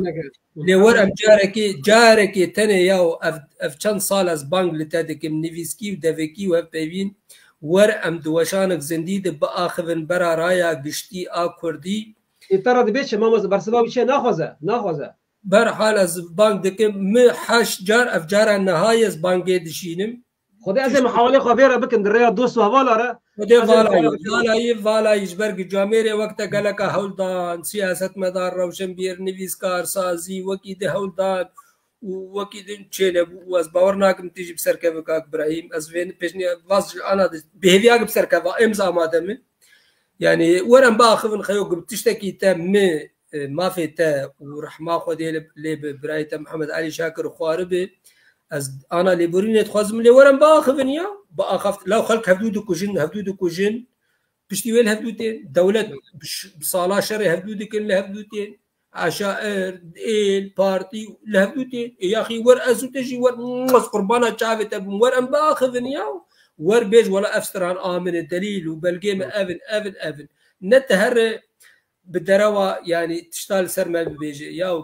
Lê wer em carekê, carekê tenê ya ev, ev çend sal ez bang li te dikim, nivîskî û devekî û hevpeyvîn, wer em di weşanek zindî de biaxivin bera raya giştî a kurdî. Ê te re dibê çi, mamoste, bersiva wî çi ye? Naxwaze, naxwaze. Berhal ez bang dikim, mi heşt car, ev cara niha ye ez bangê dişînim. Xwedê ez ê mihawelê xwe vê re bikim di rêya dost û hevala re. Xwedê Ez ê vala mihawele ye, bikim. Vala ye, vala ye ji ber ku camêrê wek te geleka hewl dan, siyasetmedar, rewşenbîr, nivîskar, sazî, wekî di hewl dan û wekî din çênebû û ez bawer nakim tu jî bi ser kevin kak Birahîm. Ez vê pêşnîya vaz ji ana de bêhêviya ki bi ser keva, em zî amade min. Yanî, wer em biaxivin xeyo, ku bi tiştekî te mi, e, mafê te û rehma Xwedê lê, lê bi birayê te Mihemed Elî Şakir xwaribe. Ez ana lêborînê dixwazim, lê wer em biaxivin ya, biaxaft-, law xelk hevdû dikujin, hevdû dikujin, piştî wê li hevdû tên. Dewlet bi ş-, bi sala şerê hevdû dikin, li hevdû tên. Eşair, êl, partî, li hevdû tên. Ê yaxî wer ez û te jî wer, ez qurbana çavê te bim, wer em biaxivin ya. Wer bêj wela ev stran a min e, delîl û belgê me ev in, ev in, ev in. Ne te here bi derewa, yanî tişta li ser me bibêje. Ya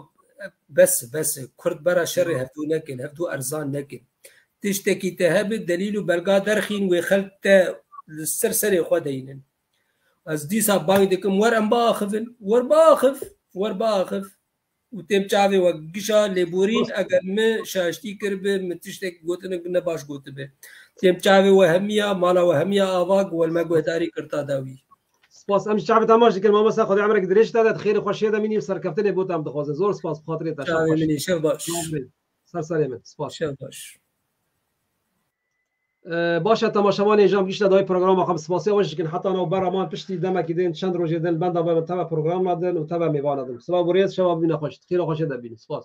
bes, bes e. Kurd bera şerê hevdû nekin, hevdû erzan nekin. Tiştekî te hebe, delîl û belga derxîn wê xelk te li ser serê xwe deynin. Ez dîsa bang dikim, wer em biaxivin, wer biaxiv, wer biaxiv. Û têm çavê we gişa lêborîn, eger min şaştî kiribe, min tiştek gotinek ne baş gotibe. Têm çavê we hemiya, mala we hemiya ava, ku we li me guhdarî kir ta dawî. Spas. Em ji çavê te maç dikin, mamoste, Xwedê emrek dirêj te de, xêrê xwe şê de mînî û serkeftinê bo te em dixwazin. Zor spas, bi xatirê te. Çavê min ê, şev baş. Ser serê min. Spas. Şev baş. E, baş e, temaşevanê, jam gişte dawî programa xwe bi spasiya we jî dikin. Heta navbera man piştî demekî din, çend rojê din, benda ve min teve programa din û teve mêvana din. Silav û rêz, şeva bîne xweş. Xêra xweşê de bînin. Spas.